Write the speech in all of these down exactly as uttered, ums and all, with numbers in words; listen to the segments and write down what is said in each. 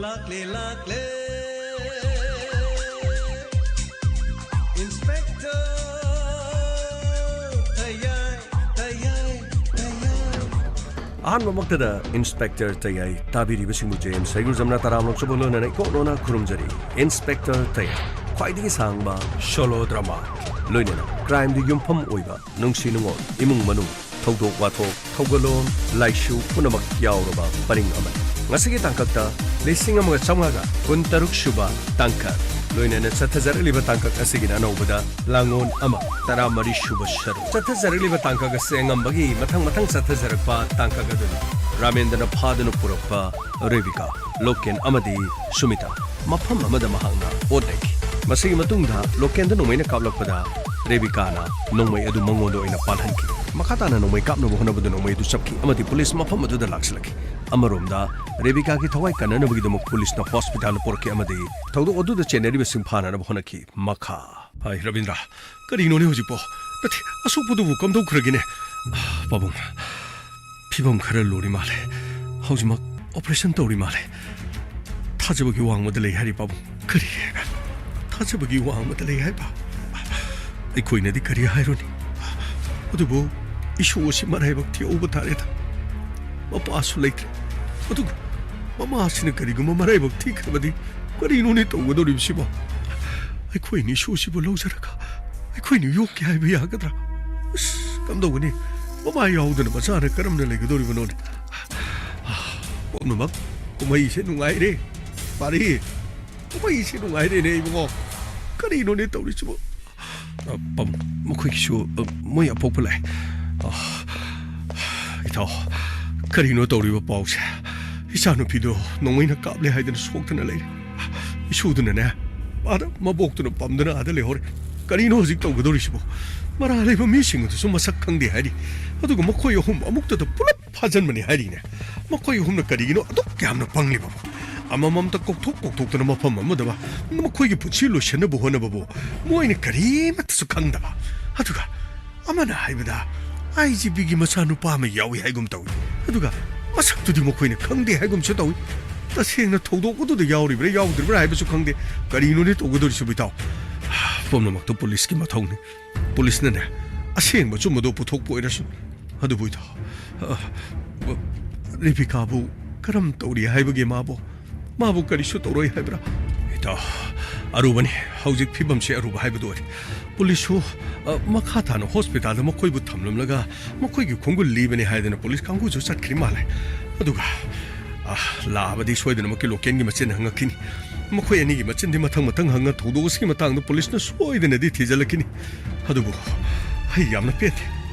ꯂꯥꯛꯂꯦ, ꯂꯥꯛꯂꯦ, Inspector ꯇꯌꯥꯏ, ꯇꯌꯥꯏ, ꯇꯌꯥꯏ꯫ ꯑꯍꯥꯟꯕꯃꯛꯇꯗ Inspector ꯇꯌꯥꯏ ꯇꯥꯕꯤꯔꯤꯕꯁꯤꯡꯕꯨ J M ꯁꯩꯒꯨꯖꯝꯅ ꯇꯔꯥꯝꯅ ꯑꯣꯛꯆꯕ ꯂꯣꯏꯅꯅ ꯏꯀꯣꯛ ꯂꯣꯟꯅ ꯈꯨꯔꯨꯝꯖꯔꯤ꯫ Inspector ꯇꯌꯥꯏ, ꯈ꯭ꯋꯥꯏꯗꯒꯤ ꯁꯥꯡꯕ solo drama, ꯂꯣꯏꯅꯅ crimeꯗ ꯌꯨꯝꯐꯝ ꯑꯣꯏꯕ ꯅꯨꯡꯁꯤ ꯅꯨꯡꯉꯣꯜ, ꯏꯃꯨꯡ ꯃꯅꯨꯡ, ꯊꯧꯗꯣꯛ ꯋꯥꯊꯣꯛ, ꯊꯧꯒꯜꯂꯣꯟ, ꯂꯥꯏꯁꯨ ꯄꯨꯝꯅꯃꯛ ꯌꯥꯎꯔꯕ ꯄꯔꯤꯡ ꯑꯃꯅꯤ꯫ ꯉꯁꯤꯒꯤ ꯇꯥꯡꯀꯛꯇ ꯂꯤꯁꯤꯡ ꯑꯃꯒ ꯆꯥꯝꯃꯉꯥꯒ ꯀꯨꯟꯇꯔꯨꯛ ꯁꯨꯕ ꯇꯥꯡꯀꯛ, ꯂꯣꯏꯅꯅ ꯆꯠꯊꯖꯔꯛꯂꯤꯕ ꯇꯥꯡꯀꯛ ꯑꯁꯤꯒꯤꯅ ꯑꯅꯧꯕꯗ ꯂꯥꯡꯂꯣꯟ ꯑꯃ, ꯇꯔꯥꯃꯔꯤ ꯁꯨꯕ ꯁꯔꯨꯛ꯫ ꯆꯠꯊꯖꯔꯛꯂꯤꯕ ꯇꯥꯡꯀꯛ ꯑꯁꯤ ꯑꯉꯝꯕꯒꯤ ꯃꯊꯪ ꯃꯊꯪ ꯆꯠꯊꯖꯔꯛꯄ ꯇꯥꯡꯀꯛ ꯑꯗꯨꯅꯤ꯫ ꯔꯥꯃꯦꯟꯗ꯭ꯔꯅ ꯐꯥꯗꯨꯅ ꯄꯨꯔꯛꯄ ꯔꯦꯕꯤꯀꯥ, ꯂꯣꯀꯦꯟ ꯑꯃꯗꯤ ꯁꯨꯃꯤꯇꯥ ꯃꯐꯝ ꯑꯃꯗ ꯃꯍꯥꯛꯅ ꯑꯣꯠ ꯂꯩꯈꯤ꯫ ꯃꯁꯤꯒꯤ ꯃꯇꯨꯡꯗ ꯂꯣꯀꯦꯟꯗ ꯅꯣꯡꯃꯩꯅ ꯀꯥꯞꯂꯛꯄꯗ ꯔꯦꯕꯤꯀꯥꯅ ꯅꯣꯡꯃꯩ ꯑꯗꯨ ꯃꯉꯣꯟꯗ ꯑꯣꯏꯅ ꯄꯥꯜꯍꯟꯈꯤ꯫ ꯃꯈꯥ ꯇꯥꯅ ꯅꯣꯡꯃꯩ ꯀꯥꯞꯅꯕ ꯍꯣꯠꯅꯕꯗ ꯅꯣꯡꯃꯩ ꯑꯗꯨ ꯆꯞꯈꯤ ꯑꯃꯗꯤ ꯄꯨꯂꯤꯁ ꯃꯐꯝ ꯑꯗꯨꯗ ꯂꯥꯛꯁꯤꯜꯂꯛꯈꯤ꯫ ꯑꯃꯔꯣꯝꯗ ꯔꯦꯕꯤꯀꯥꯒꯤ ꯊꯋꯥꯏ ꯀꯟꯅꯅꯕꯒꯤꯗꯃꯛ ꯄꯨꯂꯤꯁꯅ ꯍꯣꯁꯄꯤꯇꯥꯜꯗ ꯄꯨꯔꯛꯈꯤ ꯑꯃꯗꯤ ꯊꯧꯗꯣꯛ ꯑꯗꯨꯗ ꯆꯦꯟꯅꯔꯤꯕꯁꯤꯡ ꯐꯥꯅꯅꯕ ꯍꯣꯠꯅꯈꯤ꯫ ꯃꯈꯥ꯫ ꯍꯥꯏ, ꯔꯕꯤꯟꯗ꯭ꯔ, ꯀꯔꯤꯅꯣꯅꯦ ꯍꯧꯖꯤꯛꯄꯣ? ꯅꯠꯇꯦ, ꯑꯁꯣꯛꯄꯗꯨꯕꯨ ꯀꯝꯗꯧꯈ꯭ꯔꯒꯦꯅꯦ? ꯄꯥꯕꯨꯡ, ꯐꯤꯕꯝ ꯈꯔ ꯂꯨꯔꯤ ꯃꯥꯜꯂꯦ꯫ ꯍꯧꯖꯤꯛꯃꯛ operation ꯇꯧꯔꯤ ꯃꯥꯜꯂꯦ꯫ ꯊꯥꯖꯕꯒꯤ ꯋꯥꯡꯃꯗ ꯂꯩ ꯍꯥꯏꯔꯤ, ꯄꯥꯕꯨꯡ꯫ ꯀꯔꯤ ꯍꯥꯏꯕ? ꯊꯥꯖꯕꯒꯤ ꯋꯥꯡꯃꯗ ꯂꯩ ꯍꯥꯏꯕ? ꯑꯩꯈꯣꯏꯅꯗꯤ ꯀꯔꯤ ꯍꯥꯏꯔꯨꯅꯤ? ꯑꯗꯨꯕꯨ ꯏꯁꯨ ꯑꯁꯤ ꯃꯔꯥꯏꯕꯛ ꯊꯤꯍꯧꯕ ꯇꯥꯔꯦꯗ꯫ ꯃꯄꯥꯁꯨ ꯂꯩꯇ꯭ꯔꯦ꯫ ꯑꯗꯨꯒ ꯃꯃꯥꯁꯤꯅ ꯀꯔꯤꯒꯨꯝꯕ ꯃꯔꯥꯏꯕꯛ ꯊꯤꯈ꯭ꯔꯕꯗꯤ ꯀꯔꯤꯅꯣꯅꯦ ꯇꯧꯒꯗꯧꯔꯤꯕꯁꯤꯕꯣ? ꯑꯩꯈꯣꯏꯅ ꯏꯁꯨꯁꯤꯕꯨ ꯂꯧꯖꯔꯒ ꯑꯩꯈꯣꯏꯅ ꯌꯣꯛꯀꯦ ꯍꯥꯏꯕ ꯌꯥꯒꯗ꯭ꯔꯥ? ꯑꯁ, ꯀꯝꯗꯧꯒꯅꯤ? ꯃꯃꯥ ꯌꯥꯎꯗꯅ ꯃꯆꯥꯅ ꯀꯔꯝꯅ ꯂꯩꯒꯗꯧꯔꯤꯕꯅꯣꯅꯦ? ꯄꯨꯝꯅꯃꯛ ꯀꯨꯝꯍꯩꯁꯦ ꯅꯨꯡꯉꯥꯏꯔꯦ꯫ ꯄꯥꯔꯤ, ꯀꯨꯝꯍꯩꯁꯦ ꯅꯨꯡꯉꯥꯏꯔꯦꯅꯦ ꯏꯕꯨꯡꯉꯣ꯫ ꯀꯔꯤꯅꯣꯅꯦ ꯇꯧꯔꯤꯁꯤꯕꯣ? ꯑ, ꯄꯥꯕꯨꯡ, ꯃꯈꯣꯏꯒꯤꯁꯨ, ꯑ, ꯃꯣꯏ ꯑꯄꯣꯛꯄ ꯂꯥꯛꯑꯦ꯫ ꯑ, ꯏꯇꯥꯎ, ꯀꯔꯤꯅꯣ ꯇꯧꯔꯤꯕ ꯄꯥꯎꯁꯦ? ꯏꯆꯥꯅꯨꯄꯤꯗꯣ ꯅꯣꯡꯃꯩꯅ ꯀꯥꯞꯂꯦ ꯍꯥꯏꯗꯅ ꯁꯣꯛꯇꯅ ꯂꯩꯔꯦ꯫ ꯏꯁꯨꯗꯨꯅꯅꯦ, ꯑꯥꯗ ꯃꯕꯣꯛꯇꯨꯅ ꯄꯝꯗꯅ ꯑꯥꯗ ꯂꯩꯍꯧꯔꯦ꯫ ꯀꯔꯤꯅꯣ ꯍꯧꯖꯤꯛ ꯇꯧꯒꯗꯧꯔꯤꯁꯤꯕꯣ? ꯃꯔꯥ ꯂꯩꯕ ꯃꯤꯁꯤꯡ ꯑꯗꯨꯁꯨ ꯃꯁꯛ ꯈꯪꯗꯦ ꯍꯥꯏꯔꯤ꯫ ꯑꯗꯨꯒ ꯃꯈꯣꯏ ꯑꯍꯨꯝ ꯑꯃꯨꯛꯇꯗ ꯄꯨꯂꯞ ꯐꯥꯖꯟꯕꯅꯤ ꯍꯥꯏꯔꯤꯅꯦ꯫ ꯃꯈꯣꯏ ꯑꯍꯨꯝꯅ ꯀꯔꯤꯒꯤꯅꯣ ꯑꯗꯨꯛ ꯌꯥꯝꯅ ꯄꯪꯂꯤꯕꯕꯨ? ꯑꯃꯃꯝꯇ ꯀꯣꯛꯊꯣꯛ ꯀꯣꯛꯊꯣꯛꯇꯅ ꯃꯐꯝ ꯑꯃꯗ ꯃꯈꯣꯏꯒꯤ ꯄꯨꯟꯁꯤ ꯂꯣꯏꯁꯤꯟꯅꯕ ꯍꯣꯠꯅꯕꯕꯨ ꯃꯣꯏꯅ ꯀꯔꯤꯃꯠꯇꯁꯨ ꯈꯪꯗꯕ꯫ ꯑꯗꯨꯒ ꯑꯃꯅ ꯍꯥꯏꯕꯗ ꯑꯥꯏ ꯖꯤ ꯄꯤꯒꯤ ꯃꯆꯥꯅꯨꯄꯥ ꯑꯃ ꯌꯥꯎꯏ ꯍꯥꯏꯒꯨꯝ ꯇꯧꯏ꯫ ꯑꯗꯨꯒ ꯃꯁꯛꯇꯨꯗꯤ ꯃꯈꯣꯏꯅ ꯈꯪꯗꯦ ꯍꯥꯏꯒꯨꯝꯁꯨ ꯇꯧꯏ꯫ ꯇꯁꯦꯡꯅ ꯊꯧꯗꯣꯛ ꯑꯗꯨꯗ ꯌꯥꯎꯔꯤꯕ꯭ꯔꯥ ꯌꯥꯎꯗ꯭ꯔꯤꯕ꯭ꯔꯥ ꯍꯥꯏꯕꯁꯨ ꯈꯪꯗꯦ꯫ ꯀꯔꯤꯅꯣꯅꯦ ꯇꯧꯒꯗꯧꯔꯤꯁꯤꯕꯨ, ꯏꯇꯥꯎ? ꯄꯨꯝꯅꯃꯛꯇꯣ ꯄꯨꯂꯤꯁꯀꯤ ꯃꯊꯧꯅꯤ꯫ ꯄꯨꯂꯤꯁꯅꯅꯦ, ꯑꯁꯦꯡꯕ ꯑꯆꯨꯝꯕꯗꯣ ꯄꯨꯊꯣꯛꯄ ꯑꯣꯏꯔꯁꯨ꯫ ꯑꯗꯨꯕꯨ ꯏꯇꯥꯎ, ꯑ, ꯔꯦꯕꯤꯀꯥꯕꯨ ꯀꯔꯝ ꯇꯧꯔꯤ ꯍꯥꯏꯕꯒꯦ ꯃꯥꯕꯨ? ꯃꯥꯕꯨ ꯀꯔꯤꯁꯨ ꯇꯧꯔꯣꯏ ꯍꯥꯏꯕ꯭ꯔꯥ? ꯏꯇꯥꯎ, ꯑꯔꯨꯕꯅꯤ꯫ ꯍꯧꯖꯤꯛ ꯐꯤꯕꯝꯁꯦ ꯑꯔꯨꯕ ꯍꯥꯏꯕꯗꯨ ꯑꯣꯏꯔꯦ꯫ ꯄꯨꯂꯤꯁꯁꯨ, ꯑ, ꯃꯈꯥ ꯇꯥꯅ ꯍꯣꯁꯄꯤꯇꯥꯜꯗ ꯃꯈꯣꯏꯕꯨ ꯊꯝꯂꯝꯂꯒ ꯃꯈꯣꯏꯒꯤ ꯈꯣꯡꯒꯨꯜ ꯂꯤꯕꯅꯤ ꯍꯥꯏꯗꯅ ꯄꯨꯂꯤꯁ ꯀꯥꯡꯕꯨꯁꯨ ꯆꯠꯈ꯭ꯔꯤ ꯃꯥꯜꯂꯦ꯫ ꯑꯗꯨꯒ, ꯑ, ꯂꯥꯛꯑꯕꯗꯤ ꯁꯣꯏꯗꯅꯃꯛꯀꯤ ꯂꯣꯀꯦꯜꯒꯤ ꯃꯆꯤꯟ ꯍꯪꯉꯛꯈꯤꯅꯤ꯫ ꯃꯈꯣꯏ ꯑꯅꯤꯒꯤ ꯃꯆꯤꯟꯗꯤ ꯃꯊꯪ ꯃꯊꯪ ꯍꯪꯉ ꯊꯧꯗꯣꯛ ꯑꯁꯤꯒꯤ ꯃꯇꯥꯡꯗ ꯄꯨꯂꯤꯁꯅ ꯁꯣꯏꯗꯅꯗꯤ ꯊꯤꯖꯤꯜꯂꯛꯈꯤꯅꯤ꯫ ꯑꯗꯨꯕꯨ ꯑꯩ ꯌꯥꯝꯅ ꯄꯦꯟꯗꯦ꯫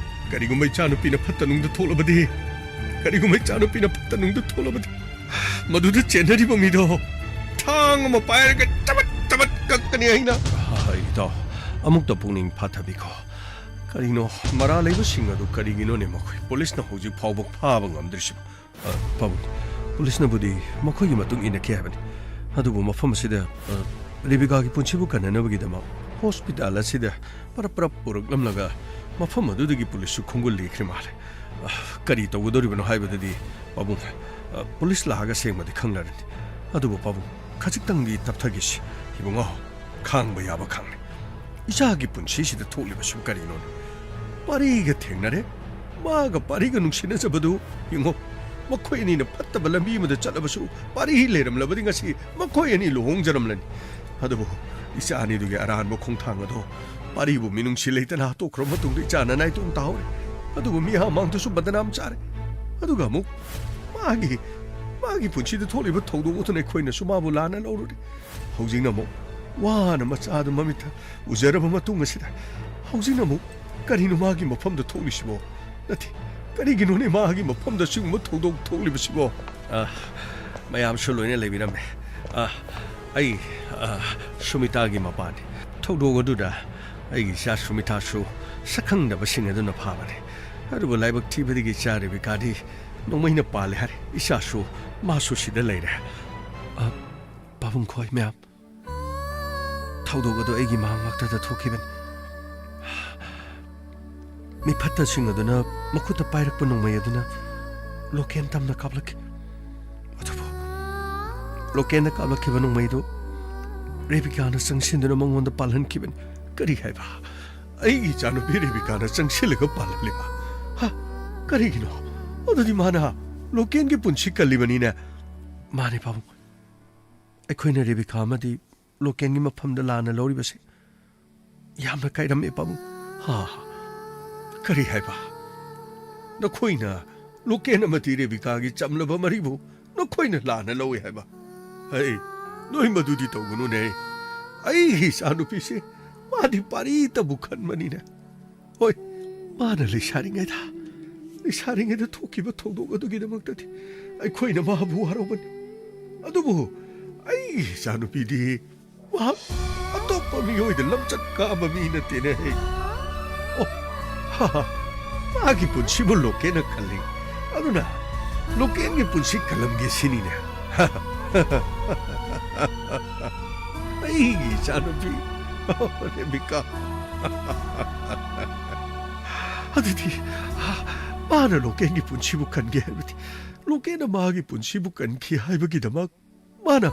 ꯀꯔꯤꯒꯨꯝꯕ ꯏꯆꯥꯅꯨꯄꯤꯅ ꯐꯠꯇ ꯅꯨꯡꯗ ꯊꯣꯛꯂꯕꯗꯤ, ꯀꯔꯤꯒꯨꯝꯕ ꯏꯆꯥꯅꯨꯄꯤꯅ ꯐꯠꯇ ꯅꯨꯡꯗ ꯊꯣꯛꯂꯕꯗꯤ, ꯃꯗꯨꯗ ꯆꯦꯟꯅꯔꯤꯕ ꯃꯤꯗꯣ ꯊꯥꯡ ꯑꯃ ꯄꯥꯏꯔꯒ ꯆꯕꯠ ꯆꯕꯠ ꯀꯛꯀꯅꯤ ꯑꯩꯅ꯫ ꯑ, ꯏꯇꯥꯎ, ꯑꯃꯨꯛꯇ ꯄꯨꯛꯅꯤꯡ ꯐꯥꯊꯕꯤꯈꯣ꯫ ꯀꯔꯤꯅꯣ, ꯃꯔꯥꯜ ꯂꯩꯕꯁꯤꯡ ꯑꯗꯨ ꯀꯔꯤꯒꯤꯅꯣꯅꯦ ꯃꯈꯣꯏ ꯄꯨꯂꯤꯁꯅ ꯍꯧꯖꯤꯛ ꯐꯥꯎꯕ ꯐꯥꯕ ꯉꯝꯗ꯭ꯔꯤꯁꯤꯕꯣ? ꯑ, ꯄꯥꯕꯨꯡ, ꯄꯨꯂꯤꯁꯅꯕꯨꯗꯤ ꯃꯈꯣꯏꯒꯤ ꯃꯇꯨꯡ ꯏꯟꯅꯈꯤ ꯍꯥꯏꯕꯅꯤ꯫ ꯑꯗꯨꯕꯨ ꯃꯐꯝ ꯑꯁꯤꯗ, ꯑ, ꯔꯦꯕꯤꯀꯥꯒꯤ ꯄꯨꯟꯁꯤꯕꯨ ꯀꯟꯅꯅꯕꯒꯤꯗꯃꯛ ꯍꯣꯁꯄꯤꯇꯥꯜ ꯑꯁꯤꯗ ꯄꯔꯞ ꯄꯔꯞ ꯄꯨꯔꯛꯂꯝꯂꯒ ꯃꯐꯝ ꯑꯗꯨꯗꯒꯤ ꯄꯨꯂꯤꯁꯁꯨ ꯈꯣꯡꯒꯨꯜ ꯂꯤꯈ꯭ꯔꯦ ꯃꯥꯜꯂꯦ꯫ ꯑ, ꯀꯔꯤ ꯇꯧꯒꯗꯧꯔꯤꯕꯅꯣ ꯍꯥꯏꯕꯗꯨꯗꯤ, ꯄꯥꯕꯨꯡ, ꯑ, ꯄꯨꯂꯤꯁ ꯂꯥꯛꯑꯒ ꯁꯦꯡꯕꯗꯤ ꯈꯪꯂꯔꯅꯤ꯫ ꯑꯗꯨꯕꯨ ꯄꯥꯕꯨꯡ, ꯈꯖꯤꯛꯇꯪꯗꯤ ꯇꯞꯊꯒꯤꯁꯤ꯫ ꯏꯕꯨꯡꯉꯣ, ꯈꯥꯡꯕ ꯌꯥꯕ ꯈꯥꯡꯂꯦ꯫ ꯏꯆꯥꯒꯤ ꯄꯨꯟꯁꯤꯁꯤꯗ ꯊꯣꯛꯂꯤꯕꯁꯨ ꯀꯔꯤꯅꯣꯅꯦ? ꯄꯥꯔꯤꯒ ꯊꯦꯡꯅꯔꯦ, ꯃꯥꯒ ꯄꯥꯔꯤꯒ ꯅꯨꯡꯁꯤꯅꯖꯕꯗꯨ ꯌꯦꯡꯉꯣ꯫ ꯃꯈꯣꯏ ꯑꯅꯤꯅ ꯐꯠꯇꯕ ꯂꯝꯕꯤ ꯑꯃꯗ ꯆꯠꯂꯕꯁꯨ ꯄꯥꯔꯤ ꯂꯩꯔꯝꯂꯕꯗꯤ ꯉꯁꯤ ꯃꯈꯣꯏ ꯑꯅꯤ ꯂꯨꯍꯣꯡꯖꯔꯝꯂꯅꯤ꯫ ꯑꯗꯨꯕꯨ ꯏꯆꯥ ꯑꯅꯤꯗꯨꯒꯤ ꯑꯔꯥꯟꯕ ꯈꯣꯡꯊꯥꯡ ꯑꯗꯣ ꯄꯥꯔꯤꯕꯨ ꯃꯤꯅꯨꯡꯁꯤ ꯂꯩꯇꯅ ꯍꯥꯠꯇꯣꯛꯈ꯭ꯔꯕ ꯃꯇꯨꯡꯗ ꯏꯆꯥꯅ ꯅꯥꯏꯇꯣꯝ ꯇꯥꯍꯧꯔꯦ꯫ ꯑꯗꯨꯒ ꯃꯤꯌꯥꯝ ꯃꯥꯡꯗꯁꯨ ꯕꯗꯅꯥꯝ ꯆꯥꯔꯦ꯫ ꯑꯗꯨꯒ ꯑꯃꯨꯛ ꯃꯥꯒꯤ, ꯃꯥꯒꯤ ꯄꯨꯟꯁꯤꯗ ꯊꯣꯛꯂꯤꯕ ꯊꯧꯗꯣꯛ ꯑꯗꯨꯅ ꯑꯩꯈꯣꯏꯅꯁꯨ ꯃꯥꯕꯨ ꯂꯥꯟꯅ ꯂꯧꯔꯨꯔꯦ꯫ ꯍꯧꯖꯤꯛꯅ ꯑꯃꯨꯛ ꯋꯥꯅ ꯃꯆꯥꯗꯨ ꯃꯃꯤꯠꯇ ꯎꯖꯔꯕ ꯃꯇꯨꯡ ꯑꯁꯤꯗ ꯍꯧꯖꯤꯛꯅ ꯑꯃꯨꯛ ꯀꯔꯤꯅꯣ ꯃꯥꯒꯤ ꯃꯐꯝꯗ ꯊꯣꯛꯂꯤꯁꯤꯕꯣ? ꯅꯠꯇꯦ, ꯀꯔꯤꯒꯤꯅꯣꯅꯦ ꯃꯥꯒꯤ ꯃꯐꯝꯗ ꯁꯤꯒꯨꯝꯕ ꯊꯧꯗꯣꯛ ꯊꯣꯛꯂꯤꯕꯁꯤꯕꯣ? ꯑ, ꯃꯌꯥꯝꯁꯨ ꯂꯣꯏꯅ ꯂꯩꯕꯤꯔꯝꯃꯦ꯫ ꯑ, ꯑꯩ, ꯑ, ꯁꯨꯃꯤꯇꯥꯒꯤ ꯃꯄꯥꯅꯤ꯫ ꯊꯧꯗꯣꯛ ꯑꯗꯨꯗ ꯑꯩꯒꯤ ꯏꯆꯥ ꯁꯨꯃꯤꯇꯥꯁꯨ ꯁꯛꯈꯪꯗꯕꯁꯤꯡ ꯑꯗꯨꯅ ꯐꯥꯕꯅꯤ꯫ ꯑꯗꯨꯕꯨ ꯂꯥꯏꯕꯛ ꯊꯤꯕꯗꯒꯤ ꯏꯆꯥ ꯔꯦꯕꯤꯀꯥꯗꯤ ꯅꯣꯡꯃꯩꯅ ꯄꯥꯜꯂꯦ ꯍꯥꯏꯔꯦ꯫ ꯏꯆꯥꯁꯨ, ꯃꯥꯁꯨ ꯁꯤꯗ ꯂꯩꯔꯦ꯫ ꯑ, ꯄꯥꯕꯨꯡ ꯈꯣꯏ ꯃꯌꯥꯝ, ꯊꯧꯗꯣꯛ ꯑꯗꯨ ꯑꯩꯒꯤ ꯃꯥꯡ ꯉꯥꯛꯇꯗ ꯊꯣꯛꯈꯤꯕꯅꯤ꯫ ꯃꯤꯐꯠꯇꯁꯤꯡ ꯑꯗꯨꯅ ꯃꯈꯨꯠꯇ ꯄꯥꯏꯔꯛꯄ ꯅꯣꯡꯃꯩ ꯑꯗꯨꯅ ꯂꯣꯀꯦꯟ ꯇꯝꯅ ꯀꯥꯞꯂꯛꯈꯤ꯫ ꯑꯗꯨꯕꯨ ꯂꯣꯀꯦꯟꯅ ꯀꯥꯞꯂꯛꯈꯤꯕ ꯅꯣꯡꯃꯩꯗꯨ ꯔꯦꯕꯤꯀꯥꯅ ꯆꯪꯁꯤꯟꯗꯨꯅ ꯃꯉꯣꯟꯗ ꯄꯥꯜꯍꯟꯈꯤꯕꯅꯤ꯫ ꯀꯔꯤ ꯍꯥꯏꯕ? ꯑꯩꯒꯤ ꯏꯆꯥꯅꯨꯄꯤ ꯔꯦꯕꯤꯀꯥꯅ ꯆꯪꯁꯤꯜꯂꯒ ꯄꯥꯜꯍꯜꯂꯤꯕ? ꯍꯥ? ꯀꯔꯤꯒꯤꯅꯣ? ꯑꯗꯨꯗꯤ ꯃꯥꯅ ꯂꯣꯀꯦꯟꯒꯤ ꯄꯨꯟꯁꯤ ꯀꯜꯂꯤꯕꯅꯤꯅꯦ꯫ ꯃꯥꯅꯦ, ꯄꯥꯕꯨꯡ꯫ ꯑꯩꯈꯣꯏꯅ ꯔꯦꯕꯤꯀꯥ ꯑꯃꯗꯤ ꯂꯣꯀꯦꯟꯒꯤ ꯃꯐꯝꯗ ꯂꯥꯟꯅ ꯂꯧꯔꯤꯕꯁꯦ ꯌꯥꯝꯅ ꯀꯥꯏꯔꯝꯃꯦ, ꯄꯥꯕꯨꯡ꯫ ꯍꯥ, ꯀꯔꯤ ꯍꯥꯏꯕ? ꯅꯈꯣꯏꯅ ꯂꯣꯀꯦꯟ ꯑꯃꯗꯤ ꯔꯦꯕꯤꯀꯥꯒꯤ ꯆꯝꯂꯕ ꯃꯔꯤꯕꯨ ꯅꯈꯣꯏꯅ ꯂꯥꯟꯅ ꯂꯧꯏ ꯍꯥꯏꯕ? ꯍꯩ, ꯅꯣꯏ ꯃꯗꯨꯗꯤ ꯇꯧꯒꯅꯨꯅꯦ꯫ ꯑꯩꯒꯤ ꯏꯆꯥꯅꯨꯄꯤꯁꯦ ꯃꯥꯗꯤ ꯄꯥꯔꯤꯇꯕꯨ ꯈꯟꯕꯅꯤꯅꯦ꯫ ꯍꯣꯏ, ꯃꯥꯅ ꯂꯩꯁꯥꯔꯤꯉꯩꯗ, ꯂꯩꯁꯥꯔꯤꯉꯩꯗ ꯊꯣꯛꯈꯤꯕ ꯊꯧꯗꯣꯛ ꯑꯗꯨꯒꯤꯗꯃꯛꯇꯗꯤ ꯑꯩꯈꯣꯏꯅ ꯃꯥꯕꯨ ꯋꯥꯔꯧꯕꯅꯤ꯫ ꯑꯗꯨꯕꯨ ꯑꯩꯒꯤ ꯏꯆꯥꯅꯨꯄꯤꯗꯤ ꯃꯍꯥꯛ ꯑꯇꯣꯞꯄ ꯃꯤꯑꯣꯏꯗ ꯂꯝꯆꯠ ꯀꯥꯕ ꯃꯤ ꯅꯠꯇꯦꯅꯦ꯫ ꯑꯣ, ꯍꯥ, ꯍꯥ, ꯃꯥꯒꯤ ꯄꯨꯟꯁꯤꯕꯨ ꯂꯣꯀꯦꯟꯅ ꯈꯜꯂꯤ꯫ ꯑꯗꯨꯅ ꯂꯣꯀꯦꯟꯒꯤ ꯄꯨꯟꯁꯤ ꯀꯜꯂꯝꯒꯦ ꯁꯤꯅꯤꯅꯦ꯫ ꯑꯩꯒꯤ ꯏꯆꯥꯅꯨꯄꯤ ꯔꯦꯕꯤꯀꯥ꯫ ꯑꯗꯨꯗꯤ ꯃꯥꯅ ꯂꯣꯀꯦꯟꯒꯤ ꯄꯨꯟꯁꯤꯕꯨ ꯀꯟꯒꯦ ꯍꯥꯏꯕꯗꯤ, ꯂꯣꯀꯦꯟꯅ ꯃꯥꯒꯤ ꯄꯨꯟꯁꯤꯕꯨ ꯀꯟꯈꯤ ꯍꯥꯏꯕꯒꯤꯗꯃꯛ ꯃꯥꯅ,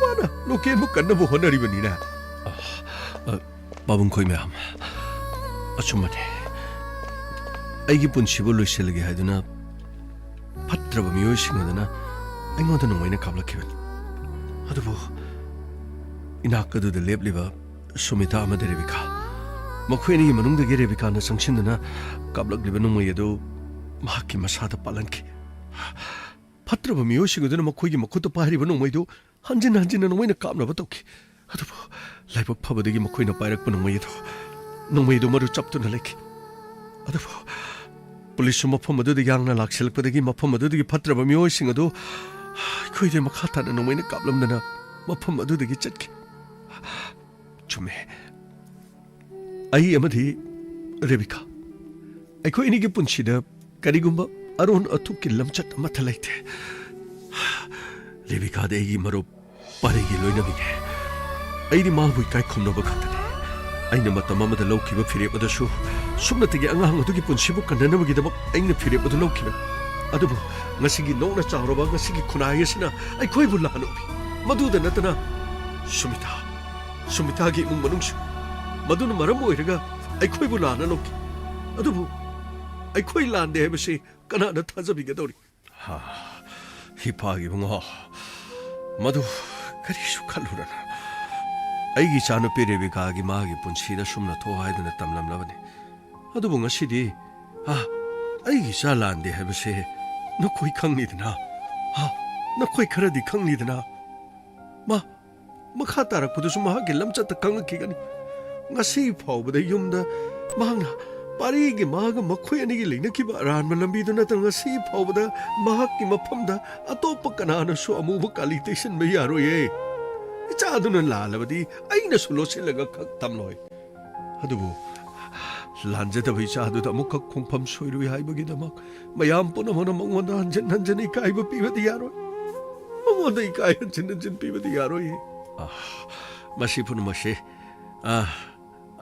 ꯃꯥꯅ ꯂꯣꯀꯦꯟꯕꯨ ꯀꯟꯅꯕ ꯍꯣꯠꯅꯔꯤꯕꯅꯤꯅꯦ꯫ ꯑ, ꯑ, ꯄꯥꯕꯨꯡ ꯈꯣꯏ ꯃꯌꯥꯝ, ꯑꯆꯨꯝꯕꯅꯦ꯫ ꯑꯩꯒꯤ ꯄꯨꯟꯁꯤꯕꯨ ꯂꯣꯏꯁꯤꯜꯂꯒꯦ ꯍꯥꯏꯗꯨꯅ ꯐꯠꯇ꯭ꯔꯕ ꯃꯤꯑꯣꯏꯁꯤꯡ ꯑꯗꯨꯅ ꯑꯩꯉꯣꯟꯗ ꯅꯣꯡꯃꯩꯅ ꯀꯥꯞꯂꯛꯈꯤꯕꯅꯤ꯫ ꯑꯗꯨꯕꯨ ꯏꯅꯥꯛ ꯑꯗꯨꯗ ꯂꯦꯞꯂꯤꯕ ꯁꯨꯃꯤꯇꯥ ꯑꯃꯗꯤ ꯔꯦꯕꯤꯀꯥ, ꯃꯈꯣꯏ ꯑꯅꯤꯒꯤ ꯃꯅꯨꯡꯗꯒꯤ ꯔꯦꯕꯤꯀꯥꯅ ꯆꯪꯁꯤꯟꯗꯨꯅ ꯀꯥꯞꯂꯛꯂꯤꯕ ꯅꯣꯡꯃꯩ ꯑꯗꯨ ꯃꯍꯥꯛꯀꯤ ꯃꯁꯥꯗ ꯄꯥꯜꯍꯟꯈꯤ꯫ ꯐꯠꯇ꯭ꯔꯕ ꯃꯤꯑꯣꯏꯁꯤꯡ ꯑꯗꯨꯅ ꯃꯈꯣꯏꯒꯤ ꯃꯈꯨꯠꯇ ꯄꯥꯏꯔꯤꯕ ꯅꯣꯡꯃꯩꯗꯨ ꯍꯟꯖꯤꯟ ꯍꯟꯖꯤꯟꯅ ꯅꯣꯡꯃꯩꯅ ꯀꯥꯞꯅꯕ ꯇꯧꯈꯤ꯫ ꯑꯗꯨꯕꯨ ꯂꯥꯏꯕꯛ ꯐꯕꯗꯒꯤ ꯃꯈꯣꯏꯅ ꯄꯥꯏꯔꯛꯄ ꯅꯣꯡꯃꯩ ꯑꯗꯨ, ꯅꯣꯡꯃꯩ ꯑꯗꯨ ꯃꯔꯨ ꯆꯞꯇꯨꯅ ꯂꯩꯈꯤ꯫ ꯑꯗꯨꯕꯨ ꯄꯨꯂꯤꯁꯁꯨ ꯃꯐꯝ ꯑꯗꯨꯗ ꯌꯥꯡꯅ ꯂꯥꯛꯁꯤꯜꯂꯛꯄꯗꯒꯤ ꯃꯐꯝ ꯑꯗꯨꯗꯒꯤ ꯐꯠꯇ꯭ꯔꯕ ꯃꯤꯑꯣꯏꯁꯤꯡ ꯑꯗꯨ ꯑꯩꯈꯣꯏꯗ ꯃꯈꯥ ꯇꯥꯅ ꯅꯣꯡꯃꯩꯅ ꯀꯥꯞꯂꯝꯗꯅ ꯃꯐꯝ ꯑꯗꯨꯗꯒꯤ ꯆꯠꯈꯤ꯫ ꯆꯨꯝꯃꯦ꯫ ꯑꯩ ꯑꯃꯗꯤ ꯔꯦꯕꯤꯀꯥ, ꯑꯩꯈꯣꯏ ꯑꯅꯤꯒꯤ ꯄꯨꯟꯁꯤꯗ ꯀꯔꯤꯒꯨꯝꯕ ꯑꯔꯣꯟ ꯑꯊꯨꯞꯀꯤ ꯂꯝꯆꯠ ꯑꯃꯠꯇ ꯂꯩꯇꯦ꯫ ꯔꯦꯕꯤꯀꯥꯗꯤ ꯑꯩꯒꯤ ꯃꯔꯨꯞ, ꯄꯥꯔꯤꯒꯤ ꯂꯣꯏꯅꯕꯤꯅꯦ꯫ ꯑꯩꯗꯤ ꯃꯥꯕꯨ ꯏꯀꯥꯏ ꯈꯨꯝꯅꯕ ꯈꯛꯇꯅꯤ꯫ ꯑꯩꯅ ꯃꯇꯝ ꯑꯃꯗ ꯂꯧꯈꯤꯕ ꯐꯤꯔꯦꯞ ꯑꯗꯨꯁꯨ ꯁꯨꯞꯅꯇꯒꯤ ꯑꯉꯥꯡ ꯑꯗꯨꯒꯤ ꯄꯨꯟꯁꯤꯕꯨ ꯀꯟꯅꯅꯕꯒꯤꯗꯃꯛ ꯑꯩꯅ ꯐꯤꯔꯦꯞ ꯑꯗꯨ ꯂꯧꯈꯤꯕꯅꯤ꯫ ꯑꯗꯨꯕꯨ ꯉꯁꯤꯒꯤ ꯅꯧꯅ ꯆꯥꯎꯔꯕ ꯉꯁꯤꯒꯤ ꯈꯨꯟꯅꯥꯏ ꯑꯁꯤꯅ ꯑꯩꯈꯣꯏꯕꯨ ꯂꯥꯟꯅ ꯎꯕꯤ꯫ ꯃꯗꯨꯗ ꯅꯠꯇꯅ ꯁꯨꯃꯤꯇꯥ, ꯁꯨꯃꯤꯇꯥꯒꯤ ꯏꯃꯨꯡ ꯃꯅꯨꯡꯁꯨ, ꯃꯗꯨꯅ ꯃꯔꯝ ꯑꯣꯏꯔꯒ ꯑꯩꯈꯣꯏꯕꯨ ꯂꯥꯟꯅ ꯂꯧꯈꯤ꯫ ꯑꯗꯨꯕꯨ ꯑꯩꯈꯣꯏ ꯂꯥꯟꯗꯦ ꯍꯥꯏꯕꯁꯤ ꯀꯅꯥꯅ ꯊꯥꯖꯕꯤꯒꯗꯧꯔꯤ? ꯍꯥ, ꯏꯄꯥꯒꯤ ꯏꯕꯨꯡꯉꯣ, ꯃꯗꯨ ꯀꯔꯤꯁꯨ ꯈꯜꯂꯨꯔꯅꯨ꯫ ꯑꯩꯒꯤ ꯏꯆꯥꯅꯨꯄꯤ ꯔꯦꯕꯤꯀꯥꯒꯤ ꯃꯥꯒꯤ ꯄꯨꯟꯁꯤꯗ ꯁꯨꯝꯅ ꯊꯣꯛ ꯍꯥꯏꯗꯨꯅ ꯇꯝꯂꯝꯂꯕꯅꯤ꯫ ꯑꯗꯨꯕꯨ ꯉꯁꯤꯗꯤ, ꯑꯥ, ꯑꯩꯒꯤ ꯏꯆꯥ ꯂꯥꯟꯗꯦ ꯍꯥꯏꯕꯁꯦ ꯅꯈꯣꯏ ꯈꯪꯂꯤꯗꯅ? ꯍꯥ, ꯅꯈꯣꯏ ꯈꯔꯗꯤ ꯈꯪꯂꯤꯗꯅ? ꯃꯥ ꯃꯈꯥ ꯇꯥꯔꯛꯄꯗꯁꯨ ꯃꯍꯥꯛꯀꯤ ꯂꯝꯆꯠꯇ ꯈꯪꯂꯛꯈꯤꯒꯅꯤ꯫ ꯉꯁꯤ ꯐꯥꯎꯕꯗ ꯌꯨꯝꯗ ꯃꯍꯥꯛꯅ ꯄꯥꯔꯤꯒꯤ ꯃꯍꯥꯛꯀ ꯃꯈꯣꯏ ꯑꯅꯤꯒꯤ ꯂꯩꯅꯈꯤꯕ ꯑꯔꯥꯟꯕ ꯂꯝꯕꯤꯗꯨ ꯅꯠꯇꯅ ꯉꯁꯤ ꯐꯥꯎꯕꯗ ꯃꯍꯥꯛꯀꯤ ꯃꯐꯝꯗ ꯑꯇꯣꯞꯄ ꯀꯅꯥꯅꯁꯨ ꯑꯃꯨꯕ ꯀꯥꯂꯤ ꯇꯩꯁꯤꯟꯕ ꯌꯥꯔꯣꯏꯌꯦ꯫ ꯏꯆꯥꯗꯨꯅ ꯂꯥꯜꯂꯕꯗꯤ ꯑꯩꯅꯁꯨ ꯂꯣꯠꯁꯤꯜꯂꯒ ꯈꯛ ꯇꯝꯂꯣꯏ꯫ ꯑꯗꯨꯕꯨ ꯂꯥꯟꯖꯗꯕ ꯏꯆꯥꯗꯨꯗ ꯑꯃꯨꯛꯈꯛ ꯈꯣꯡꯐꯝ ꯁꯣꯏꯔꯣꯏ ꯍꯥꯏꯕꯒꯤꯗꯃꯛ ꯃꯌꯥꯝ ꯄꯨꯝꯅꯃꯛꯅ ꯃꯉꯣꯟꯗ ꯍꯟꯖꯤꯟ ꯍꯟꯖꯤꯟ ꯏꯀꯥꯏꯕ ꯄꯤꯕꯗꯤ ꯌꯥꯔꯣꯏ꯫ ꯃꯉꯣꯟꯗ ꯏꯀꯥꯏ ꯍꯟꯖꯤꯟ ꯍꯟꯖꯤꯟ ꯄꯤꯕꯗꯤ ꯌꯥꯔꯣꯏ꯫ ꯑꯥ, ꯃꯁꯤ ꯄꯨꯝꯅꯃꯛꯁꯦ, ꯑꯥ,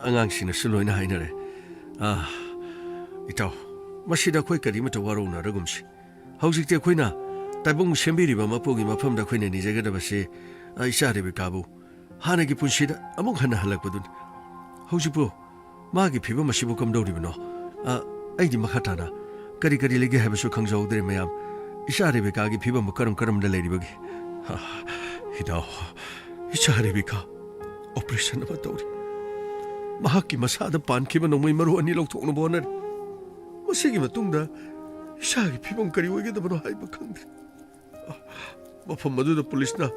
ꯑꯉꯥꯡꯁꯤꯡꯅꯁꯨ ꯂꯣꯏꯅ ꯍꯥꯏꯅꯔꯦ꯫ ꯑꯥ, ꯏꯇꯥꯎ, ꯃꯁꯤꯗ ꯑꯩꯈꯣꯏ ꯀꯔꯤꯃꯠꯇ ꯋꯥꯔꯧꯅꯔꯒꯨꯝꯁꯤ꯫ ꯍꯧꯖꯤꯛꯇꯤ ꯑꯩꯈꯣꯏꯅ ꯇꯥꯏꯕꯪ ꯁꯦꯝꯕꯤꯔꯤꯕ ꯃꯄꯨꯒꯤ ꯃꯐꯝꯗ ꯑꯩꯈꯣꯏꯅ ꯅꯤꯖꯒꯗꯕꯁꯤ, ꯑ, ꯏꯆꯥ ꯔꯦꯕꯤꯀꯥꯕꯨ ꯍꯥꯟꯅꯒꯤ ꯄꯨꯟꯁꯤꯗ ꯑꯃꯨꯛ ꯍꯟꯅ ꯍꯜꯂꯛꯄꯗꯨꯅꯤ꯫ ꯍꯧꯖꯤꯛꯄꯨ ꯃꯥꯒꯤ ꯐꯤꯕꯝ ꯑꯁꯤꯕꯨ ꯀꯝꯗꯧꯔꯤꯕꯅꯣ? ꯑ, ꯑꯩꯗꯤ ꯃꯈꯥ ꯇꯥꯅ ꯀꯔꯤ ꯀꯔꯤ ꯂꯩꯒꯦ ꯍꯥꯏꯕꯁꯨ ꯈꯪꯖꯍꯧꯗ꯭ꯔꯦ ꯃꯌꯥꯝ꯫ ꯏꯆꯥ ꯔꯦꯕꯤꯀꯥꯒꯤ ꯐꯤꯕꯝꯕꯨ ꯀꯔꯝ ꯀꯔꯝꯅ ꯂꯩꯔꯤꯕꯒꯦ? ꯑ, ꯏꯅꯥꯎ, ꯏꯆꯥ ꯔꯦꯕꯤꯀꯥ ꯑꯣꯄꯔꯦꯁꯟ ꯑꯃ ꯇꯧꯔꯤ꯫ ꯃꯍꯥꯛꯀꯤ ꯃꯁꯥꯗ ꯄꯥꯟꯈꯤꯕ ꯅꯣꯡꯃꯩ ꯃꯔꯨ ꯑꯅꯤ ꯂꯧꯊꯣꯛꯅꯕ ꯍꯣꯠꯅꯔꯤ꯫ ꯃꯁꯤꯒꯤ ꯃꯇꯨꯡꯗ ꯏꯆꯥꯒꯤ ꯐꯤꯕꯝ ꯀꯔꯤ ꯑꯣꯏꯒꯗꯕꯅꯣ ꯍꯥꯏꯕ ꯈꯪꯗ꯭ꯔꯦ꯫ ꯃꯐꯝ ꯑꯗꯨꯗ ꯄꯨꯂꯤꯁꯅ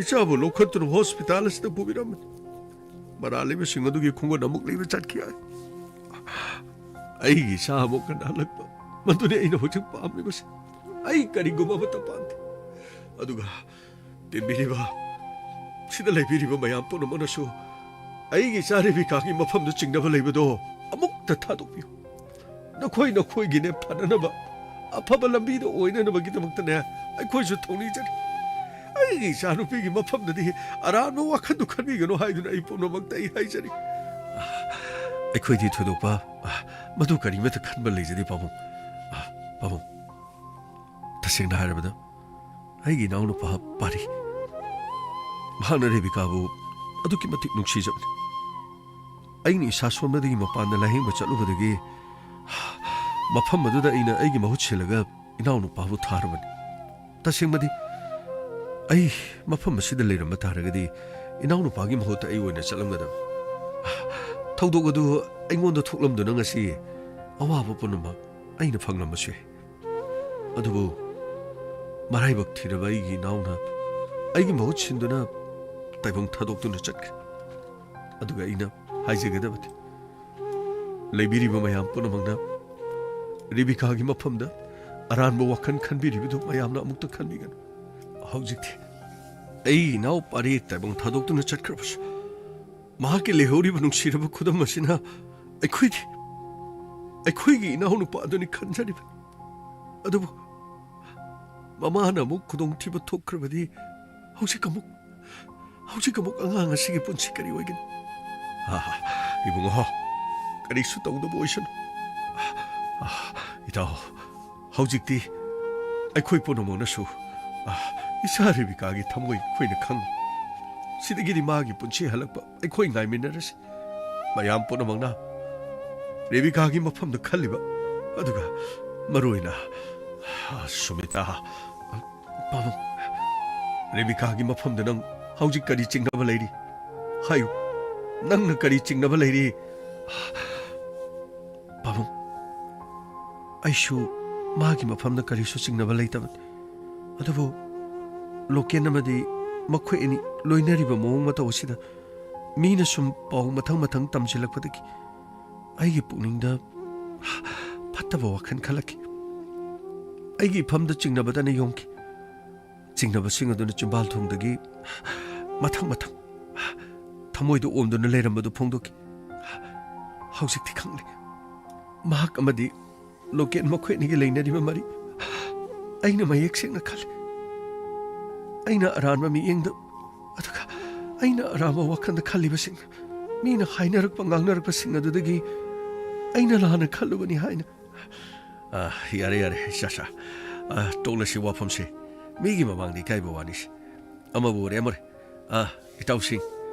ꯏꯆꯥꯕꯨ ꯂꯧꯈꯠꯇꯨꯅ ꯍꯣꯁꯄꯤꯇꯥꯜ ꯑꯁꯤꯗ ꯄꯨꯕꯤꯔꯝꯕꯅꯤ꯫ ꯃꯔꯥꯜ ꯂꯩꯕꯁꯤꯡ ꯑꯗꯨꯒꯤ ꯈꯣꯡꯒꯨꯟ ꯑꯃꯨꯛ ꯂꯩꯕ ꯆꯠꯈꯤ ꯍꯥꯏ꯫ ꯑꯩꯒꯤ ꯏꯆꯥ ꯑꯃꯨꯛ ꯍꯟꯅ ꯍꯜꯂꯛꯄ, ꯃꯗꯨꯅꯤ ꯑꯩꯅ ꯍꯧꯖꯤꯛ ꯄꯥꯝꯂꯤꯕꯁꯤ꯫ ꯑꯩ ꯀꯔꯤꯒꯨꯝꯕ ꯑꯃꯠꯇ ꯄꯥꯝꯗꯦ꯫ ꯑꯗꯨꯒ ꯇꯤꯟꯕꯤꯔꯤꯕ, ꯁꯤꯗ ꯂꯩꯕꯤꯔꯤꯕ ꯃꯌꯥꯝ ꯄꯨꯝꯅꯃꯛꯅꯁꯨ ꯑꯩꯒꯤ ꯏꯆꯥ ꯔꯦꯕꯤꯀꯥꯒꯤ ꯃꯐꯝꯗ ꯆꯤꯡꯅꯕ ꯂꯩꯕꯗꯣ ꯑꯃꯨꯛꯇ ꯊꯥꯗꯣꯛꯄꯤꯌꯨ꯫ ꯅꯈꯣꯏ ꯅꯈꯣꯏꯒꯤꯅꯦ ꯐꯅꯅꯕ, ꯑꯐꯕ ꯂꯝꯕꯤꯗ ꯑꯣꯏꯅꯅꯕꯒꯤꯗꯃꯛꯇꯅꯦ ꯑꯩꯈꯣꯏꯁꯨ ꯊꯧꯅꯤꯖꯔꯤ꯫ ꯑꯩꯒꯤ ꯏꯆꯥꯅꯨꯄꯤꯒꯤ ꯃꯐꯝꯗꯗꯤ ꯑꯔꯥꯟꯕ ꯋꯥꯈꯜꯗꯨ ꯈꯟꯕꯤꯒꯅꯨ ꯍꯥꯏꯗꯨꯅ ꯑꯩ ꯄꯨꯝꯅꯃꯛꯇ ꯑꯩ ꯍꯥꯏꯖꯔꯤ꯫ ꯑꯩꯈꯣꯏꯗꯤ ꯊꯣꯏꯗꯣꯛꯄ, ꯑ, ꯃꯗꯨ ꯀꯔꯤꯃꯠꯇ ꯈꯟꯕ ꯂꯩꯖꯗꯦ, ꯄꯥꯕꯨꯡ꯫ ꯑ, ꯄꯥꯕꯨꯡ, ꯇꯁꯦꯡꯅ ꯍꯥꯏꯔꯕꯗ, ꯑꯩꯒꯤ ꯏꯅꯥꯎꯅꯨꯄꯥ ꯄꯥꯔꯤ, ꯃꯍꯥꯛꯅ ꯔꯦꯕꯤꯀꯥꯕꯨ ꯑꯗꯨꯛꯀꯤ ꯃꯇꯤꯛ ꯅꯨꯡꯁꯤꯖꯕꯅꯤ꯫ ꯑꯩꯅ ꯏꯁꯥ ꯁꯣꯟꯕꯗꯒꯤ ꯃꯄꯥꯟꯗ ꯂꯥꯌꯦꯡꯕ ꯆꯠꯂꯨꯕꯗꯒꯤ ꯃꯐꯝ ꯑꯗꯨꯗ ꯑꯩꯅ ꯑꯩꯒꯤ ꯃꯍꯨꯠ ꯁꯤꯜꯂꯒ ꯏꯅꯥꯎꯅꯨꯄꯥꯕꯨ ꯊꯥꯔꯕꯅꯤ꯫ ꯇꯁꯦꯡꯕꯗꯤ, ꯑꯩ ꯃꯐꯝ ꯑꯁꯤꯗ ꯂꯩꯔꯝꯕ ꯇꯥꯔꯒꯗꯤ ꯏꯅꯥꯎꯅꯨꯄꯥꯒꯤ ꯃꯍꯨꯠꯇ ꯑꯩ ꯑꯣꯏꯅ ꯆꯠꯂꯝꯒꯗꯕꯅꯤ꯫ ꯊꯧꯗꯣꯛ ꯑꯗꯨ ꯑꯩꯉꯣꯟꯗ ꯊꯣꯛꯂꯝꯗꯨꯅ ꯉꯁꯤ ꯑꯋꯥꯕ ꯄꯨꯝꯅꯃꯛ ꯑꯩꯅ ꯐꯪꯂꯝꯕꯁꯨ ꯌꯥꯏ꯫ ꯑꯗꯨꯕꯨ ꯃꯔꯥꯏꯕꯛ ꯊꯤꯔꯕ ꯑꯩꯒꯤ ꯏꯅꯥꯎꯅ ꯑꯩꯒꯤ ꯃꯍꯨꯠ ꯁꯤꯟꯗꯨꯅ ꯇꯥꯏꯕꯪ ꯊꯥꯗꯣꯛꯇꯨꯅ ꯆꯠꯈ꯭ꯔꯦ꯫ ꯑꯗꯨꯒ ꯑꯩꯅ ꯍꯥꯏꯖꯒꯗꯕꯗꯤ, ꯂꯩꯕꯤꯔꯤꯕ ꯃꯌꯥꯝ ꯄꯨꯝꯅꯃꯛꯅ ꯔꯦꯕꯤꯀꯥꯒꯤ ꯃꯐꯝꯗ ꯑꯔꯥꯟꯕ ꯋꯥꯈꯜ ꯈꯟꯕꯤꯔꯤꯕꯗꯨ ꯃꯌꯥꯝꯅ ꯑꯃꯨꯛꯇ ꯈꯟꯕꯤꯒꯅꯨ꯫ ꯍꯧꯖꯤꯛꯇꯤ ꯑꯩ ꯏꯅꯥꯎ ꯄꯥꯔꯤ ꯇꯥꯏꯕꯪ ꯊꯥꯗꯣꯛꯇꯨꯅ ꯆꯠꯈ꯭ꯔꯕꯁꯨ, ꯃꯍꯥꯛꯀꯤ ꯂꯩꯍꯧꯔꯤꯕ ꯅꯨꯡꯁꯤꯔꯕ ꯈꯨꯗꯝ ꯑꯁꯤꯅ ꯑꯩꯈꯣꯏꯒꯤ, ꯑꯩꯈꯣꯏꯒꯤ ꯏꯅꯥꯎꯅꯨꯄꯥ ꯑꯗꯨꯅꯤ ꯈꯟꯖꯔꯤꯕꯅꯤ꯫ ꯑꯗꯨꯕꯨ ꯃꯃꯥꯅ ꯑꯃꯨꯛ ꯈꯨꯗꯣꯡꯊꯤꯕ ꯊꯣꯛꯈ꯭ꯔꯕꯗꯤ ꯍꯧꯖꯤꯛ ꯑꯃꯨꯛ, ꯍꯧꯖꯤꯛ ꯑꯃꯨꯛ ꯑꯉꯥꯡ ꯑꯁꯤꯒꯤ ꯄꯨꯟꯁꯤ ꯀꯔꯤ ꯑꯣꯏꯒꯅꯤ? ꯑꯥ, ꯏꯕꯨꯡꯉꯣ, ꯀꯔꯤꯁꯨ ꯇꯧꯗꯕ ꯑꯣꯏꯁꯅꯨ꯫ ꯑꯥ, ꯏꯇꯥꯎ, ꯍꯧꯖꯤꯛꯇꯤ ꯑꯩꯈꯣꯏ ꯄꯨꯝꯅꯃꯛꯅꯁꯨ, ꯑꯥ, ꯏꯆꯥ ꯔꯦꯕꯤꯀꯥꯒꯤ ꯊꯃꯣꯏ ꯑꯩꯈꯣꯏꯅ ꯈꯪꯉꯤ꯫ ꯁꯤꯗꯒꯤꯗꯤ ꯃꯥꯒꯤ ꯄꯨꯟꯁꯤ ꯍꯜꯂꯛꯄ ꯑꯩꯈꯣꯏ ꯉꯥꯏꯃꯤꯟꯅꯔꯁꯤ꯫ ꯃꯌꯥꯝ ꯄꯨꯝꯅꯃꯛꯅ ꯔꯦꯕꯤꯀꯥꯒꯤ ꯃꯐꯝꯗ ꯈꯜꯂꯤꯕ, ꯑꯗꯨꯒ ꯃꯔꯨꯑꯣꯏꯅ, ꯑꯥ, ꯁꯨꯃꯤꯇꯥ, ꯄꯥꯕꯨꯡ, ꯔꯦꯕꯤꯀꯥꯒꯤ ꯃꯐꯝꯗ ꯅꯪ ꯍꯧꯖꯤꯛ ꯀꯔꯤ ꯆꯤꯡꯅꯕ ꯂꯩꯔꯤ? ꯍꯥꯏꯌꯨ, ꯅꯪꯅ ꯀꯔꯤ ꯆꯤꯡꯅꯕ ꯂꯩꯔꯤ? ꯄꯥꯕꯨꯡ, ꯑꯩꯁꯨ ꯃꯥꯒꯤ ꯃꯐꯝꯗ ꯀꯔꯤꯁꯨ ꯆꯤꯡꯅꯕ ꯂꯩꯇꯕꯅꯤ꯫ ꯑꯗꯨꯕꯨ ꯂꯣꯀꯦꯟ ꯑꯃꯗꯤ ꯃꯈꯣꯏ ꯑꯅꯤ ꯂꯣꯏꯅꯔꯤꯕ ꯃꯑꯣꯡ ꯃꯇꯧ ꯑꯁꯤꯗ ꯃꯤꯅ ꯁꯨꯝ ꯄꯥꯎ ꯃꯊꯪ ꯃꯊꯪ ꯇꯝꯁꯤꯜꯂꯛꯄꯗꯒꯤ ꯑꯩꯒꯤ ꯄꯨꯛꯅꯤꯡꯗ ꯐꯠꯇꯕ ꯋꯥꯈꯜ ꯈꯜꯂꯛꯈꯤ꯫ ꯑꯩꯒꯤ ꯏꯐꯝꯗ ꯆꯤꯡꯅꯕꯗꯅ ꯌꯣꯝꯈꯤ꯫ ꯆꯤꯡꯅꯕꯁꯤꯡ ꯑꯗꯨꯅ ꯆꯤꯝꯕꯥꯜ ꯊꯣꯡꯗꯒꯤ ꯃꯊꯪ ꯃꯊꯪ ꯊꯃꯣꯏꯗ ꯑꯣꯝꯗꯨꯅ ꯂꯩꯔꯝꯕꯗꯨ ꯐꯣꯡꯗꯣꯛꯈꯤ꯫ ꯍꯧꯖꯤꯛꯇꯤ ꯈꯪꯂꯦ꯫ ꯃꯍꯥꯛ ꯑꯃꯗꯤ ꯂꯣꯀꯦꯟ ꯃꯈꯣꯏ ꯑꯅꯤꯒꯤ ꯂꯩꯅꯔꯤꯕ ꯃꯔꯤ ꯑꯩꯅ ꯃꯌꯦꯛ ꯁꯦꯡꯅ ꯈꯜꯂꯤ꯫ ꯑꯩꯅ ꯑꯔꯥꯟꯕ ꯃꯤꯠꯌꯦꯡꯗ, ꯑꯗꯨꯒ ꯑꯩꯅ ꯑꯔꯥꯟꯕ ꯋꯥꯈꯜꯗ ꯈꯜꯂꯤꯕꯁꯤꯡ, ꯃꯤꯅ ꯍꯥꯏꯅꯔꯛꯄ ꯉꯥꯡꯅꯔꯛꯄꯁꯤꯡ ꯑꯗꯨꯗꯒꯤ ꯑꯩꯅ ꯂꯥꯟꯅ ꯈꯜꯂꯨꯕꯅꯤ ꯍꯥꯏꯅ꯫ ꯑ, ꯌꯥꯔꯦ, ꯌꯥꯔꯦ, ꯏꯆꯥꯁꯥ꯫ ꯑ, ꯇꯣꯛꯂꯁꯤ ꯋꯥꯐꯝꯁꯦ꯫ ꯃꯤꯒꯤ ꯃꯃꯥꯡꯗ ꯏꯀꯥꯏꯕ ꯋꯥꯅꯤꯁꯦ꯫ ꯑꯃꯕꯨ ꯑꯣꯏꯔꯦ, ꯑꯃ ꯑꯣꯏꯔꯦ꯫ ꯑ, ꯏꯇꯥꯎꯁꯤꯡ,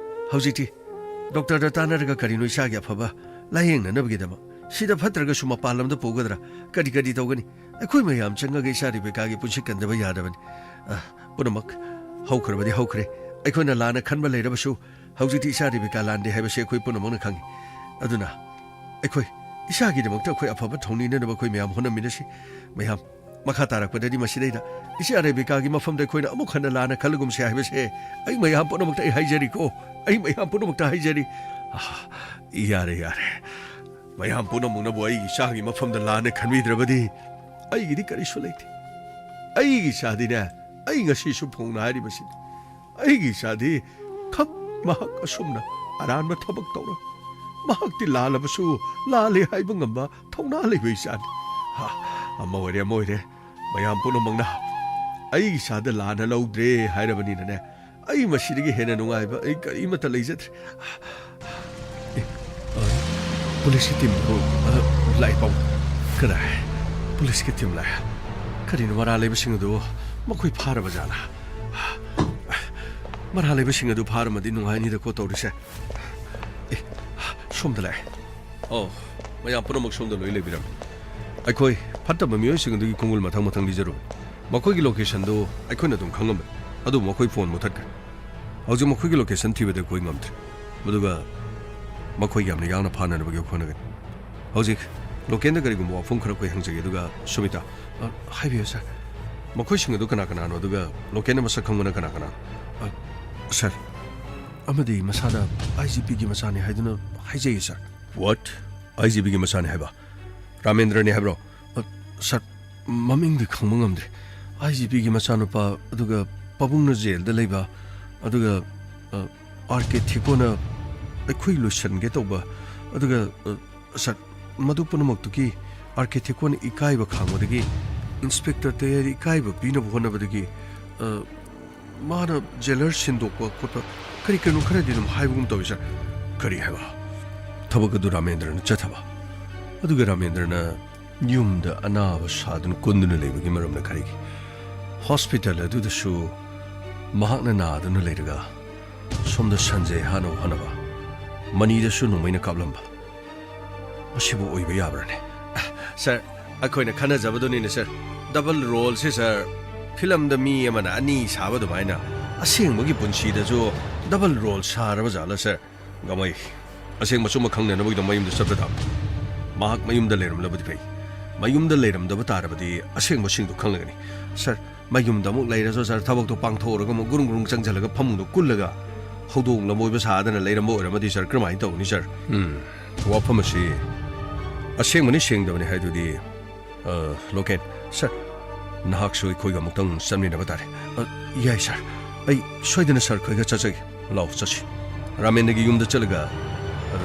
ꯍꯧꯖꯤꯛꯇꯤ ꯗꯣꯛꯇꯔꯗ ꯇꯥꯟꯅꯔꯒ ꯀꯔꯤꯅꯣ ꯏꯆꯥꯒꯤ ꯑꯐꯕ ꯂꯥꯌꯦꯡꯅꯅꯕꯒꯤꯗꯃꯛ꯫ ꯁꯤꯗ ꯐꯠꯇ꯭ꯔꯒꯁꯨ ꯃꯄꯥꯟ ꯂꯝꯗ ꯄꯨꯒꯗ꯭ꯔꯥ? ꯀꯔꯤ ꯀꯔꯤ ꯇꯧꯒꯅꯤ? ꯑꯩꯈꯣꯏ ꯃꯌꯥꯝ ꯆꯪꯉꯒ ꯏꯆꯥ ꯔꯦꯕꯦꯀꯥꯒꯤ ꯄꯨꯟꯁꯤ ꯀꯟꯗꯕ ꯌꯥꯗꯕꯅꯤ꯫ ꯑ, ꯄꯨꯝꯅꯃꯛ ꯍꯧꯈ꯭ꯔꯕꯗꯤ ꯍꯧꯈ꯭ꯔꯦ꯫ ꯑꯩꯈꯣꯏꯅ ꯂꯥꯟꯅ ꯈꯟꯕ ꯂꯩꯔꯕꯁꯨ, ꯍꯧꯖꯤꯛꯇꯤ ꯏꯆꯥ ꯔꯦꯕꯦꯀꯥ ꯂꯥꯟꯗꯦ ꯍꯥꯏꯕꯁꯤ ꯑꯩꯈꯣꯏ ꯄꯨꯝꯅꯃꯛꯅ ꯈꯪꯏ꯫ ꯑꯗꯨꯅ ꯑꯩꯈꯣꯏ ꯏꯆꯥꯒꯤꯗꯃꯛꯇ ꯑꯩꯈꯣꯏ ꯑꯐꯕ ꯊꯧꯅꯤꯅꯅꯕ ꯑꯩꯈꯣꯏ ꯃꯌꯥꯝ ꯍꯣꯠꯅꯃꯤꯟꯅꯁꯤ꯫ ꯃꯌꯥꯝ, ꯃꯈꯥ ꯇꯥꯔꯛꯄꯗꯗꯤ ꯃꯁꯤꯗꯩꯗ ꯏꯆꯥ ꯔꯦꯕꯦꯀꯥꯒꯤ ꯃꯐꯝꯗ ꯑꯩꯈꯣꯏꯅ ꯑꯃꯨꯛ ꯍꯟꯅ ꯂꯥꯟꯅ ꯈꯜꯂꯒꯨꯝꯁꯦ ꯍꯥꯏꯕꯁꯦ ꯑꯩ ꯃꯌꯥꯝ ꯄꯨꯝꯅꯃꯛꯇ ꯑꯩ ꯍꯥꯏꯖꯔꯤꯀꯣ꯫ ꯑꯩ ꯃꯌꯥꯝ ꯄꯨꯝꯅꯃꯛꯇ ꯍꯥꯏꯖꯔꯤ꯫ ꯑꯥ, ꯌꯥꯔꯦ, ꯌꯥꯔꯦ꯫ ꯃꯌꯥꯝ ꯄꯨꯝꯅꯃꯛꯅꯕꯨ ꯑꯩꯒꯤ ꯏꯆꯥꯒꯤ ꯃꯐꯝꯗ ꯂꯥꯟꯅ ꯈꯟꯕꯤꯗ꯭ꯔꯕꯗꯤ ꯑꯩꯒꯤꯗꯤ ꯀꯔꯤꯁꯨ ꯂꯩꯇꯦ꯫ ꯑꯩꯒꯤ ꯏꯆꯥꯗꯤꯅꯦ, ꯑꯩ ꯉꯁꯤꯁꯨ ꯐꯣꯡꯅ ꯍꯥꯏꯔꯤꯕꯁꯤꯅꯤ꯫ ꯑꯩꯒꯤ ꯏꯆꯥꯗꯤ ꯈꯛ ꯃꯍꯥꯛ ꯑꯁꯨꯝꯅ ꯑꯔꯥꯟꯕ ꯊꯕꯛ ꯇꯧꯔꯣꯏ꯫ ꯃꯍꯥꯛꯇꯤ ꯂꯥꯜꯂꯕꯁꯨ ꯂꯥꯜꯂꯦ ꯍꯥꯏꯕ ꯉꯝꯕ ꯊꯧꯅꯥ ꯂꯩꯕ ꯏꯆꯥꯅꯤ꯫ ꯍꯥ, ꯑꯃ ꯑꯣꯏꯔꯦ, ꯑꯃ ꯑꯣꯏꯔꯦ꯫ ꯃꯌꯥꯝ ꯄꯨꯝꯅꯃꯛꯅ ꯑꯩꯒꯤ ꯏꯆꯥꯗ ꯂꯥꯟꯅ ꯂꯧꯗ꯭ꯔꯦ ꯍꯥꯏꯔꯕꯅꯤꯅꯅꯦ, ꯑꯩ ꯃꯁꯤꯗꯒꯤ ꯍꯦꯟꯅ ꯅꯨꯡꯉꯥꯏꯕ ꯑꯩ ꯀꯔꯤꯃꯠꯇ ꯂꯩꯖꯗ꯭ꯔꯦ꯫ ꯑꯦ, ꯑ, ꯄꯨꯂꯤꯁꯀꯤ ꯇꯤꯝꯗꯨ, ꯑ, ꯂꯥꯛꯑꯦ ꯄꯥꯕꯨꯡ꯫ ꯀꯗꯥꯏ? ꯄꯨꯂꯤꯁꯀꯤ ꯇꯤꯝ ꯂꯥꯛꯑꯦ꯫ ꯀꯔꯤꯅꯣ, ꯃꯔꯥꯜ ꯂꯩꯕꯁꯤꯡ ꯑꯗꯨ ꯃꯈꯣꯏ ꯐꯥꯔꯕ ꯖꯥꯠꯂꯥ? ꯃꯔꯥꯜ ꯂꯩꯕꯁꯤꯡ ꯑꯗꯨ ꯐꯥꯔꯝꯃꯗꯤ ꯅꯨꯡꯉꯥꯏꯅꯤꯗꯀꯣ ꯇꯧꯔꯤꯁꯦ꯫ ꯑꯦ, ꯁꯣꯝꯗ ꯂꯥꯛꯑꯦ꯫ ꯑꯣ, ꯃꯌꯥꯝ ꯄꯨꯝꯅꯃꯛ ꯁꯣꯝꯗ ꯂꯣꯏ ꯂꯩꯕꯤꯔꯝꯃꯤ꯫ ꯑꯩꯈꯣꯏ ꯐꯠꯇꯕ ꯃꯤꯑꯣꯏꯁꯤꯡ ꯑꯗꯨꯒꯤ ꯈꯣꯡꯒꯨꯜ ꯃꯊꯪ ꯃꯊꯪ ꯂꯤꯖꯔꯨꯕꯅꯤ꯫ ꯃꯈꯣꯏꯒꯤ ꯂꯣꯀꯦꯁꯟꯗꯨ ꯑꯩꯈꯣꯏꯅ ꯑꯗꯨꯝ ꯈꯪꯉꯝꯕꯅꯤ, ꯑꯗꯨꯕꯨ ꯃꯈꯣꯏ ꯐꯣꯟ ꯃꯨꯊꯠꯈ꯭ꯔꯦ꯫ ꯍꯧꯖꯤꯛ ꯃꯈꯣꯏꯒꯤ ꯂꯣꯀꯦꯁꯟ ꯊꯤꯕꯗ ꯑꯩꯈꯣꯏ ꯉꯝꯗ꯭ꯔꯦ꯫ ꯑꯗꯨꯒ ꯃꯈꯣꯏ ꯌꯥꯝꯅ ꯌꯥꯡꯅ ꯐꯥꯅꯅꯕꯒꯤ ꯍꯣꯠꯅꯒꯅꯤ꯫ ꯍꯧꯖꯤꯛ ꯂꯣꯀꯦꯜꯗ ꯀꯔꯤꯒꯨꯝꯕ ꯋꯥꯐꯝ ꯈꯔ ꯑꯩꯈꯣꯏ ꯍꯪꯖꯒꯦ, ꯑꯗꯨꯒ ꯁꯨꯃꯤꯇꯥ, ꯑ, ꯍꯥꯏꯕꯤꯌꯨ ꯁꯥꯔ꯫ ꯃꯈꯣꯏꯁꯤꯡ ꯑꯗꯨ ꯀꯅꯥ ꯀꯅꯥꯅꯣ, ꯑꯗꯨꯒ ꯂꯣꯀꯦꯜꯅ ꯃꯁꯛ ꯈꯪꯕꯅ ꯀꯅꯥ ꯀꯅꯥꯅꯣ? ꯑ, ꯁꯥꯔ, ꯑꯃꯗꯤ ꯃꯁꯥꯗ ꯑꯥꯏ ꯖꯤ ꯄꯤꯒꯤ ꯃꯆꯥꯅꯤ ꯍꯥꯏꯗꯨꯅ ꯍꯥꯏꯖꯩ ꯁꯥꯔ꯫ What? ꯑꯥꯏ ꯖꯤ ꯄꯤꯒꯤ ꯃꯆꯥꯅꯤ ꯍꯥꯏꯕ? ꯔꯥꯃꯦꯟꯗ꯭ꯔꯅꯤ ꯍꯥꯏꯕ꯭ꯔꯣ? ꯑ, ꯁꯥꯔ, ꯃꯃꯤꯡꯗꯤ ꯈꯪꯕ ꯉꯝꯗ꯭ꯔꯦ꯫ ꯑꯥꯏ ꯖꯤ ꯄꯤꯒꯤ ꯃꯆꯥꯅꯨꯄꯥ, ꯑꯗꯨꯒ ꯄꯥꯕꯨꯡꯅ ꯖꯦꯜꯗ ꯂꯩꯕ, ꯑꯗꯨꯒ, ꯑ, ꯑꯥꯔ ꯀꯦ ꯊꯦꯀꯣꯅ ꯑꯩꯈꯣꯏ ꯂꯣꯏꯁꯤꯟꯒꯦ ꯇꯧꯕ, ꯑꯗꯨꯒ, ꯑ, ꯁꯥꯔ, ꯃꯗꯨ ꯄꯨꯝꯅꯃꯛꯇꯨꯒꯤ ꯑꯥꯔ ꯀꯦ ꯊꯦꯀꯣꯅ ꯏꯀꯥꯏꯕ ꯈꯥꯡꯕꯗꯒꯤ, ꯏꯟꯁꯄꯦꯛꯇꯔ ꯇꯌꯥꯔ ꯏꯀꯥꯏꯕ ꯄꯤꯅꯕ ꯍꯣꯠꯅꯕꯗꯒꯤ, ꯑ, ꯃꯥꯅ ꯖꯦꯂꯔ ꯁꯤꯟꯗꯣꯛꯄ ꯈꯣꯠꯄ ꯀꯔꯤ ꯀꯔꯤꯅꯣ ꯈꯔꯗꯤ ꯑꯗꯨꯝ ꯍꯥꯏꯕꯒꯨꯝ ꯇꯧꯏ, ꯁꯥꯔ꯫ ꯀꯔꯤ ꯍꯥꯏꯕ? ꯊꯕꯛ ꯑꯗꯨ ꯔꯥꯃꯦꯟꯗ꯭ꯔꯅ ꯆꯠꯊꯕ, ꯑꯗꯨꯒ ꯔꯥꯃꯦꯟꯗ꯭ꯔꯅ ꯌꯨꯝꯗ ꯑꯅꯥꯕ ꯁꯥꯗꯨꯅ ꯀꯨꯟꯗꯨꯅ ꯂꯩꯕꯒꯤ ꯃꯔꯝꯅ ꯀꯔꯤꯒꯤ? ꯍꯣꯁꯄꯤꯇꯥꯜ ꯑꯗꯨꯗꯁꯨ ꯃꯍꯥꯛꯅ ꯅꯥꯗꯨꯅ ꯂꯩꯔꯒ ꯁꯣꯝꯗ ꯁꯟꯖꯦ ꯍꯥꯠꯅꯕ ꯍꯣꯠꯅꯕ꯫ ꯃꯅꯤꯗꯁꯨ ꯅꯣꯡꯃꯩꯅ ꯀꯥꯞꯂꯝꯕ꯫ ꯃꯁꯤꯕꯨ ꯑꯣꯏꯕ ꯌꯥꯕ꯭ꯔꯥꯅꯦ? ꯁꯥꯔ, ꯑꯩꯈꯣꯏꯅ ꯈꯟꯅꯖꯕꯗꯨꯅꯤꯅꯦ, ꯁꯥꯔ꯫ ꯗꯕꯜ ꯔꯣꯜꯁꯦ, ꯁꯥꯔ, ꯐꯤꯂꯝꯗ ꯃꯤ ꯑꯃꯅ ꯑꯅꯤ ꯁꯥꯕ ꯑꯗꯨꯃꯥꯏꯅ ꯑꯁꯦꯡꯕꯒꯤ ꯄꯨꯟꯁꯤꯗꯁꯨ ꯗꯕꯜ ꯔꯣꯜ ꯁꯥꯔꯕ ꯖꯥꯠꯂ, ꯁꯥꯔ? ꯒꯃꯩ, ꯑꯁꯦꯡꯕ ꯑꯆꯨꯝꯕ ꯈꯪꯅꯅꯕꯒꯤꯗꯃꯛ ꯃꯌꯨꯝꯗ ꯆꯠꯄ ꯇꯥꯕ꯫ ꯃꯍꯥꯛ ꯃꯌꯨꯝꯗ ꯂꯩꯔꯝꯂꯕꯗꯤ ꯐꯩ꯫ ꯃꯌꯨꯝꯗ ꯂꯩꯔꯝꯗꯕ ꯇꯥꯔꯕꯗꯤ ꯑꯁꯦꯡꯕꯁꯤꯡꯗꯨ ꯈꯪꯂꯒꯅꯤ꯫ ꯁꯥꯔ, ꯃꯌꯨꯝꯗ ꯑꯃꯨꯛ ꯂꯩꯔꯁꯨ, ꯁꯥꯔ, ꯊꯕꯛꯇꯣ ꯄꯥꯡꯊꯣꯛꯎꯔꯒ ꯑꯃꯨꯛ ꯒꯨꯔꯨꯡ ꯒꯨꯔꯨꯡ ꯆꯪꯁꯤꯜꯂꯒ ꯐꯃꯨꯡꯗ ꯀꯨꯜꯂꯒ ꯍꯧꯗꯣꯡ ꯂꯝꯕꯣꯏꯕ ꯁꯥꯗꯅ ꯂꯩꯔꯝꯕ ꯑꯣꯏꯔꯝꯃꯗꯤ, ꯁꯥꯔ, ꯀꯔꯝꯍꯥꯏꯅ ꯇꯧꯒꯅꯤ, ꯁꯥꯔ? ꯎꯝ, ꯋꯥꯐꯝ ꯑꯁꯤ ꯑꯁꯦꯡꯕꯅꯤ ꯁꯦꯡꯗꯕꯅꯤ ꯍꯥꯏꯗꯨꯗꯤ, ꯑ, ꯂꯣꯀꯦꯟ, ꯁꯥꯔ, ꯅꯍꯥꯛꯁꯨ ꯑꯩꯈꯣꯏꯒ ꯑꯃꯨꯛꯇꯪ ꯆꯠꯃꯤꯟꯅꯕ ꯇꯥꯔꯦ꯫ ꯑ, ꯌꯥꯏ, ꯁꯥꯔ꯫ ꯑꯩ ꯁꯣꯏꯗꯅ ꯁꯥꯔ ꯈꯣꯏꯒ ꯆꯠꯆꯒꯦ꯫ ꯂꯥꯛꯑꯣ, ꯆꯠꯁꯤ꯫ ꯔꯥꯃꯦꯟꯗ꯭ꯔꯒꯤ ꯌꯨꯝꯗ ꯆꯠꯂꯒ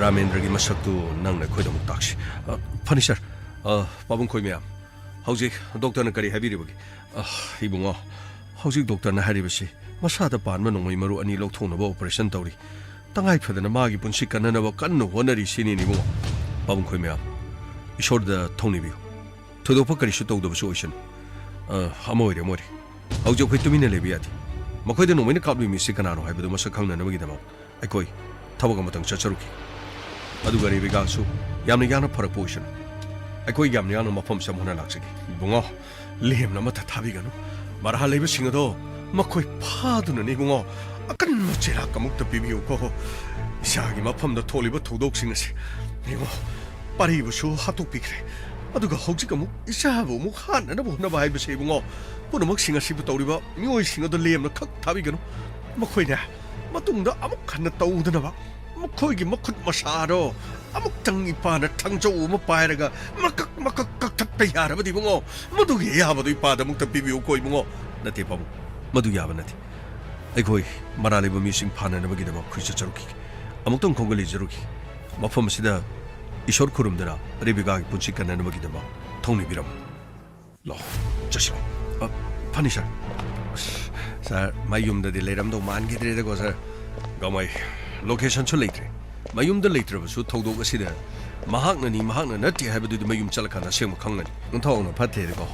ꯔꯥꯃꯦꯟꯗ꯭ꯔꯒꯤ ꯃꯁꯛꯇꯨ ꯅꯪꯅ ꯑꯩꯈꯣꯏꯗ ꯑꯃꯨꯛ ꯇꯥꯛꯁꯤ꯫ ꯑ, ꯐꯅꯤ, ꯁꯥꯔ꯫ ꯑ, ꯄꯥꯕꯨꯡ ꯈꯣꯏ ꯃꯌꯥꯝ, ꯍꯧꯖꯤꯛ ꯗꯣꯛꯇꯔꯅ ꯀꯔꯤ ꯍꯥꯏꯕꯤꯔꯤꯕꯒꯦ? ꯑ, ꯏꯕꯨꯡꯉꯣ, ꯍꯧꯖꯤꯛ ꯗꯣꯛꯇꯔꯅ ꯍꯥꯏꯔꯤꯕꯁꯤ ꯃꯁꯥꯗ ꯄꯥꯟꯕ ꯅꯣꯡꯃꯩ ꯃꯔꯨ ꯑꯅꯤ ꯂꯧꯊꯣꯛꯅꯕ ꯑꯣꯄꯔꯦꯁꯟ ꯇꯧꯔꯤ꯫ ꯇꯉꯥꯏ ꯐꯗꯅ ꯃꯥꯒꯤ ꯄꯨꯟꯁꯤ ꯀꯟꯅꯅꯕ ꯀꯟꯅ ꯍꯣꯠꯅꯔꯤ ꯁꯤꯅꯤꯅꯦ, ꯏꯕꯨꯡꯉꯣ꯫ ꯄꯥꯕꯨꯡ ꯈꯣꯏ ꯃꯌꯥꯝ, ꯏꯁꯣꯔꯗ ꯊꯧꯅꯤꯕꯤꯌꯨ꯫ ꯊꯣꯏꯗꯣꯛꯄ ꯀꯔꯤꯁꯨ ꯇꯧꯗꯕꯁꯨ ꯑꯣꯏꯁꯅꯨ꯫ ꯑ, ꯑꯃ ꯑꯣꯏꯔꯦ, ꯑꯃ ꯑꯣꯏꯔꯦ꯫ ꯍꯧꯖꯤꯛ ꯑꯩꯈꯣꯏ ꯇꯨꯃꯤꯟꯅ ꯂꯩꯕ ꯌꯥꯗꯦ꯫ ꯃꯈꯣꯏꯗ ꯅꯣꯡꯃꯩꯅ ꯀꯥꯞꯂꯨꯏ ꯃꯤꯁꯤ ꯀꯅꯥꯅꯣ ꯍꯥꯏꯕꯗꯨ ꯃꯁꯛ ꯈꯪꯅꯅꯕꯒꯤꯗꯃꯛ ꯑꯩꯈꯣꯏ ꯊꯕꯛ ꯑꯃꯇꯪ ꯆꯠꯆꯔꯨꯈꯤ꯫ ꯑꯗꯨꯒ ꯔꯦꯕꯤꯀꯥꯁꯨ ꯌꯥꯝꯅ ꯌꯥꯡꯅ ꯐꯔꯛꯄ ꯑꯣꯏꯁꯅꯨ꯫ ꯑꯩꯈꯣꯏ ꯌꯥꯝꯅ ꯌꯥꯡꯅ ꯃꯐꯝꯁꯤꯗ ꯑꯃꯨꯛ ꯍꯟꯅ ꯂꯥꯛꯆꯒꯦ꯫ ꯏꯕꯨꯡꯉꯣ, ꯂꯦꯝꯅ ꯑꯃꯠꯇ ꯊꯥꯕꯤꯒꯅꯨ꯫ ꯃꯔꯥ ꯂꯩꯕꯁꯤꯡ ꯑꯗꯣ ꯃꯈꯣꯏ ꯐꯥꯗꯨꯅꯅꯤ, ꯏꯕꯨꯡꯉꯣ꯫ ꯑꯀꯟꯕ ꯆꯩꯔꯥꯛ ꯑꯃꯨꯛꯇ ꯄꯤꯕꯤꯌꯨꯀꯣ꯫ ꯏꯁꯥꯒꯤ ꯃꯐꯝꯗ ꯊꯣꯛꯂꯤꯕ ꯊꯧꯗꯣꯛꯁꯤꯡ ꯑꯁꯤ, ꯏꯕꯨꯡꯉꯣ, ꯄꯥꯔꯤꯕꯁꯨ ꯍꯥꯠꯇꯣꯛꯄꯤꯈ꯭ꯔꯦ꯫ ꯑꯗꯨꯒ ꯍꯧꯖꯤꯛ ꯑꯃꯨꯛ ꯏꯆꯥꯕꯨ ꯑꯃꯨꯛ ꯍꯥꯠꯅꯅꯕ ꯍꯣꯠꯅꯕ ꯍꯥꯏꯕꯁꯦ, ꯏꯕꯨꯡꯉꯣ, ꯄꯨꯝꯅꯃꯛꯁꯤꯡ ꯑꯁꯤꯕꯨ ꯇꯧꯔꯤꯕ ꯃꯤꯑꯣꯏꯁꯤꯡ ꯑꯗꯨ ꯂꯦꯝꯅ ꯈꯛ ꯊꯥꯕꯤꯒꯅꯨ꯫ ꯃꯈꯣꯏꯅ ꯃꯇꯨꯡꯗ ꯑꯃꯨꯛ ꯍꯟꯅ ꯇꯧꯗꯅꯕ ꯃꯈꯣꯏꯒꯤ ꯃꯈꯨꯠ ꯃꯁꯥꯗꯣ ꯑꯃꯨꯛꯇꯪ ꯏꯄꯥꯅ ꯊꯥꯡꯖꯧ ꯑꯃ ꯄꯥꯏꯔꯒ ꯃꯀꯛ ꯃꯀꯛ ꯀꯛꯊꯠꯄ ꯌꯥꯔꯕꯗꯤ, ꯏꯕꯨꯡꯉꯣ, ꯃꯗꯨꯒꯤ ꯑꯌꯥꯕꯗꯨ ꯏꯄꯥꯗ ꯑꯃꯨꯛꯇ ꯄꯤꯕꯤꯌꯨꯀꯣ, ꯏꯕꯨꯡꯉꯣ꯫ ꯅꯠꯇꯦ, ꯄꯥꯕꯨꯡ, ꯃꯗꯨ ꯌꯥꯕ ꯅꯠꯇꯦ꯫ ꯑꯩꯈꯣꯏ ꯃꯔꯥ ꯂꯩꯕ ꯃꯤꯁꯤꯡ ꯐꯥꯅꯅꯕꯒꯤꯗꯃꯛ ꯑꯩꯈꯣꯏ ꯆꯠꯆꯔꯨꯈꯤꯒꯦ꯫ ꯑꯃꯨꯛꯇꯪ ꯈꯣꯡꯒꯜ ꯂꯤꯖꯔꯨꯈꯤ꯫ ꯃꯐꯝ ꯑꯁꯤꯗ ꯏꯁꯣꯔ ꯈꯨꯔꯨꯝꯗꯨꯅ ꯔꯦꯕꯤꯀꯥꯒꯤ ꯄꯨꯟꯁꯤ ꯀꯟꯅꯅꯕꯒꯤꯗꯃꯛ ꯊꯧꯅꯤꯕꯤꯔꯝꯃꯨ꯫ ꯂꯥꯛꯑꯣ, ꯆꯠꯁꯤ ꯂꯥꯛꯑꯣ꯫ ꯑ, ꯐꯅꯤ, ꯁꯥꯔ꯫ ꯑꯁ, ꯁꯥꯔ, ꯃꯌꯨꯝꯗꯗꯤ ꯂꯩꯔꯝꯗꯧ ꯃꯥꯟꯈꯤꯗ꯭ꯔꯦꯗꯀꯣ, ꯁꯥꯔ꯫ ꯒꯃꯥꯏ, ꯂꯣꯀꯦꯁꯟꯁꯨ ꯂꯩꯇ꯭ꯔꯦ꯫ ꯃꯌꯨꯝꯗ ꯂꯩꯇ꯭ꯔꯕꯁꯨ ꯊꯧꯗꯣꯛ ꯑꯁꯤꯗ ꯃꯍꯥꯛꯅꯅꯤ, ꯃꯍꯥꯛꯅ ꯅꯠꯇꯦ ꯍꯥꯏꯕꯗꯨꯗꯤ ꯃꯌꯨꯝ ꯆꯠꯂꯀꯥꯟꯗ ꯑꯁꯦꯡꯕ ꯈꯪꯒꯅꯤ꯫ ꯑꯣꯟꯊꯣꯛꯅ ꯐꯠꯇꯦꯗꯀꯣ꯫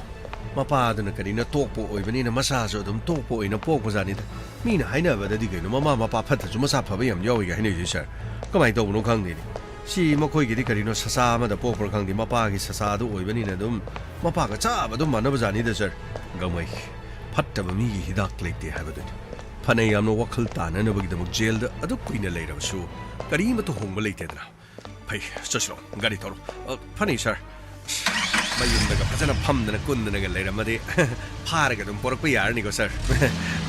ꯃꯄꯥꯗꯨꯅ ꯀꯔꯤꯅꯣ ꯇꯣꯛꯄ ꯑꯣꯏꯕꯅꯤꯅ ꯃꯆꯥꯁꯨ ꯑꯗꯨꯝ ꯇꯣꯛꯄ ꯑꯣꯏꯅ ꯄꯣꯛꯄꯖꯥꯠꯅꯤꯗ꯫ ꯃꯤꯅ ꯍꯥꯏꯅꯕꯗꯗꯤ ꯀꯩꯅꯣ, ꯃꯃꯥ ꯃꯄꯥ ꯐꯠꯇ꯭ꯔꯁꯨ ꯃꯆꯥ ꯐꯕ ꯌꯥꯝ ꯌꯥꯎꯏꯒ ꯍꯥꯏꯅꯩꯁꯦ, ꯁꯥꯔ꯫ ꯀꯃꯥꯏꯅ ꯇꯧꯕꯅꯣ ꯈꯪꯗꯦꯅꯦ꯫ ꯁꯤ ꯃꯈꯣꯏꯒꯤꯗꯤ ꯀꯔꯤꯅꯣ, ꯁꯆꯥ ꯑꯃꯗ ꯄꯣꯛꯄ꯭ꯔꯥ ꯈꯪꯗꯦ, ꯃꯄꯥꯒꯤ ꯁꯆꯥꯗꯨ ꯑꯣꯏꯕꯅꯤꯅ ꯑꯗꯨꯝ ꯃꯄꯥꯒ ꯆꯞ ꯑꯗꯨꯝ ꯃꯥꯟꯅꯕꯖꯥꯠꯅꯤꯗ, ꯁꯥꯔ꯫ ꯒꯥꯡꯃꯩ, ꯐꯠꯇꯕ ꯃꯤꯒꯤ ꯍꯤꯗꯥꯛ ꯂꯩꯇꯦ ꯍꯥꯏꯕꯗꯨꯅꯤ꯫ ꯐꯅ ꯌꯥꯝꯅ ꯋꯥꯈꯜ ꯇꯥꯅꯅꯕꯒꯤꯗꯃꯛ ꯖꯦꯜꯗ ꯑꯗꯨꯛ ꯀꯨꯏꯅ ꯂꯩꯔꯕꯁꯨ ꯀꯔꯤꯃꯠꯇ ꯍꯣꯡꯕ ꯂꯩꯇꯦꯗꯅ꯫ ꯐꯩ, ꯆꯠꯁꯤꯔꯣ? ꯒꯥꯔꯤ ꯊꯧꯔꯣ꯫ ꯑ, ꯐꯅꯤ, ꯁꯥꯔ꯫ ꯃꯌꯨꯝꯗꯒ ꯐꯖꯅ ꯐꯝꯗꯅ ꯀꯨꯟꯗꯅꯒ ꯂꯩꯔꯝꯃꯗꯤ ꯐꯥꯔꯒ ꯑꯗꯨꯝ ꯄꯣꯔꯛꯄ ꯌꯥꯔꯅꯤꯀꯣ, ꯁꯥꯔ꯫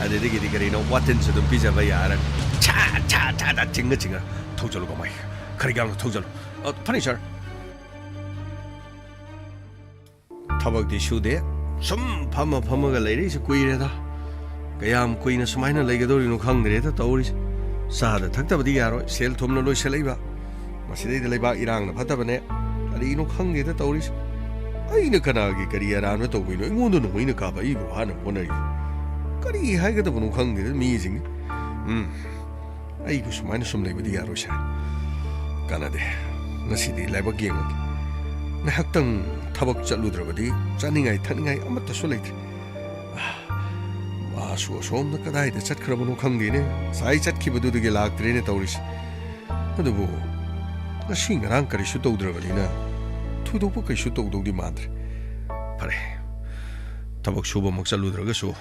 ꯑꯗꯨꯗꯒꯤꯗꯤ ꯀꯔꯤꯅꯣ, ꯋꯥꯇꯤꯟꯁꯨ ꯑꯗꯨꯝ ꯄꯤꯖꯕ ꯌꯥꯔꯅꯤ꯫ ꯁꯥ, ꯁꯥ, ꯁꯥ, ꯁꯥ, ꯆꯤꯡꯉ ꯆꯤꯡꯉ ꯊꯧꯖꯜꯂꯨ, ꯒꯥꯡꯃꯩ꯫ ꯈꯔ ꯌꯥꯡꯅ ꯊꯧꯖꯜꯂꯨ꯫ ꯑ, ꯐꯅꯤ, ꯁꯥꯔ꯫ ꯊꯕꯛꯇꯤ ꯁꯨꯗꯦ꯫ ꯁꯨꯝ ꯐꯝꯃ ꯐꯝꯃꯒ ꯂꯩꯔꯛꯏꯁꯦ ꯀꯨꯏꯔꯦꯗ꯫ ꯀꯌꯥꯝ ꯀꯨꯏꯅ ꯁꯨꯃꯥꯏꯅ ꯂꯩꯒꯗꯧꯔꯤꯅꯣ ꯈꯪꯗ꯭ꯔꯦꯗ ꯇꯧꯔꯤꯁꯦ꯫ ꯆꯥꯗ ꯊꯛꯇꯕꯗꯤ ꯌꯥꯔꯣꯏ, ꯁꯦꯜ ꯊꯨꯝꯅ ꯂꯣꯏꯁꯤꯜꯂꯛꯏꯕ꯫ ꯃꯁꯤꯗꯩꯗ ꯂꯩꯕꯥꯛ ꯏꯔꯥꯡꯅ ꯐꯠꯇꯕꯅꯦ꯫ ꯀꯔꯤꯅꯣ ꯈꯪꯗꯦꯗ ꯇꯧꯔꯤꯁꯦ꯫ ꯑꯩꯅ ꯀꯅꯥꯒꯤ ꯀꯔꯤ ꯑꯔꯥꯟꯕ ꯇꯧꯕꯩꯅꯣ ꯑꯩꯉꯣꯟꯗ ꯅꯣꯡꯃꯩꯅ ꯀꯥꯞꯄ ꯑꯩꯕꯨ ꯍꯥꯠꯅꯕ ꯍꯣꯠꯅꯔꯤꯁꯦ? ꯀꯔꯤ ꯍꯥꯏꯒꯗꯕꯅꯣ ꯈꯪꯗꯦꯗ ꯃꯤꯁꯤꯡ꯫ ꯎꯝ꯫ ꯑꯩꯕꯨ ꯁꯨꯃꯥꯏꯅ ꯁꯨꯝ ꯂꯩꯕꯗꯤ ꯌꯥꯔꯣꯏ, ꯁꯥꯔ꯫ ꯀꯥꯟꯅꯗꯦ꯫ ꯉꯁꯤꯗꯤ ꯂꯥꯏꯕꯛ ꯌꯦꯡꯉꯒꯦ꯫ ꯉꯥꯏꯍꯥꯛꯇꯪ ꯊꯕꯛ ꯆꯠꯂꯨꯗ꯭ꯔꯕꯗꯤ ꯆꯥꯅꯤꯡꯉꯥꯏ ꯊꯛꯅꯤꯡꯉꯥꯏ ꯑꯃꯠꯇꯁꯨ ꯂꯩꯇ꯭ꯔꯦ꯫ ꯑꯥ, ꯃꯥꯁꯨ ꯑꯁꯣꯝꯗ ꯀꯗꯥꯏꯗ ꯆꯠꯈ꯭ꯔꯕꯅꯣ ꯈꯪꯗꯦꯅꯦ꯫ ꯉꯁꯥꯏ ꯆꯠꯈꯤꯕꯗꯨꯗꯒꯤ ꯂꯥꯛꯇ꯭ꯔꯦꯅꯦ ꯇꯧꯔꯤꯁꯦ꯫ ꯑꯗꯨꯕꯨ ꯉꯁꯤ ꯉꯔꯥꯡ ꯀꯔꯤꯁꯨ ꯇꯧꯗ꯭ꯔꯕꯅꯤꯅ ꯊꯣꯏꯗꯣꯛꯄ ꯀꯩꯁꯨ ꯇꯧꯗꯧꯗꯤ ꯃꯥꯟꯗ꯭ꯔꯦ꯫ ꯐꯔꯦ, ꯊꯕꯛ ꯁꯨꯕꯃꯛ ꯆꯠꯂꯨꯗ꯭ꯔꯒꯁꯨ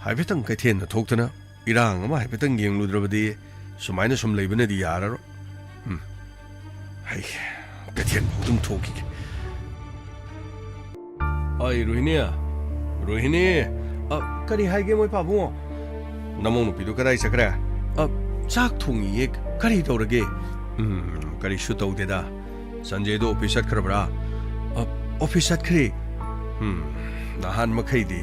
ꯍꯥꯏꯐꯦꯠꯇꯪ ꯀꯩꯊꯦꯜꯗ ꯊꯣꯛꯇꯅ ꯏꯔꯥꯡ ꯑꯃ ꯍꯥꯏꯐꯦꯠꯇꯪ ꯌꯦꯡꯂꯨꯗ꯭ꯔꯕꯗꯤ ꯁꯨꯃꯥꯏꯅ ꯁꯨꯝ ꯂꯩꯕꯅꯗꯤ ꯌꯥꯔꯔꯣꯏ꯫ ꯎꯝ꯫ ꯍꯩ, ꯀꯩꯊꯦꯜ ꯐꯥꯎ ꯑꯗꯨꯝ ꯊꯣꯛꯈꯤꯒꯦ꯫ ꯑꯩ, ꯔꯣꯍꯤꯅꯤ! ꯔꯣꯍꯤꯅꯤ! ꯑ, ꯀꯔꯤ ꯍꯥꯏꯒꯦ, ꯃꯣꯏ ꯄꯥꯕꯨꯡ? ꯅꯃꯧ ꯅꯨꯄꯤꯗꯨ ꯀꯗꯥꯏ ꯆꯠꯈ꯭ꯔꯦ? ꯑ, ꯆꯥꯛ ꯊꯣꯡꯉꯤꯌꯦ꯫ ꯀꯔꯤ ꯇꯧꯔꯒꯦ? ꯎꯝ, ꯀꯔꯤꯁꯨ ꯇꯧꯗꯦꯗ꯫ ꯁꯟꯖꯦꯗꯣ ꯑꯣꯐꯤꯁ ꯆꯠꯈ꯭ꯔꯕ꯭ꯔꯥ? ꯑ, ꯑꯣꯐꯤꯁ ꯆꯠꯈ꯭ꯔꯦ꯫ ꯎꯝ, ꯅꯍꯥꯟ ꯃꯈꯩꯗꯤ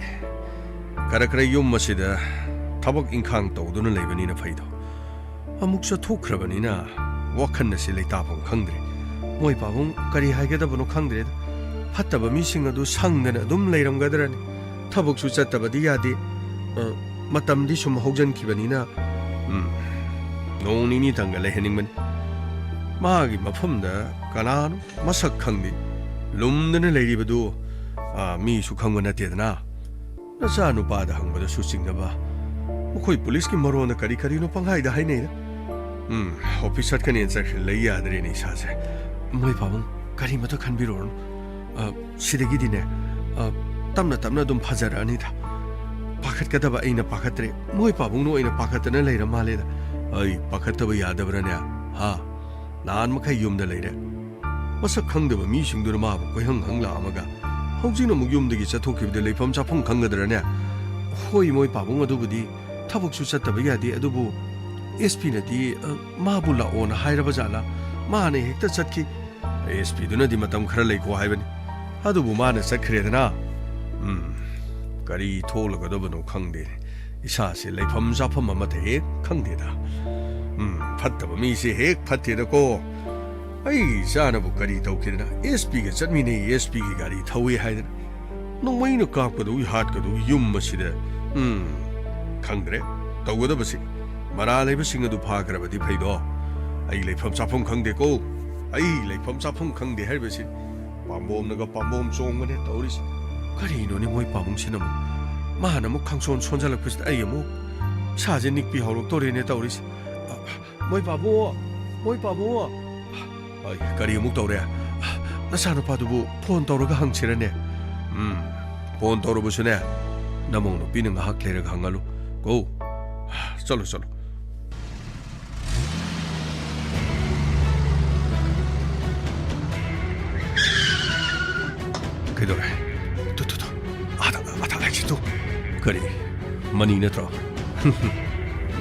ꯈꯔ ꯈꯔ ꯌꯨꯝ ꯑꯁꯤꯗ ꯊꯕꯛ ꯏꯪꯈꯥꯡ ꯇꯧꯗꯨꯅ ꯂꯩꯕꯅꯤꯅ ꯐꯩꯗꯣ꯫ ꯑꯃꯨꯛ ꯆꯠꯊꯣꯛꯈ꯭ꯔꯕꯅꯤꯅ ꯋꯥꯈꯜ ꯑꯁꯤ ꯂꯩꯇꯥꯐꯝ ꯈꯪꯗ꯭ꯔꯦ꯫ ꯃꯣꯏ ꯄꯥꯕꯨꯡ ꯀꯔꯤ ꯍꯥꯏꯒꯗꯕꯅꯣ ꯈꯪꯗ꯭ꯔꯦꯗ꯫ ꯐꯠꯇꯕ ꯃꯤꯁꯤꯡ ꯑꯗꯨ ꯁꯪꯗꯅ ꯑꯗꯨꯝ ꯂꯩꯔꯝꯒꯗ꯭ꯔꯅꯤ꯫ ꯊꯕꯛꯁꯨ ꯆꯠꯇꯕꯗꯤ ꯌꯥꯗꯦ꯫ ꯑ, ꯃꯇꯝꯗꯤ ꯁꯨꯝ ꯍꯧꯖꯤꯟꯈꯤꯕꯅꯤꯅ, ꯎꯝ, ꯅꯣꯡ ꯅꯤꯅꯤ ꯊꯪꯒ ꯂꯩꯍꯟꯅꯤꯡꯕꯅꯤ꯫ ꯃꯥꯒꯤ ꯃꯐꯝꯗ ꯀꯅꯥꯅꯣ ꯃꯁꯛ ꯈꯪꯗꯦ꯫ ꯂꯨꯝꯗꯅ ꯂꯩꯔꯤꯕꯗꯨ, ꯑ, ꯃꯤꯁꯨ ꯈꯪꯕ ꯅꯠꯇꯦꯗꯅ꯫ ꯅꯆꯥꯅꯨꯄꯥꯗ ꯍꯪꯕꯗꯁꯨ ꯆꯤꯡꯅꯕ꯫ ꯃꯈꯣꯏ ꯄꯨꯂꯤꯁꯀꯤ ꯃꯔꯣꯟꯗ ꯀꯔꯤ ꯀꯔꯤꯅꯣ ꯄꯪꯍꯥꯏꯗ ꯍꯥꯏꯅꯩꯗ꯫ ꯎꯝ, ꯑꯣꯐꯤꯁ ꯆꯠꯀꯅꯦꯅ ꯆꯠꯈ꯭ꯔꯦ, ꯂꯩ ꯌꯥꯗ꯭ꯔꯦꯅꯦ ꯏꯁꯥꯁꯦ꯫ ꯃꯣꯏ ꯄꯥꯕꯨꯡ, ꯀꯔꯤꯃꯇ ꯈꯟꯕꯤꯔꯨꯔꯅꯨ꯫ ꯑ, ꯁꯤꯗꯒꯤꯗꯤꯅꯦ, ꯑ, ꯇꯞꯅ ꯇꯞꯅ ꯑꯗꯨꯝ ꯐꯖꯔꯛꯑꯅꯤꯗ꯫ ꯄꯥꯈꯠꯀꯗꯕ ꯑꯩꯅ ꯄꯥꯈꯠꯇ꯭ꯔꯦ, ꯃꯣꯏ ꯄꯥꯕꯨꯡꯅ ꯑꯣꯏꯅ ꯄꯥꯈꯠꯇꯅ ꯂꯩꯔ ꯃꯥꯜꯂꯦꯗ꯫ ꯑꯩ ꯄꯥꯈꯠꯇꯕ ꯌꯥꯗꯕ꯭ꯔꯥꯅꯦ? ꯍꯥ? ꯅꯍꯥꯟ ꯃꯈꯩ ꯌꯨꯝꯗ ꯂꯩꯔꯦ꯫ ꯃꯁꯛ ꯈꯪꯗꯕ ꯃꯤꯁꯤꯡꯗꯨꯅ ꯃꯥꯕꯨ ꯀꯣꯏꯍꯪ ꯍꯪ ꯂꯥꯛꯑꯝꯃꯒ, ꯍꯧꯖꯤꯛꯅ ꯑꯃꯨꯛ ꯌꯨꯝꯗꯒꯤ ꯆꯠꯊꯣꯛꯈꯤꯕꯗ ꯂꯩꯐꯝ ꯆꯥꯐꯝ ꯈꯪꯒꯗ꯭ꯔꯅꯦ? ꯍꯣꯏ, ꯃꯣꯏ ꯄꯥꯕꯨꯡ ꯑꯗꯨꯕꯨꯗꯤ ꯊꯕꯛꯁꯨ ꯆꯠꯇꯕ ꯌꯥꯗꯦ, ꯑꯗꯨꯕꯨ ꯑꯦꯁ ꯄꯤꯅꯗꯤ, ꯑ, ꯃꯥꯕꯨ ꯂꯥꯛꯑꯣꯅ ꯍꯥꯏꯔꯕ ꯖꯥꯠꯂꯥ? ꯃꯥꯅ ꯍꯦꯛꯇ ꯆꯠꯈꯤ꯫ ꯑꯦꯁ ꯄꯤꯗꯨꯅꯗꯤ ꯃꯇꯝ ꯈꯔ ꯂꯩꯈꯣ ꯍꯥꯏꯕꯅꯤ, ꯑꯗꯨꯕꯨ ꯃꯥꯅ ꯆꯠꯈ꯭ꯔꯦꯗꯅ꯫ ꯎꯝ, ꯀꯔꯤ ꯊꯣꯛꯂꯒꯗꯕꯅꯣ ꯈꯪꯗꯦ꯫ ꯏꯁꯥꯁꯦ ꯂꯩꯐꯝ ꯆꯥꯐꯝ ꯑꯃꯠꯇ ꯍꯦꯛ ꯈꯪꯗꯦꯗ꯫ ꯎꯝ, ꯐꯠꯇꯕ ꯃꯤꯁꯦ ꯍꯦꯛ ꯐꯠꯇꯦꯗꯀꯣ꯫ ꯑꯩ ꯏꯆꯥꯅꯕꯨ ꯀꯔꯤ ꯇꯧꯈꯤꯗꯅ? ꯑꯦꯁ ꯄꯤꯒ ꯆꯠꯃꯤꯟꯅꯩ, ꯑꯦꯁ ꯄꯤꯒꯤ ꯒꯥꯔꯤ ꯊꯧꯏ ꯍꯥꯏꯗꯅ꯫ ꯅꯣꯡꯃꯩꯅ ꯀꯥꯞꯀꯗꯧ ꯍꯥꯠꯀꯗꯧ ꯌꯨꯝ ꯑꯁꯤꯗ꯫ ꯎꯝ, ꯈꯪꯗ꯭ꯔꯦ ꯇꯧꯒꯗꯕꯁꯤ꯫ ꯃꯔꯥ ꯂꯩꯕꯁꯤꯡ ꯑꯗꯨ ꯐꯥꯈ꯭ꯔꯕꯗꯤ ꯐꯩꯗꯣ꯫ ꯑꯩ ꯂꯩꯐꯝ ꯆꯥꯐꯝ ꯈꯪꯗꯦꯀꯣ꯫ ꯑꯩ ꯂꯩꯐꯝ ꯆꯥꯐꯝ ꯈꯪꯗꯦ ꯍꯥꯏꯔꯤꯕꯁꯤ꯫ ꯄꯥꯝꯕꯣꯝꯅꯒ ꯄꯥꯝꯕꯣꯝ ꯆꯣꯡꯕꯅꯦ ꯇꯧꯔꯤꯁꯤ꯫ ꯀꯔꯤꯅꯣꯅꯦ ꯃꯣꯏ ꯄꯥꯕꯨꯡꯁꯤꯅ ꯑꯃꯨꯛ? ꯃꯥꯅ ꯑꯃꯨꯛ ꯈꯪꯁꯣꯟ ꯁꯣꯟꯖꯜꯂꯛꯄꯁꯤꯗ ꯑꯩ ꯑꯃꯨꯛ ꯏꯁꯥꯁꯦ ꯅꯤꯛꯄꯤ ꯍꯧꯔꯛꯇꯣꯔꯦꯅꯦ ꯇꯧꯔꯤꯁꯤ꯫ ꯑ, ꯃꯣꯏ ꯄꯥꯕꯨꯡ! ꯃꯣꯏ ꯄꯥꯕꯨꯡ! ꯑꯩ, ꯀꯔꯤ ꯑꯃꯨꯛ ꯇꯧꯔꯦ? ꯅꯆꯥꯅꯨꯄꯥꯗꯨꯕꯨ ꯐꯣꯟ ꯇꯧꯔꯒ ꯍꯪꯁꯤꯔꯅꯦ? ꯎꯝ, ꯐꯣꯟ ꯇꯧꯔꯕꯁꯨꯅꯦ, ꯅꯃꯧ ꯅꯨꯄꯤꯅ ꯉꯥꯏꯍꯥꯛ ꯂꯩꯔꯒ ꯍꯪꯍꯜꯂꯨ ꯀꯣ꯫ ꯆꯠꯂꯣ, ꯆꯠꯂꯣ꯫ ꯀꯩꯗꯧꯔꯦ? Two, two, two. ꯑꯥꯗ, ꯑꯥꯗ ꯂꯥꯛꯁꯤ ꯇꯨ꯫ ꯀꯔꯤ? ꯃꯅꯤ ꯅꯠꯇ꯭ꯔꯣ?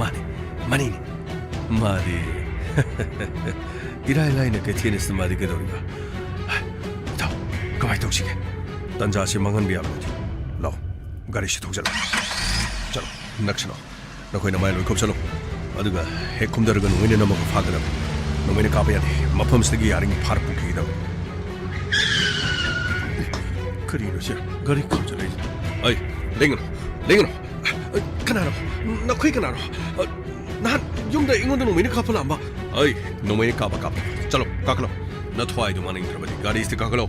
ꯃꯥꯅꯤ, ꯃꯅꯤꯅꯤ꯫ ꯃꯥꯗꯤ ꯏꯔꯥꯏ ꯂꯥꯏꯅ ꯀꯩꯊꯦꯜ ꯑꯁꯤꯗ ꯃꯥꯗꯤ ꯀꯩꯗꯧꯔꯤꯕ? ꯏꯇꯥꯎ, ꯀꯃꯥꯏꯅ ꯇꯧꯁꯤꯒꯦ? ꯇꯟꯖꯥꯁꯤ ꯃꯥꯡꯍꯟꯕ ꯌꯥꯕ ꯅꯠꯇꯦ꯫ ꯂꯥꯎ, ꯒꯥꯔꯤꯁꯤ ꯊꯧꯖꯤꯜꯂꯣ꯫ ꯆꯠꯂꯣ, ꯅꯛꯁꯤꯜꯂꯣ꯫ ꯅꯈꯣꯏꯅ ꯃꯥꯏ ꯂꯣꯏ ꯈꯨꯝꯁꯜꯂꯨ꯫ ꯑꯗꯨꯒ ꯍꯦꯛ ꯈꯨꯝꯊꯔꯒ ꯅꯣꯡꯃꯩꯅ ꯅꯝꯃꯒ ꯐꯥꯒꯗꯕ꯫ ꯅꯣꯡꯃꯩꯅ ꯀꯥꯞꯄ ꯌꯥꯗꯦ꯫ ꯃꯐꯝꯁꯤꯗꯒꯤ ꯌꯥꯔꯤꯉꯩ ꯐꯥꯔ ꯄꯨꯈꯤꯒꯗꯕ꯫ ꯀꯔꯤꯅꯣ ꯁꯤ? ꯒꯥꯔꯤ ꯈꯥꯝꯖꯜꯂꯛꯏꯁꯦ꯫ ꯑꯩ, ꯂꯦꯡꯒꯅꯨ, ꯂꯦꯡꯒꯅꯨ꯫ ꯑꯩ, ꯀꯅꯥꯅꯣ? ꯅꯈꯣꯏ ꯀꯅꯥꯅꯣ? ꯑ, ꯅꯍꯥꯟ ꯌꯨꯝꯗ ꯑꯩꯉꯣꯟꯗ ꯅꯣꯡꯃꯩꯅ ꯀꯥꯞꯄ ꯂꯥꯛꯑꯝꯕ ꯑꯩ, ꯅꯣꯡꯃꯩ ꯀꯥꯞꯄ ꯀꯥꯞꯄ꯫ ꯆꯠꯂꯣ, ꯀꯥꯈꯠꯂꯣ꯫ ꯅꯊ꯭ꯋꯥꯏꯗꯣ ꯃꯥꯡꯅꯤꯡꯗ꯭ꯔꯕꯗꯤ ꯒꯥꯔꯤꯁꯤꯗ ꯀꯥꯈꯠꯂꯣ꯫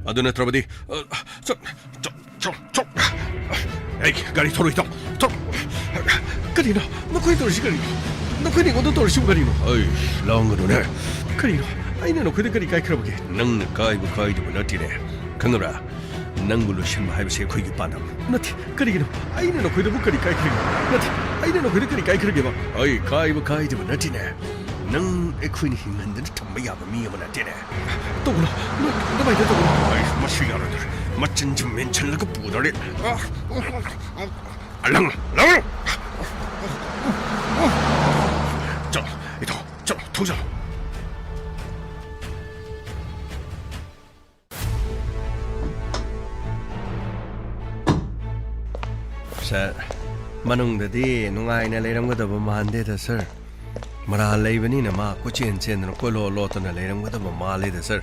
ꯑꯗꯨ ꯅꯠꯇ꯭ꯔꯕꯗꯤ, ꯑ, ꯆꯠ-, ꯆꯠ-, ꯆꯠ-, ꯆꯠ-, ꯑꯩ, ꯒꯥꯔꯤ ꯊꯧꯔꯣꯏ, ꯊꯧ-, ꯊꯧ-, ꯀꯔꯤꯅꯣ? ꯅꯈꯣꯏ ꯇꯧꯔꯤꯁꯤ ꯀꯔꯤꯅꯣ? ꯅꯈꯣꯏꯅ ꯑꯩꯉꯣꯟꯗ ꯇꯧꯔꯤꯁꯤꯕꯨ ꯀꯔꯤꯅꯣ? ꯑꯩ, ꯂꯥꯡꯒꯅꯨꯅꯦ꯫ ꯀꯔꯤꯅꯣ? ꯑꯩꯅ ꯅꯈꯣꯏꯗ ꯀꯔꯤ ꯀꯥꯏꯈ꯭ꯔꯕꯒꯦ? ꯅꯪꯅ ꯀꯥꯏꯕ ꯀꯥꯏꯗꯕ ꯅꯠꯇꯦꯅꯦ꯫ ꯈꯪꯉꯕ꯭ꯔꯥ? ꯅꯪꯕꯨ ꯂꯣꯏꯁꯤꯟꯕ ꯍꯥꯏꯕꯁꯦ ꯑꯩꯈꯣꯏꯒꯤ ꯄꯥꯟꯗꯝ ꯅꯠꯇꯦ꯫ ꯀꯔꯤꯒꯤꯅꯣ? ꯑꯩꯅ ꯅꯈꯣꯏꯗꯕꯨ ꯀꯔꯤ ꯀꯥꯏꯈ꯭ꯔꯒꯦ? ꯅꯠꯇꯦ, ꯑꯩꯅ ꯅꯈꯣꯏꯗ ꯀꯔꯤ ꯀꯥꯏꯈ꯭ꯔꯒꯦꯕ? ꯑꯩ ꯀꯥꯏꯕ ꯀꯥꯏꯗꯕ ꯅꯠꯇꯦꯅꯦ꯫ ꯅꯪ ꯑꯩꯈꯣꯏꯅ ꯍꯤꯡꯍꯟꯗꯅ ꯊꯝꯕ ꯌꯥꯕ ꯃꯤ ꯑꯃ ꯅꯠꯇꯦꯅꯦ꯫ ꯇꯧꯒꯅꯨ, ꯅꯣꯏ ꯑꯗꯨꯃꯥꯏꯅ ꯇꯧꯒꯅꯨ꯫ ꯑꯩ ꯃꯁꯤ ꯌꯥꯔꯣꯏꯗꯧꯔꯦ꯫ ꯃꯆꯤꯟꯁꯤ ꯃꯦꯟꯁꯤꯜꯂꯒ ꯄꯨꯗꯧꯔꯦ꯫ ꯑ, ꯑ, ꯂꯪ, ꯂꯪ! ꯆꯠꯂꯣ, ꯏꯇꯥꯎ, ꯆꯠꯂꯣ, ꯊꯧꯖꯜꯂꯣ꯫ ꯁꯥꯔ, ꯃꯅꯨꯡꯗꯗꯤ ꯅꯨꯡꯉꯥꯏꯅ ꯂꯩꯔꯝꯒꯗꯕ ꯃꯥꯟꯗꯦꯗ, ꯁꯥꯔ꯫ ꯃꯔꯥꯜ ꯂꯩꯕꯅꯤꯅ ꯃꯥ ꯀꯣꯏꯆꯦꯟ ꯆꯦꯟꯗꯅ ꯀꯣꯏꯂꯣꯠ ꯂꯣꯠꯇꯅ ꯂꯩꯔꯝꯒꯗꯕ ꯃꯥꯜꯂꯦꯗ, ꯁꯥꯔ꯫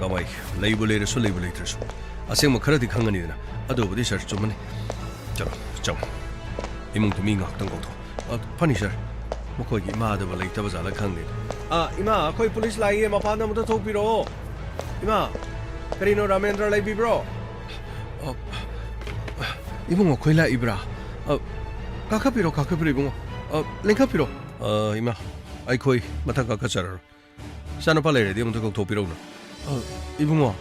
ꯒꯋꯥꯏ, ꯂꯩꯕꯨ ꯂꯩꯔꯁꯨ ꯂꯩꯕꯨ ꯂꯩꯇ꯭ꯔꯁꯨ ꯑꯁꯦꯡꯕ ꯈꯔꯗꯤ ꯈꯪꯒꯅꯤꯗꯅ꯫ ꯑꯗꯨꯕꯨꯗꯤ ꯁꯥꯔ ꯆꯨꯝꯃꯅꯤ꯫ ꯆꯠꯂꯣ, ꯆꯪꯉꯣ꯫ ꯏꯃꯨꯡꯗ ꯃꯤ ꯉꯥꯛꯇꯪ ꯀꯧꯊꯣꯛ꯫ ꯑ, ꯐꯅꯤ, ꯁꯥꯔ꯫ ꯃꯈꯣꯏꯒꯤ ꯏꯃꯥꯗꯨꯕꯨ ꯂꯩꯇꯕ ꯖꯥꯠꯂ ꯈꯪꯗꯦ꯫ ꯑ, ꯏꯃꯥ, ꯑꯩꯈꯣꯏ ꯄꯨꯂꯤꯁ ꯂꯥꯛꯏꯌꯦ, ꯃꯄꯥꯟꯗ ꯑꯃꯨꯛꯇ ꯊꯣꯛꯄꯤꯔꯛꯑꯣ꯫ ꯏꯃꯥ, ꯀꯔꯤꯅꯣ, ꯔꯥꯃꯦꯟꯗ꯭ꯔ ꯂꯩꯕꯤꯕ꯭ꯔꯣ? ꯑ, ꯏꯕꯨꯡꯉꯣ, ꯑꯩꯈꯣꯏ ꯂꯥꯛꯏꯕ꯭ꯔꯥ? ꯑ, ꯀꯥꯈꯠꯄꯤꯔꯣ, ꯀꯥꯈꯠꯄꯤꯔꯣ, ꯏꯕꯨꯡꯉꯣ꯫ ꯑ, ꯂꯦꯡꯈꯠꯄꯤꯔꯣ꯫ ꯑ, ꯏꯃꯥ, ꯑꯩꯈꯣꯏ ꯃꯊꯛ ꯀꯥꯈꯠꯆꯔꯔꯣꯏ꯫ ꯏꯆꯥꯅꯨꯄꯥ ꯂꯩꯔꯗꯤ ꯑꯃꯨꯛꯇ ꯀꯧꯊꯣꯛꯄꯤꯔꯛꯎꯅ꯫ ꯑ, ꯏꯕꯨꯡꯉꯣ,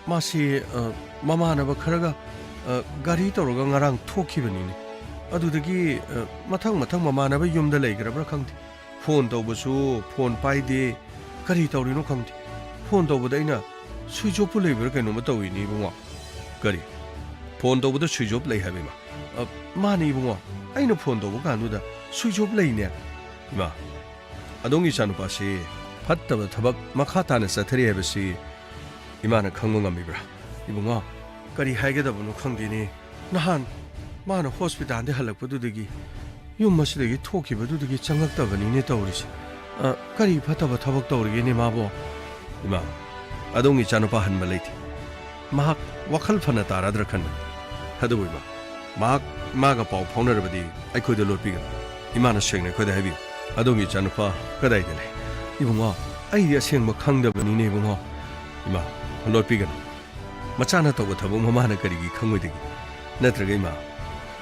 ꯃꯥꯁꯤ, ꯑ, ꯃꯃꯥꯟꯅꯕ ꯈꯔꯒ, ꯑ, ꯒꯥꯔꯤ ꯇꯧꯔꯒ ꯉꯔꯥꯡ ꯊꯣꯛꯈꯤꯕꯅꯤꯅꯦ꯫ ꯑꯗꯨꯗꯒꯤ, ꯑ, ꯃꯊꯪ ꯃꯊꯪ ꯃꯃꯥꯟꯅꯕ ꯌꯨꯝꯗ ꯂꯩꯈ꯭ꯔꯕ꯭ꯔꯥ ꯈꯪꯗꯦ꯫ ꯐꯣꯟ ꯇꯧꯕꯁꯨ ꯐꯣꯟ ꯄꯥꯏꯗꯦ꯫ ꯀꯔꯤ ꯇꯧꯔꯤꯅꯣ ꯈꯪꯗꯦ꯫ ꯐꯣꯟ ꯇꯧꯕꯗ ꯑꯩꯅ switch off ꯄꯨ ꯂꯩꯕ꯭ꯔꯥ ꯀꯩꯅꯣꯝꯃ ꯇꯧꯏꯅꯦ, ꯏꯕꯨꯡꯉꯣ꯫ ꯀꯔꯤ? ꯐꯣꯟ ꯇꯧꯕꯗ switch off ꯂꯩ ꯍꯥꯏꯕ, ꯏꯃꯥ? ꯑ, ꯃꯥꯅꯦ, ꯏꯕꯨꯡꯉꯣ꯫ ꯑꯩꯅ ꯐꯣꯟ ꯇꯧꯕ ꯀꯥꯟꯗꯨꯗ switch off ꯂꯩꯅꯦ꯫ ꯏꯃꯥ, ꯑꯗꯣꯝꯒꯤ ꯏꯆꯥꯅꯨꯄꯥꯁꯤ ꯐꯠꯇꯕ ꯊꯕꯛ ꯃꯈꯥ ꯇꯥꯅ ꯆꯠꯊꯔꯤ ꯍꯥꯏꯕꯁꯤ ꯏꯃꯥꯅ ꯈꯪꯕ ꯉꯝꯃꯤꯕ꯭ꯔꯥ? ꯏꯕꯨꯡꯉꯣ, ꯀꯔꯤ ꯍꯥꯏꯒꯗꯕꯅꯣ ꯈꯪꯗꯦꯅꯦ꯫ ꯅꯍꯥꯟ ꯃꯥꯅ ꯍꯣꯁꯄꯤꯇꯥꯜꯗꯒꯤ ꯍꯜꯂꯛꯄꯗꯨꯗꯒꯤ, ꯌꯨꯝ ꯑꯁꯤꯗꯒꯤ ꯊꯣꯛꯈꯤꯕꯗꯨꯗꯒꯤ ꯆꯪꯂꯛꯇꯕꯅꯤꯅꯦ ꯇꯧꯔꯤꯁꯦ꯫ ꯑ, ꯀꯔꯤ ꯐꯠꯇꯕ ꯊꯕꯛ ꯇꯧꯔꯤꯒꯦꯅꯦ ꯃꯥꯕꯣ? ꯏꯃꯥ, ꯑꯗꯣꯝꯒꯤ ꯏꯆꯥꯅꯨꯄꯥ ꯍꯟꯕ ꯂꯩꯇꯦ꯫ ꯃꯍꯥꯛ ꯋꯥꯈꯜ ꯐꯅ ꯇꯥꯔꯗ꯭ꯔꯥ ꯈꯟꯕꯅꯤ꯫ ꯑꯗꯨꯕꯨ ꯏꯃꯥ, ꯃꯍꯥꯛ ꯏꯃꯥꯒ ꯄꯥꯎ ꯐꯥꯎꯅꯔꯕꯗꯤ ꯑꯩꯈꯣꯏꯗ ꯂꯣꯠꯄꯤꯒꯅꯨ꯫ ꯏꯃꯥꯅ ꯁꯦꯡꯅ ꯑꯩꯈꯣꯏꯗ ꯍꯥꯏꯕꯤꯌꯨ, ꯑꯗꯣꯝꯒꯤ ꯏꯆꯥꯅꯨꯄꯥ ꯀꯗꯥꯏꯗ ꯂꯩ? "ꯏꯕꯨꯡꯉꯣ, ꯑꯩꯗꯤ ꯑꯁꯦꯡꯕ ꯈꯪꯗꯕꯅꯤꯅꯦ ꯏꯕꯨꯡꯉꯣ꯫" "ꯏꯃꯥ, ꯂꯣꯠꯄꯤꯒꯅꯨ꯫ ꯃꯆꯥꯅ ꯇꯧꯕ ꯊꯕꯛ ꯃꯃꯥꯅ ꯀꯔꯤꯒꯤ ꯈꯪꯉꯣꯏꯗꯒꯦ? ꯅꯠꯇ꯭ꯔꯒ ꯏꯃꯥ,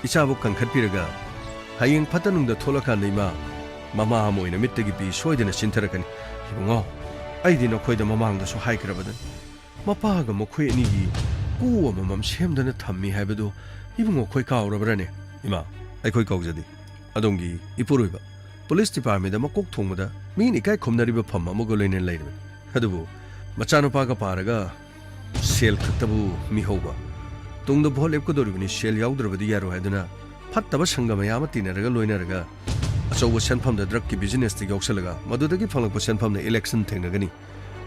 ꯏꯆꯥꯕꯨ ꯀꯟꯈꯠꯄꯤꯔꯒ ꯍꯌꯦꯡ ꯐꯠꯇ ꯅꯨꯡꯗ ꯊꯣꯛꯂꯀꯥꯟꯗ ꯏꯃꯥ, ꯃꯃꯥ ꯑꯃ ꯑꯣꯏꯅ ꯃꯤꯠꯇꯒꯤ ꯄꯤ ꯁꯣꯏꯗꯅ ꯆꯤꯟꯊꯔꯛꯀꯅꯤ꯫ ꯏꯕꯨꯡꯉꯣ, ꯑꯩꯗꯤ ꯅꯈꯣꯏꯗ ꯃꯃꯥꯡꯗꯁꯨ ꯍꯥꯏꯈ꯭ꯔꯕꯗꯨꯅꯤ꯫ ꯃꯄꯥꯒ ꯃꯈꯣꯏ ꯑꯅꯤꯒꯤ ꯀꯨ ꯑꯃꯃꯝ ꯁꯦꯝꯗꯨꯅ ꯊꯝꯃꯤ ꯍꯥꯏꯕꯗꯨ ꯏꯕꯨꯡꯉꯣ ꯑꯩꯈꯣꯏ ꯀꯥꯎꯔꯕ꯭ꯔꯅꯦ?" "ꯏꯃꯥ, ꯑꯩꯈꯣꯏ ꯀꯥꯎꯖꯗꯦ꯫ ꯑꯗꯣꯝꯒꯤ ꯏꯄꯨꯔꯣꯏꯕ ꯄꯨꯂꯤꯁ ꯗꯤꯄꯥꯔꯠꯃꯦꯟꯗ ꯃꯀꯣꯛ ꯊꯣꯡꯕꯗ ꯃꯤꯅ ꯏꯀꯥꯏ ꯈꯨꯝꯅꯔꯤꯕ ꯐꯝ ꯑꯃꯒ ꯂꯣꯏꯅꯅ ꯂꯩꯔꯕꯅꯤ꯫ ꯑꯗꯨꯕꯨ ꯃꯆꯥꯅꯨꯄꯥꯒ ꯄꯥꯔꯒ ꯁꯦꯜ ꯈꯛꯇꯕꯨ ꯃꯤꯍꯧꯕ꯫ ꯇꯨꯡꯗ ꯚꯣꯠ ꯂꯦꯞꯀꯗꯧꯔꯤꯕꯅꯤ, ꯁꯦꯜ ꯌꯥꯎꯗ꯭ꯔꯕꯗꯤ ꯌꯥꯔꯣꯏ ꯍꯥꯏꯗꯨꯅ ꯐꯠꯇꯕ ꯁꯪꯒ ꯃꯌꯥꯝ ꯑꯃ ꯇꯤꯟꯅꯔꯒ ꯂꯣꯏꯅꯔꯒ ꯑꯆꯧꯕ ꯁꯦꯟꯐꯝꯗ ꯗ꯭ꯔꯒꯀꯤ ꯕꯤꯖꯤꯅꯦꯁꯇ ꯌꯥꯎꯁꯜꯂꯒ ꯃꯗꯨꯗꯒꯤ ꯐꯪꯂꯛꯄ ꯁꯦꯟꯐꯝꯅ ꯏꯂꯦꯛꯁꯟ ꯊꯦꯡꯅꯒꯅꯤ꯫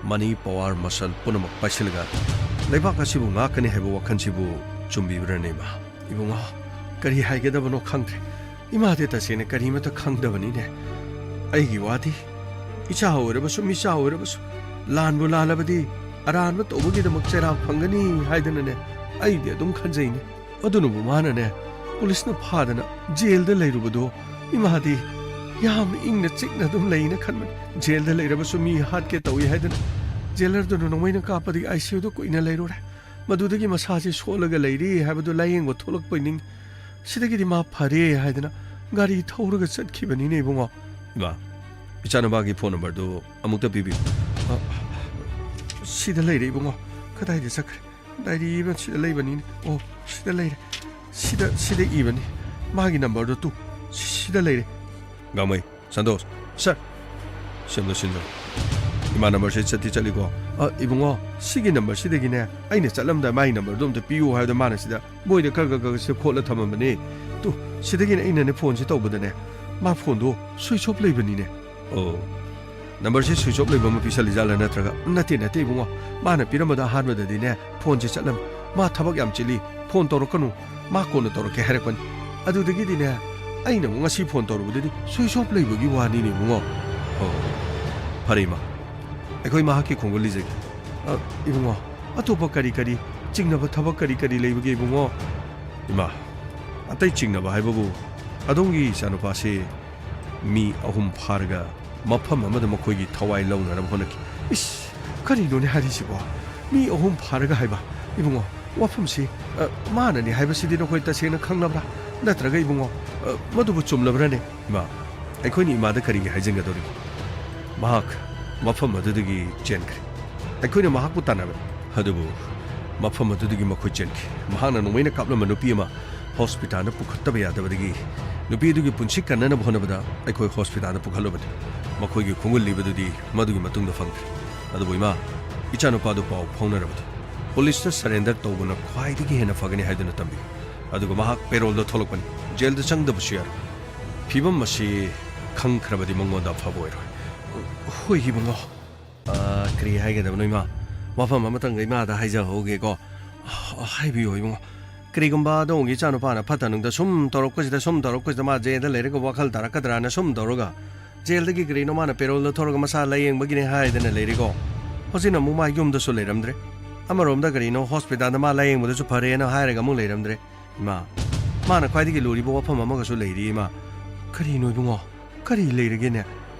ꯃꯅꯤ, ꯄꯋꯥꯔ, ꯃꯁꯜ ꯄꯨꯝꯅꯃꯛ ꯄꯥꯏꯁꯤꯜꯂꯒ ꯂꯩꯕꯥꯛ ꯑꯁꯤꯕꯨ ꯉꯥꯛꯀꯅꯤ ꯍꯥꯏꯕ ꯋꯥꯈꯜꯁꯤꯕꯨ ꯆꯨꯝꯕꯤꯕ꯭ꯔꯅꯦ ꯏꯃꯥ?" "ꯏꯕꯨꯡꯉꯣ, ꯀꯔꯤ ꯍꯥꯏꯒꯗꯕꯅꯣ ꯈꯪꯗ꯭ꯔꯦ꯫ ꯏꯃꯥꯗꯤ ꯇꯁꯦꯡꯅ ꯀꯔꯤꯃꯠꯇ ꯈꯪꯗꯕꯅꯤꯅꯦ꯫ ꯑꯩꯒꯤ ꯋꯥꯗꯤ ꯏꯆꯥ ꯑꯣꯏꯔꯕꯁꯨ ꯃꯤꯆꯥ ꯑꯣꯏꯔꯕꯁꯨ ꯂꯥꯟꯕꯨ ꯂꯥꯜꯂꯕꯗꯤ ꯑꯔꯥꯟꯕ ꯇꯧꯕꯒꯤꯗꯃꯛ ꯆꯩꯔꯥꯛ ꯐꯪꯒꯅꯤ ꯍꯥꯏꯗꯅꯅꯦ ꯑꯩꯗꯤ ꯑꯗꯨꯝ ꯈꯟꯖꯩꯅꯦ꯫ ꯑꯗꯨꯅꯕꯨ ꯃꯥꯅꯅꯦ ꯄꯨꯂꯤꯁꯅ ꯐꯥꯗꯅ ꯖꯦꯜꯗ ꯂꯩꯔꯨꯕꯗꯣ ꯏꯃꯥꯗꯤ ꯌꯥꯝ ꯏꯪꯅ ꯆꯤꯛꯅ ꯑꯗꯨꯝ ꯂꯩꯅ ꯈꯟꯕꯅꯤ꯫ ꯖꯦꯜꯗ ꯂꯩꯔꯕꯁꯨ ꯃꯤ ꯍꯥꯠꯀꯦ ꯇꯧꯏ ꯍꯥꯏꯗꯅ ꯖꯦꯂꯔꯗꯨꯅ ꯅꯣꯡꯃꯩꯅ ꯀꯥꯞꯄꯗꯒꯤ ꯑꯥꯏ ꯁꯤ ꯌꯨꯗ ꯀꯨꯏꯅ ꯂꯩꯔꯨꯔꯦ꯫ ꯃꯗꯨꯗꯒꯤ ꯃꯁꯥꯁꯤ ꯁꯣꯜꯂꯒ ꯂꯩꯔꯤ ꯍꯥꯏꯕꯗꯨ ꯂꯥꯌꯦꯡꯕ ꯊꯣꯛꯂꯛꯄꯅꯤ꯫ ꯁꯤꯗꯒꯤꯗꯤ ꯃꯥ ꯐꯔꯦ ꯍꯥꯏꯗꯅ ꯒꯥꯔꯤ ꯊꯧꯔꯒ ꯆꯠꯈꯤꯕꯅꯤꯅꯦ ꯏꯕꯨꯡꯉꯣ꯫" "ꯏꯃꯥ, ꯏꯆꯥꯅꯨꯄꯥꯒꯤ ꯐꯣꯟ ꯅꯝꯕꯔꯗꯨ ꯑꯃꯨꯛꯇ ꯄꯤꯕꯤꯌꯨ꯫" "ꯑ, ꯁꯤꯗ ꯂꯩꯔꯦ ꯏꯕꯨꯡꯉꯣ꯫ ꯀꯗꯥꯏꯗ ꯆꯠꯈ꯭ꯔꯦ? ꯗꯥꯏꯔꯤ ꯑꯃ ꯁꯤꯗ ꯂꯩꯕꯅꯤꯅꯦ꯫ ꯑꯣ, ꯁꯤꯗ ꯂꯩꯔꯦ꯫ ꯁꯤꯗ, ꯁꯤꯗ ꯏꯕꯅꯤ꯫ ꯃꯥꯒꯤ ꯅꯝꯕꯔꯗꯣ ꯇꯨ, ꯁꯤ-, ꯁꯤꯗ ꯂꯩꯔꯦ꯫" "ꯒꯥꯡꯃꯩ, ꯁꯟꯇꯣꯁ, ꯁꯔ, ꯁꯦꯝꯗꯣ ꯁꯤꯟꯖꯔꯣ꯫ ꯏꯃꯥ ꯅꯝꯕꯔꯁꯦ ꯆꯠꯇꯤ ꯆꯠꯂꯤꯀꯣ?" "ꯑ, ꯏꯕꯨꯡꯉꯣ, ꯁꯤꯒꯤ ꯅꯝꯕꯔꯁꯤꯗꯒꯤꯅꯦ ꯑꯩꯅ ꯆꯠꯂꯝꯗꯥꯏ ꯃꯥꯒꯤ ꯅꯝꯕꯔꯗꯣ ꯑꯝꯇ ꯄꯤꯌꯨ ꯍꯥꯏꯕꯗ ꯃꯥꯅ ꯁꯤꯗ ꯕꯣꯏꯗ ꯈꯔ ꯈꯔ ꯈꯔ ꯁꯦ ꯈꯣꯠꯂ ꯊꯝꯃꯝꯕꯅꯦ꯫ ꯇꯨ, ꯁꯤꯗꯒꯤꯅꯦ ꯑꯩꯅꯅꯦ ꯐꯣꯟꯁꯦ ꯇꯧꯕꯗꯅꯦ ꯃꯥ ꯐꯣꯟꯗꯣ ꯁ꯭ꯋꯤꯆ ꯑꯣꯐ ꯂꯩꯕꯅꯤꯅꯦ꯫" "ꯑꯣ, ꯅꯝꯕꯔꯁꯦ ꯁ꯭ꯋꯤꯆ ꯑꯣꯐ ꯂꯩꯕ ꯑꯃ ꯄꯤꯁꯜꯂꯤꯖꯥꯠꯂ ꯅꯠꯇ꯭ꯔꯒ?" "ꯅꯠꯇꯦ, ꯅꯠꯇꯦ ꯏꯕꯨꯡꯉꯣ, ꯃꯥꯅ ꯄꯤꯔꯝꯕꯗ ꯑꯍꯥꯟꯕꯗꯗꯤꯅꯦ ꯐꯣꯟꯁꯦ ꯆꯠꯂꯝꯃꯤ꯫ ꯃꯥ ꯊꯕꯛ ꯌꯥꯝ ꯆꯤꯜꯂꯤ, ꯐꯣꯟ ꯇꯧꯔꯛꯀꯅꯨ, ꯃꯥ ꯀꯣꯟꯅ ꯇꯧꯔꯛꯀꯦ ꯍꯥꯏꯔꯛꯄꯅꯤ꯫ ꯑꯗꯨꯗꯒꯤꯗꯤꯅꯦ ꯑꯩꯅ ꯑꯃꯨꯛ ꯉꯁꯤ ꯐꯣꯟ ꯇꯧꯔꯨꯕꯗꯗꯤ ꯁ꯭ꯋꯤꯆ ꯑꯣꯐ ꯂꯩꯕꯒꯤ ꯋꯥꯅꯤꯅꯦ ꯏꯕꯨꯡꯉꯣ꯫" "ꯑꯣ, ꯐꯔꯦ ꯏꯃꯥ, ꯑꯩꯈꯣꯏ ꯃꯍꯥꯛꯀꯤ ꯈꯣꯡꯒꯨꯜ ꯂꯤꯖꯒꯦ꯫" "ꯑ, ꯏꯕꯨꯡꯉꯣ, ꯑꯇꯣꯞꯄ ꯀꯔꯤ ꯀꯔꯤ ꯆꯤꯡꯅꯕ ꯊꯕꯛ ꯀꯔꯤ ꯀꯔꯤ ꯂꯩꯕꯒꯦ ꯏꯕꯨꯡꯉꯣ?" "ꯏꯃꯥ, ꯑꯇꯩ ꯆꯤꯡꯅꯕ ꯍꯥꯏꯕꯕꯨ ꯑꯗꯣꯝꯒꯤ ꯏꯆꯥꯅꯨꯄꯥꯁꯤ ꯃꯤ ꯑꯍꯨꯝ ꯐꯥꯔꯒ ꯃꯐꯝ ꯑꯃꯗ ꯃꯈꯣꯏꯒꯤ ꯊꯋꯥꯏ ꯂꯧꯅꯅꯕ ꯍꯣꯠꯅꯈꯤ꯫ ꯏꯁ, ꯀꯔꯤꯅꯣꯅꯦ ꯍꯥꯏꯔꯤꯁꯤꯕꯣ? ꯃꯤ ꯑꯍꯨꯝ ꯐꯥꯔꯒ ꯍꯥꯏꯕ? ꯏꯕꯨꯡꯉꯣ, ꯋꯥꯐꯝꯁꯤ, ꯑ, ꯃꯥꯅꯅꯤ ꯍꯥꯏꯕꯁꯤꯗꯤ ꯅꯈꯣꯏ ꯇꯁꯦꯡꯅ ꯈꯪꯂꯕ꯭ꯔꯥ? ꯅꯠꯇ꯭ꯔꯒ ꯏꯕꯨꯡꯉꯣ, ꯑ, ꯃꯗꯨꯕꯨ ꯆꯨꯝꯂꯕ꯭ꯔꯥꯅꯦ? ꯏꯃꯥ, ꯑꯩꯈꯣꯏꯅ ꯏꯃꯥꯗ ꯀꯔꯤꯒꯤ ꯍꯥꯏꯖꯤꯟꯒꯗꯧꯔꯤꯕ? ꯃꯍꯥꯛ ꯃꯐꯝ ꯑꯗꯨꯗꯒꯤ ꯆꯦꯟꯈ꯭ꯔꯦ꯫ ꯑꯩꯈꯣꯏꯅ ꯃꯍꯥꯛꯄꯨ ꯇꯥꯟꯅꯕꯅꯤ꯫ ꯑꯗꯨꯕꯨ ꯃꯐꯝ ꯑꯗꯨꯗꯒꯤ ꯃꯈꯣꯏ ꯆꯦꯟꯈꯤ꯫ ꯃꯍꯥꯛꯅ ꯅꯣꯡꯃꯩꯅ ꯀꯥꯞꯂꯝꯕ ꯅꯨꯄꯤ ꯑꯃ ꯍꯣꯁꯄꯤꯇꯥꯜꯗ ꯄꯨꯈꯠꯇꯕ ꯌꯥꯗꯕꯗꯒꯤ ꯅꯨꯄꯤ ꯑꯗꯨꯒꯤ ꯄꯨꯟꯁꯤ ꯀꯟꯅꯅꯕ ꯍꯣꯠꯅꯕꯗ ꯑꯩꯈꯣꯏ ꯍꯣꯁꯄꯤꯇꯥꯜꯗ ꯄꯨꯈꯠꯂꯨꯕꯅꯤ꯫ ꯃꯈꯣꯏꯒꯤ ꯈꯣꯡꯒꯨꯜ ꯂꯤꯕꯗꯨꯗꯤ ꯃꯗꯨꯒꯤ ꯃꯇꯨꯡꯗ ꯐꯪꯗ꯭ꯔꯦ꯫ ꯑꯗꯨꯕꯨ ꯏꯃꯥ, ꯏꯆꯥꯅꯨꯄꯥꯗꯨ ꯄꯥꯎ ꯐꯥꯎꯅꯔꯕꯗꯨ꯫ ꯄꯨꯂꯤꯁꯇ ꯁꯔꯦꯟꯗꯔ ꯇꯧꯕꯅ ꯈ꯭ꯋꯥꯏꯗꯒꯤ ꯍꯦꯟꯅ ꯐꯒꯅꯤ ꯍꯥꯏꯗꯨꯅ ꯇꯝꯕꯤ꯫ ꯑꯗꯨꯒ ꯃꯍꯥꯛ ꯄꯦꯔꯣꯜꯗ ꯊꯣꯛꯂꯛꯄꯅꯤ꯫ ꯖꯦꯜꯗ ꯆꯪꯗꯕꯁꯨ ꯌꯥꯔꯣꯏ꯫ ꯐꯤꯕꯝ ꯑꯁꯤ ꯈꯪꯈ꯭ꯔꯕꯗꯤ ꯃꯉꯣꯟꯗ ꯑꯐꯕ ꯑꯣꯏꯔꯣꯏ꯫ ꯍꯣꯏ, ꯏꯕꯨꯡꯉꯣ꯫ ꯑ, ꯀꯔꯤ ꯍꯥꯏꯒꯗꯕꯅꯣ, ꯏꯃꯥ? ꯋꯥꯐꯝ ꯑꯃꯇꯪꯒ ꯏꯃꯥꯗ ꯍꯥꯏꯖꯍꯧꯒꯦꯀꯣ꯫ ꯑ, ꯍꯥꯏꯕꯤꯌꯨ, ꯏꯕꯨꯡꯉꯣ꯫ ꯀꯔꯤꯒꯨꯝꯕ ꯑꯗꯣꯝꯒꯤ ꯏꯆꯥꯅꯨꯄꯥꯅ ꯐꯠꯇ ꯅꯨꯡꯗ ꯁꯨꯝ ꯇꯧꯔꯛꯄꯁꯤꯗ, ꯁꯨꯝ ꯇꯧꯔꯛꯄꯁꯤꯗ ꯃꯥ ꯖꯦꯜꯗ ꯂꯩꯔꯒ ꯋꯥꯈꯜ ꯇꯥꯔꯛꯀꯗ꯭ꯔꯥꯅ ꯁꯨꯝ ꯇꯧꯔꯒ, ꯖꯦꯜꯗꯒꯤ ꯀꯔꯤꯅꯣ ꯃꯥꯅ ꯄꯦꯔꯣꯜꯗ ꯊꯣꯔꯒ ꯃꯁꯥ ꯂꯥꯌꯦꯡꯕꯒꯤꯅꯦ ꯍꯥꯏꯗꯅ ꯂꯩꯔꯤꯀꯣ꯫ ꯍꯧꯖꯤꯛꯅ ꯑꯃꯨꯛ ꯃꯥ ꯌꯨꯝꯗꯁꯨ ꯂꯩꯔꯝꯗ꯭ꯔꯦ꯫ ꯑꯃꯔꯣꯝꯗ ꯀꯔꯤꯅꯣ ꯍꯣꯁꯄꯤꯇꯥꯜꯗ ꯃꯥ ꯂꯥꯌꯦꯡꯕꯗꯁꯨ ꯐꯔꯦꯅ ꯍꯥꯏꯔꯒ ꯑꯃꯨꯛ ꯂꯩꯔꯝꯗ꯭ꯔꯦ꯫ ꯏꯃꯥ, ꯃꯥꯅ ꯈ꯭ꯋꯥꯏꯗꯒꯤ ꯂꯨꯔꯤꯕ ꯋꯥꯐꯝ ꯑꯃꯒꯁꯨ ꯂꯩꯔꯤ, ꯏꯃꯥ꯫ ꯀꯔꯤꯅꯣ, ꯏꯕꯨꯡꯉꯣ? ꯀꯔꯤ ꯂꯩꯔꯒꯦꯅꯦ?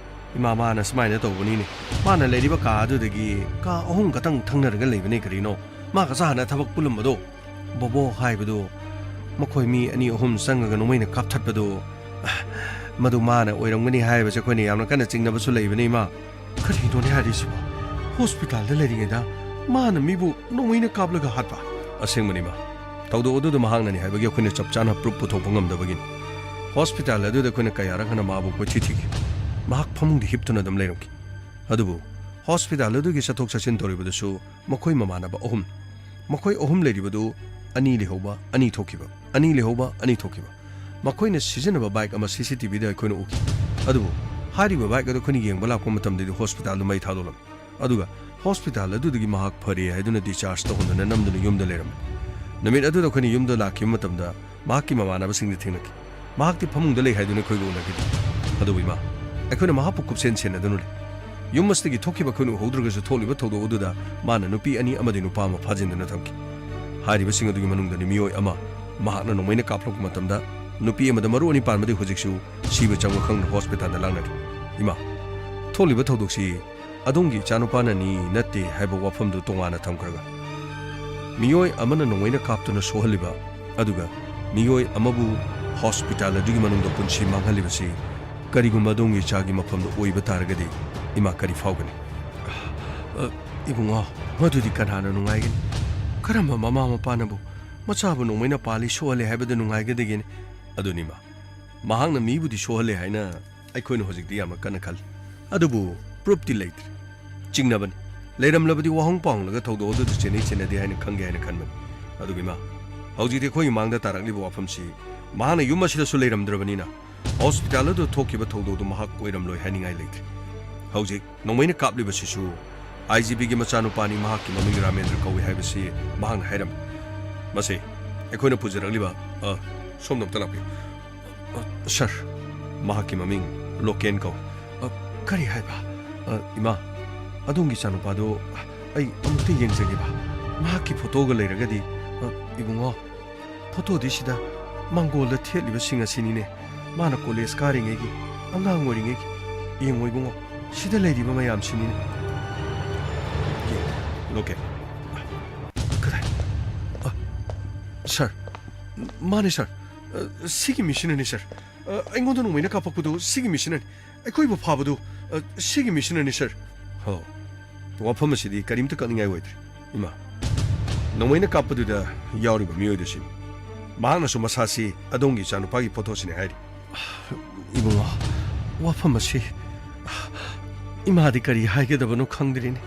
ꯏꯃꯥ, ꯃꯥꯅ ꯁꯨꯃꯥꯏꯅ ꯇꯧꯕꯅꯤꯅꯦ꯫ ꯃꯥꯅ ꯂꯩꯔꯤꯕ ꯀꯥ ꯑꯗꯨꯗꯒꯤ ꯀꯥ ꯑꯍꯨꯝ ꯈꯛꯇꯪ ꯊꯪꯅꯔꯒ ꯂꯩꯕꯅꯦ꯫ ꯀꯔꯤꯅꯣ? ꯃꯥꯒ ꯆꯥ ꯍꯥꯟꯅ ꯊꯕꯛ ꯄꯨꯜꯂꯝꯕꯗꯣ, ꯕꯣꯕꯣꯛ ꯍꯥꯏꯕꯗꯨ, ꯃꯈꯣꯏ ꯃꯤ ꯑꯅꯤ ꯑꯍꯨꯝ ꯆꯪꯉꯒ ꯅꯣꯡꯃꯩꯅ ꯀꯥꯞꯊꯠꯄꯗꯨ, ꯃꯗꯨ ꯃꯥꯅ ꯑꯣꯏꯔꯝꯒꯅꯤ ꯍꯥꯏꯕꯁꯦ ꯑꯩꯈꯣꯏꯅ ꯌꯥꯝꯅ ꯀꯟꯅ ꯆꯤꯡꯅꯕꯁꯨ ꯂꯩꯕꯅꯤ, ꯏꯃꯥ꯫ ꯀꯔꯤꯅꯣꯅꯦ ꯍꯥꯏꯔꯤꯁꯤꯕꯣ? ꯍꯣꯁꯄꯤꯇꯥꯜꯗ ꯂꯩꯔꯤꯉꯩꯗ ꯃꯥꯅ ꯃꯤꯕꯨ ꯅꯣꯡꯃꯩꯅ ꯀꯥꯞꯂꯒ ꯍꯥꯠꯄ? ꯑꯁꯦꯡꯕꯅꯤ, ꯏꯃꯥ꯫ ꯊꯧꯗꯣꯛ ꯑꯗꯨꯗ ꯃꯍꯥꯛꯅꯅꯤ ꯍꯥꯏꯕꯒꯤ ꯑꯩꯈꯣꯏꯅ ꯆꯞ ꯆꯥꯅ ꯄ꯭ꯔꯨꯐ ꯄꯨꯊꯣꯛꯄ ꯉꯝꯗꯕꯒꯤꯅꯤ꯫ ꯍꯣꯁꯄꯤꯇꯥꯜ ꯑꯗꯨꯗ ꯑꯩꯈꯣꯏꯅ ꯀꯌꯥꯔꯛ ꯍꯟꯅ ꯃꯥꯕꯨ ꯀꯣꯏꯊꯤ ꯊꯤꯈꯤ꯫ ꯃꯍꯥꯛ ꯐꯃꯨꯡꯗ ꯍꯤꯞꯇꯨꯅ ꯑꯗꯨꯝ ꯂꯩꯔꯝꯈꯤ꯫ ꯑꯗꯨꯕꯨ ꯍꯣꯁꯄꯤꯇꯥꯜ ꯑꯗꯨꯒꯤ ꯆꯠꯊꯣꯛ ꯆꯠꯁꯤꯟ ꯇꯧꯔꯤꯕꯗꯨꯁꯨ ꯃꯈꯣꯏ ꯃꯃꯥꯟꯅꯕ ꯑꯍꯨꯝ, ꯃꯈꯣꯏ ꯑꯍꯨꯝ ꯂꯩꯔꯤꯕꯗꯨ ꯑꯅꯤ ꯂꯩꯍꯧꯕ, ꯑꯅꯤ ꯊꯣꯛꯈꯤꯕ, ꯑꯅꯤ ꯂꯩꯍꯧꯕ, ꯑꯅꯤ ꯊꯣꯛꯈꯤꯕ꯫ ꯃꯈꯣꯏꯅ ꯁꯤꯖꯤꯟꯅꯕ ꯕꯥꯏꯛ ꯑꯃ ꯁꯤ ꯁꯤ ꯇꯤ ꯚꯤꯗ ꯑꯩꯈꯣꯏꯅ ꯎꯈꯤ꯫ ꯑꯗꯨꯕꯨ ꯍꯥꯏꯔꯤꯕ ꯕꯥꯏꯛ ꯑꯗꯨ ꯑꯩꯈꯣꯏꯅ ꯌꯦꯡꯕ ꯂꯥꯛꯄ ꯃꯇꯝꯗꯗꯤ ꯍꯣꯁꯄꯤꯇꯥꯜꯗꯨ ꯃꯩ ꯊꯥꯗꯣꯛꯂꯝꯃꯤ꯫ ꯑꯗꯨꯒ ꯍꯣꯁꯄꯤꯇꯥꯜ ꯑꯗꯨꯗꯒꯤ ꯃꯍꯥꯛ ꯐꯔꯦ ꯍꯥꯏꯗꯨꯅ ꯗꯤꯁꯆꯥꯔꯖ ꯇꯧꯍꯟꯗꯨꯅ ꯅꯝꯗꯨꯅ ꯌꯨꯝꯗ ꯂꯩꯔꯝꯃꯤ꯫ ꯅꯨꯃꯤꯠ ꯑꯗꯨꯗ ꯑꯩꯈꯣꯏꯅ ꯌꯨꯝꯗ ꯂꯥꯛꯈꯤꯕ ꯃꯇꯝꯗ ꯃꯍꯥꯛꯀꯤ ꯃꯃꯥꯟꯅꯕꯁꯤꯡꯗ ꯊꯦꯡꯅꯈꯤ꯫ ꯃꯍꯥꯛꯇꯤ ꯐꯃꯨꯡꯗ ꯂꯩ ꯍꯥꯏꯗꯨꯅ ꯑꯩꯈꯣꯏꯒ ꯎꯅꯈꯤꯗꯦ꯫ ꯑꯗꯨꯕꯨ ꯏꯃꯥ, ꯑꯩꯈꯣꯏꯅ ꯃꯍꯥꯛꯄꯨ ꯀꯨꯞꯁꯦꯟ ꯁꯦꯟꯅꯗꯨꯅ ꯂꯩ꯫ ꯌꯨꯝ ꯑꯁꯤꯗꯒꯤ ꯊꯣꯛꯈꯤꯕ ꯑꯩꯈꯣꯏꯅ ꯎꯍꯧꯗ꯭ꯔꯒꯁꯨ ꯊꯣꯛꯂꯤꯕ ꯊꯧꯗꯣꯛ ꯑꯗꯨꯗ ꯃꯥꯅ ꯅꯨꯄꯤ ꯑꯅꯤ ꯑꯃꯗꯤ ꯅꯨꯄꯥ ꯑꯃ ꯐꯥꯖꯤꯟꯗꯨꯅ ꯊꯝꯈꯤ꯫ ꯍꯥꯏꯔꯤꯕꯁꯤꯡ ꯑꯗꯨꯒꯤ ꯃꯅꯨꯡꯗꯅꯤ ꯃꯤꯑꯣꯏ ꯑꯃ ꯃꯍꯥꯛꯅ ꯅꯣꯡꯃꯩꯅ ꯀꯥꯞꯂꯛꯄ ꯃꯇꯝꯗ ꯅꯨꯄꯤ ꯑꯃꯗ ꯃꯔꯨ ꯑꯅꯤ ꯄꯥꯟꯕꯗꯤ ꯍꯧꯖꯤꯛꯁꯨ ꯁꯤꯕ ꯆꯪꯕ ꯈꯪꯗꯅ ꯍꯣꯁꯄꯤꯇꯥꯜꯗ ꯂꯥꯛꯅꯔꯤ꯫ ꯏꯃꯥ, ꯊꯣꯛꯂꯤꯕ ꯊꯧꯗꯣꯛꯁꯤ ꯑꯗꯣꯝꯒꯤ ꯏꯆꯥꯅꯨꯄꯥꯅꯅꯤ ꯅꯠꯇꯦ ꯍꯥꯏꯕ ꯋꯥꯐꯝꯗꯨ ꯇꯣꯉꯥꯟꯅ ꯊꯝꯈ꯭ꯔꯒ, ꯃꯤꯑꯣꯏ ꯑꯃꯅ ꯅꯣꯡꯃꯩꯅ ꯀꯥꯞꯇꯨꯅ ꯁꯣꯛꯍꯜꯂꯤꯕ, ꯑꯗꯨꯒ ꯃꯤꯑꯣꯏ ꯑꯃꯕꯨ ꯍꯣꯁꯄꯤꯇꯥꯜ ꯑꯗꯨꯒꯤ ꯃꯅꯨꯡꯗ ꯄꯨꯟꯁꯤ ꯃꯥꯡꯍꯜꯂꯤꯕꯁꯤ ꯀꯔꯤꯒꯨꯝꯕ ꯑꯗꯣꯝꯒꯤ ꯏꯆꯥꯒꯤ ꯃꯐꯝꯗ ꯑꯣꯏꯕ ꯇꯥꯔꯒꯗꯤ ꯏꯃꯥ ꯀꯔꯤ ꯐꯥꯎꯒꯅꯤ? ꯑ, ꯏꯕꯨꯡꯉꯣ, ꯃꯗꯨꯗꯤ ꯀꯅꯥꯅ ꯅꯨꯡꯉꯥꯏꯒꯅꯤ? ꯀꯔꯝꯕ ꯃꯃꯥ ꯃꯄꯥꯅꯕꯨ ꯃꯆꯥꯕꯨ ꯅꯣꯡꯃꯩꯅ ꯄꯥꯜꯂꯤ ꯁꯣꯛꯍꯜꯂꯤ ꯍꯥꯏꯕꯗ ꯅꯨꯡꯉꯥꯏꯒꯗꯒꯦꯅꯦ? ꯑꯗꯨꯅꯤ ꯏꯃꯥ, ꯃꯍꯥꯛꯅ ꯃꯤꯕꯨꯗꯤ ꯁꯣꯛꯍꯜꯂꯦ ꯍꯥꯏꯅ ꯑꯩꯈꯣꯏꯅ ꯍꯧꯖꯤꯛꯇꯤ ꯌꯥꯝꯅ ꯀꯟꯅ ꯈꯜꯂꯤ꯫ ꯑꯗꯨꯕꯨ ꯄ꯭ꯔꯨꯞꯇꯤ ꯂꯩꯇ꯭ꯔꯤ꯫ ꯆꯤꯡꯅꯕꯅꯤ꯫ ꯂꯩꯔꯝꯂꯕꯗꯤ ꯋꯥꯍꯪ ꯄꯥꯎꯍꯪꯂꯒ ꯊꯧꯗꯣꯛ ꯑꯗꯨꯗ ꯆꯦꯟꯅꯩ ꯆꯦꯟꯅꯗꯦ ꯍꯥꯏꯅ ꯈꯪꯒꯦ ꯍꯥꯏꯅ ꯈꯟꯕꯅꯤ꯫ ꯑꯗꯨꯒ ꯏꯃꯥ, ꯍꯧꯖꯤꯛꯇꯤ ꯑꯩꯈꯣꯏꯒꯤ ꯃꯥꯡꯗ ꯇꯥꯔꯛꯂꯤꯕ ꯋꯥꯐꯝꯁꯤ ꯃꯍꯥꯛꯅ ꯌꯨꯝ ꯑꯁꯤꯗꯁꯨ ꯂꯩꯔꯝꯗ꯭ꯔꯕꯅꯤꯅ ꯍꯣꯁꯄꯤꯇꯥꯜ ꯑꯗꯨꯗ ꯊꯣꯛꯈꯤꯕ ꯊꯧꯗꯣꯛꯇꯨ ꯃꯍꯥꯛ ꯑꯣꯏꯔꯝꯂꯣꯏ ꯍꯥꯏꯅꯤꯡꯉꯥꯏ ꯂꯩꯇ꯭ꯔꯤ꯫ ꯍꯧꯖꯤꯛ ꯅꯣꯡꯃꯩꯅ ꯀꯥꯞꯂꯤꯕꯁꯤꯁꯨ ꯑꯥꯏ ꯖꯤ ꯄꯤꯒꯤ ꯃꯆꯥꯅꯨꯄꯥꯅꯤ, ꯃꯍꯥꯛꯀꯤ ꯃꯃꯤꯡ ꯔꯥꯃꯦꯟꯗ꯭ꯔ ꯀꯧꯏ ꯍꯥꯏꯕꯁꯤ ꯃꯍꯥꯛꯅ ꯍꯥꯏꯔꯝꯃꯤ꯫ ꯃꯁꯤ ꯑꯩꯈꯣꯏꯅ ꯄꯨꯖꯔꯛꯂꯤꯕ, ꯑ, ꯁꯣꯝꯗ ꯑꯝꯇ ꯂꯥꯛꯄꯤꯌꯨ꯫ ꯑ, ꯁꯥꯔ, ꯃꯍꯥꯛꯀꯤ ꯃꯃꯤꯡ ꯂꯣꯀꯦꯟ ꯀꯧꯏ꯫ ꯑ, ꯀꯔꯤ ꯍꯥꯏꯕ? ꯑ, ꯏꯃꯥ, ꯑꯗꯣꯝꯒꯤ ꯏꯆꯥꯅꯨꯄꯥꯗꯨ ꯑꯩ ꯑꯃꯨꯛꯇ ꯌꯦꯡꯖꯒꯦꯕ꯫ ꯃꯍꯥꯛꯀꯤ ꯐꯣꯇꯣꯒ ꯂꯩꯔꯒꯗꯤ, ꯑ, ꯏꯕꯨꯡꯉꯣ, ꯐꯣꯇꯣꯗꯤ ꯁꯤꯗ ꯃꯥꯡꯒꯣꯜꯗ ꯊꯦꯠꯂꯤꯕꯁꯤꯡ ꯑꯁꯤꯅꯤꯅꯦ꯫ ꯃꯥꯅ ꯀꯣꯂꯦꯖ ꯀꯥꯔꯤꯉꯩꯒꯤ, ꯑꯉꯥꯡ ꯑꯣꯏꯔꯤꯉꯩꯒꯤ꯫ ꯌꯦꯡꯉꯣ ꯏꯕꯨꯡꯉꯣ, ꯁꯤꯗ ꯂꯩꯔꯤꯕ ꯃꯌꯥꯝꯁꯤꯅꯤꯅꯦ꯫ ꯌꯦꯡꯉꯣ, ꯂꯣꯀꯦꯟ꯫ ꯀꯗꯥꯏ? ꯑ, ꯁꯥꯔ, ꯃꯥꯅꯦ ꯁꯥꯔ꯫ ꯑ, ꯁꯤꯒꯤ ꯃꯤꯁꯤꯅꯅꯤ ꯁꯥꯔ꯫ ꯑ, ꯑꯩꯉꯣꯟꯗ ꯅꯣꯡꯃꯩꯅ ꯀꯥꯞꯄꯛꯄꯗꯨ ꯁꯤꯒꯤ ꯃꯤꯁꯤꯅꯅꯤ꯫ ꯑꯩꯈꯣꯏꯕꯨ ꯐꯥꯕꯗꯨ, ꯑ, ꯁꯤꯒꯤ ꯃꯤꯁꯤꯅꯅꯤ ꯁꯥꯔ꯫ ꯍꯣ, ꯋꯥꯐꯝ ꯑꯁꯤꯗꯤ ꯀꯔꯤꯝꯇ ꯀꯛꯅꯤꯡꯉꯥꯏ ꯑꯣꯏꯗ꯭ꯔꯦ꯫ ꯏꯃꯥ, ꯅꯣꯡꯃꯩꯅ ꯀꯥꯞꯄꯗꯨꯗ ꯌꯥꯎꯔꯤꯕ ꯃꯤꯑꯣꯏꯗꯨꯁꯤꯅꯤ꯫ ꯃꯍꯥꯛꯅꯁꯨ ꯃꯁꯥꯁꯤ ꯑꯗꯣꯝꯒꯤ ꯏꯆꯥꯅꯨꯄꯥꯒꯤ ꯐꯣꯇꯣꯁꯤꯅꯤ ꯍꯥꯏꯔꯤ꯫ ꯏꯕꯨꯡꯉꯣ, ꯋꯥꯐꯝ ꯑꯁꯤ ꯏꯃꯥꯗꯤ ꯀꯔꯤ ꯍꯥꯏꯒꯗꯕꯅꯣ ꯈꯪꯗ꯭ꯔꯤꯅꯤ꯫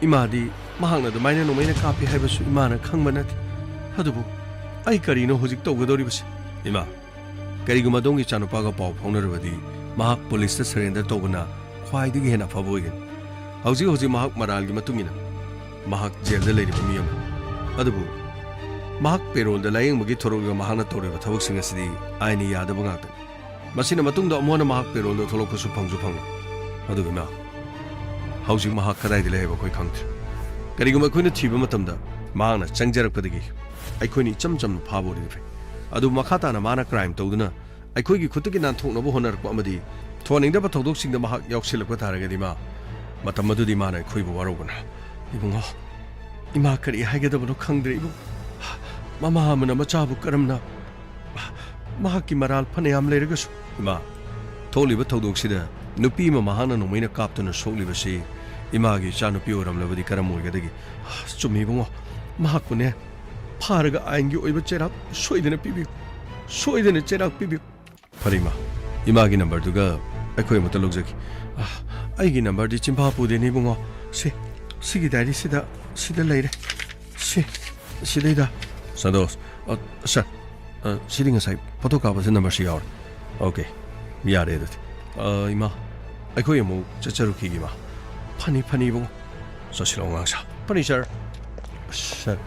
ꯏꯃꯥꯗꯤ ꯃꯍꯥꯛꯅ ꯑꯗꯨꯃꯥꯏꯅ ꯅꯣꯡꯃꯩꯅ ꯀꯥꯞꯄꯤ ꯍꯥꯏꯕꯁꯨ ꯏꯃꯥꯅ ꯈꯪꯕ ꯅꯠꯇꯦ꯫ ꯑꯗꯨꯕꯨ ꯑꯩ ꯀꯔꯤꯅꯣ ꯍꯧꯖꯤꯛ ꯇꯧꯒꯗꯧꯔꯤꯕꯁꯤ? ꯏꯃꯥ, ꯀꯔꯤꯒꯨꯝꯕ ꯑꯗꯣꯝꯒꯤ ꯏꯆꯥꯅꯨꯄꯥꯒ ꯄꯥꯎ ꯐꯥꯎꯅꯔꯕꯗꯤ ꯃꯍꯥꯛ ꯄꯨꯂꯤꯁꯇ ꯁꯔꯦꯟꯗꯔ ꯇꯧꯕꯅ ꯈ꯭ꯋꯥꯏꯗꯒꯤ ꯍꯦꯟꯅ ꯑꯐꯕ ꯑꯣꯏꯒꯅꯤ꯫ ꯍꯧꯖꯤꯛ ꯍꯧꯖꯤꯛ ꯃꯍꯥꯛ ꯃꯔꯥꯜꯒꯤ ꯃꯇꯨꯡ ꯏꯟꯅ ꯃꯍꯥꯛ ꯖꯦꯜꯗ ꯂꯩꯔꯤꯕ ꯃꯤ ꯑꯃꯅꯤ꯫ ꯑꯗꯨꯕꯨ ꯃꯍꯥꯛ ꯄꯦꯔꯣꯜꯗ ꯂꯥꯌꯦꯡꯕꯒꯤ ꯊꯣꯔꯛꯂꯒ ꯃꯍꯥꯛꯅ ꯇꯧꯔꯤꯕ ꯊꯕꯛꯁꯤꯡ ꯑꯁꯤꯗꯤ ꯑꯥꯏꯟꯅ ꯌꯥꯗꯕ ꯉꯥꯛꯇꯅꯤ꯫ ꯃꯁꯤꯅ ꯃꯇꯨꯡꯗ ꯑꯃꯨꯛ ꯍꯟꯅ ꯃꯍꯥꯛ ꯄꯦꯔꯣꯜꯗ ꯊꯣꯛꯂꯛꯄꯁꯨ ꯐꯪꯁꯨ ꯐꯪꯂꯣꯏ꯫ ꯑꯗꯨꯒ ꯏꯃꯥ, ꯍꯧꯖꯤꯛ ꯃꯍꯥꯛ ꯀꯗꯥꯏꯗ ꯂꯩ ꯍꯥꯏꯕ ꯑꯩꯈꯣꯏ ꯈꯪꯗ꯭ꯔꯤ꯫ ꯀꯔꯤꯒꯨꯝꯕ ꯑꯩꯈꯣꯏꯅ ꯊꯤꯕ ꯃꯇꯝꯗ ꯃꯍꯥꯛꯅ ꯆꯪꯖꯔꯛꯄꯗꯒꯤ ꯑꯩꯈꯣꯏꯅ ꯏꯆꯝ ꯆꯝꯅ ꯐꯥꯕ ꯑꯣꯏꯔꯗꯤ ꯐꯩ꯫ ꯑꯗꯨꯕꯨ ꯃꯈꯥ ꯇꯥꯅ ꯃꯥꯅ ꯀ꯭ꯔꯥꯏꯝ ꯇꯧꯗꯨꯅ ꯑꯩꯈꯣꯏꯒꯤ ꯈꯨꯠꯇꯒꯤ ꯅꯥꯟꯊꯣꯛꯅꯕ ꯍꯣꯠꯅꯔꯛꯄ ꯑꯃꯗꯤ ꯊꯣꯛꯍꯟꯅꯤꯡꯗꯕ ꯊꯧꯗꯣꯛꯁꯤꯡꯗ ꯃꯍꯥꯛ ꯌꯥꯎꯁꯤꯜꯂꯛꯄ ꯇꯥꯔꯒꯗꯤ, ꯏꯃꯥ, ꯃꯇꯝ ꯑꯗꯨꯗꯤ ꯃꯥꯅ ꯑꯩꯈꯣꯏꯕꯨ ꯋꯥꯔꯧꯒꯅ꯫ ꯏꯕꯨꯡꯉꯣ, ꯏꯃꯥ ꯀꯔꯤ ꯍꯥꯏꯒꯗꯕꯅꯣ ꯈꯪꯗ꯭ꯔꯦ ꯏꯕꯨꯡ꯫ ꯃꯃꯥ ꯑꯃꯅ ꯃꯆꯥꯕꯨ ꯀꯔꯝꯅ, ꯃꯍꯥꯛꯀꯤ ꯃꯔꯥꯜ ꯐꯅꯌꯥꯝ ꯂꯩꯔꯒꯁꯨ, ꯏꯃꯥ, ꯊꯣꯛꯂꯤꯕ ꯊꯧꯗꯣꯛꯁꯤꯗ ꯅꯨꯄꯤ ꯑꯃ ꯃꯍꯥꯛꯅ ꯅꯣꯡꯃꯩꯅ ꯀꯥꯞꯇꯨꯅ ꯁꯣꯛꯂꯤꯕꯁꯤ ꯏꯃꯥꯒꯤ ꯏꯆꯥꯅꯨꯄꯤ ꯑꯣꯏꯔꯝꯂꯕꯗꯤ ꯀꯔꯝ ꯑꯣꯏꯒꯗꯒꯦ? ꯆꯨꯝꯃꯤ ꯏꯕꯨꯡꯉꯣ, ꯃꯍꯥꯛꯄꯨꯅꯦ ꯐꯥꯔꯒ ꯑꯥꯏꯟꯒꯤ ꯑꯣꯏꯕ ꯆꯩꯔꯥꯛ ꯁꯣꯏꯗꯅ ꯄꯤꯕꯤꯌꯨ, ꯁꯣꯏꯗꯅ ꯆꯩꯔꯥꯛ ꯄꯤꯕꯤꯌꯨ꯫ ꯐꯔꯦ ꯏꯃꯥ, ꯏꯃꯥꯒꯤ ꯅꯝꯕꯔꯗꯨꯒ ꯑꯩꯈꯣꯏ ꯑꯃꯨꯛꯇ ꯂꯧꯖꯒꯦ꯫ ꯑ, ꯑꯩꯒꯤ ꯅꯝꯕꯔꯗꯤ ꯆꯤꯟꯐꯥ ꯄꯨꯗꯦꯅꯦ ꯏꯕꯨꯡꯉꯣ꯫ ꯁꯤ, ꯁꯤꯒꯤ ꯗꯥꯏꯔꯤꯁꯤꯗ, ꯁꯤꯗ ꯂꯩꯔꯦ꯫ ꯁꯤ, ꯁꯤꯗꯩꯗ꯫ ꯁꯟꯇꯣꯁ, ꯑ, ꯁꯥꯔ, ꯑ, ꯁꯤꯗꯤ ꯉꯁꯥꯏ ꯐꯣꯇꯣ ꯀꯥꯞꯄꯁꯦ ꯅꯝꯕꯔꯁꯤ ꯌꯥꯎꯔꯦ꯫ ꯑꯣꯀꯦ, ꯌꯥꯔꯦ ꯑꯗꯨꯗꯤ꯫ ꯑ, ꯏꯃꯥ, ꯑꯩꯈꯣꯏ ꯑꯃꯨꯛ ꯆꯠꯆꯔꯨꯈꯤꯒꯦ ꯏꯃꯥ꯫ ꯐꯅꯤ, ꯐꯅꯤ ꯏꯕꯨꯡꯉꯣ꯫ ꯆꯠꯁꯤꯜꯂꯣ ꯑꯉꯥꯡꯁꯥ꯫ ꯐꯅꯤ ꯁꯥꯔ꯫ ꯁꯥꯔ,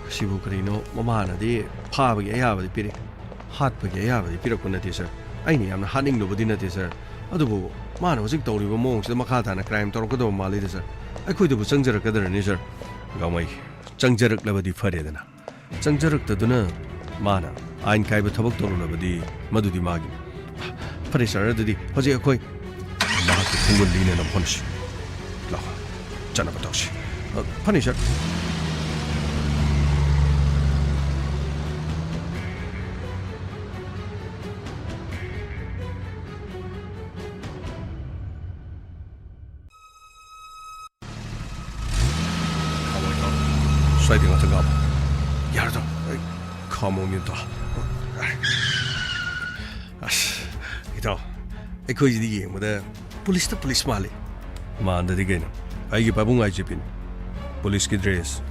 ꯁꯤꯕꯨ ꯀꯔꯤꯅꯣ? ꯃꯃꯥꯅꯗꯤ ꯐꯥꯕꯒꯤ ꯑꯌꯥꯕꯗꯤ ꯄꯤꯔꯛꯏ, ꯍꯥꯠꯄꯒꯤ ꯑꯌꯥꯕꯗꯤ ꯄꯤꯔꯛꯄ ꯅꯠꯇꯦ ꯁꯥꯔ꯫ ꯑꯩꯅ ꯌꯥꯝꯅ ꯍꯥꯠꯅꯤꯡꯂꯨꯕꯗꯤ ꯅꯠꯇꯦ ꯁꯥꯔ, ꯑꯗꯨꯕꯨ ꯃꯥꯅ ꯍꯧꯖꯤꯛ ꯇꯧꯔꯤꯕ ꯃꯑꯣꯡꯁꯤꯗ ꯃꯈꯥ ꯇꯥꯅ ꯀ꯭ꯔꯥꯏꯝ ꯇꯧꯔꯛꯀꯗꯕ ꯃꯥꯜꯂꯤꯗ ꯁꯥꯔ꯫ ꯑꯩꯈꯣꯏꯗꯕꯨ ꯆꯪꯖꯔꯛꯀꯗ꯭ꯔꯅꯤ ꯁꯥꯔ꯫ ꯒꯥꯡꯃꯩ, ꯆꯪꯖꯔꯛꯂꯕꯗꯤ ꯐꯔꯦꯗꯅ, ꯆꯪꯖꯔꯛꯇꯗꯨꯅ ꯃꯥꯅ ꯑꯥꯏꯟ ꯀꯥꯏꯕ ꯊꯕꯛ ꯇꯧꯔꯨꯔꯕꯗꯤ ꯃꯗꯨꯗꯤ ꯃꯥꯒꯤꯅꯤ꯫ ꯐꯔꯦ ꯁꯥꯔ, ꯑꯗꯨꯗꯤ ꯍꯧꯖꯤꯛ ꯑꯩꯈꯣꯏ ꯃꯍꯥꯛꯀꯤ ꯈꯣꯡꯒꯨꯜ ꯂꯤꯅꯅꯕ ꯍꯣꯠꯅꯁꯤ꯫ ꯂꯥꯛꯑꯣ, ꯆꯠꯅꯕ ꯇꯧꯁꯤ꯫ ꯑ, ꯐꯅꯤ ꯁꯥꯔ꯫ ꯈꯥꯝꯃꯣ, ꯏꯇꯥꯎ꯫ ꯁ꯭ꯋꯥꯏꯗ ꯉꯥꯛꯇ ꯈꯥꯝꯃꯣ꯫ ꯌꯥꯔꯗ꯭ꯔꯣ? ꯑꯩ ꯈꯥꯝꯃꯣ, ꯃꯤ ꯑꯝꯇ꯫ ꯑꯁ, ꯏꯇꯥꯎ, ꯑꯩꯈꯣꯏꯁꯤꯗꯤ ꯌꯦꯡꯕꯗ ꯄꯨꯂꯤꯁꯇ ꯄꯨꯂꯤꯁ ꯃꯥꯜꯂꯤ꯫ ꯃꯥꯟꯗꯗꯤ ꯀꯩꯅꯣ? ꯑꯩꯒꯤ ꯄꯥꯕꯨꯡ ꯑꯥꯏ ꯖꯤ ꯄꯤꯅꯤ꯫ ꯄꯨꯂꯤꯁꯀꯤ ꯗ꯭ꯔꯦꯁ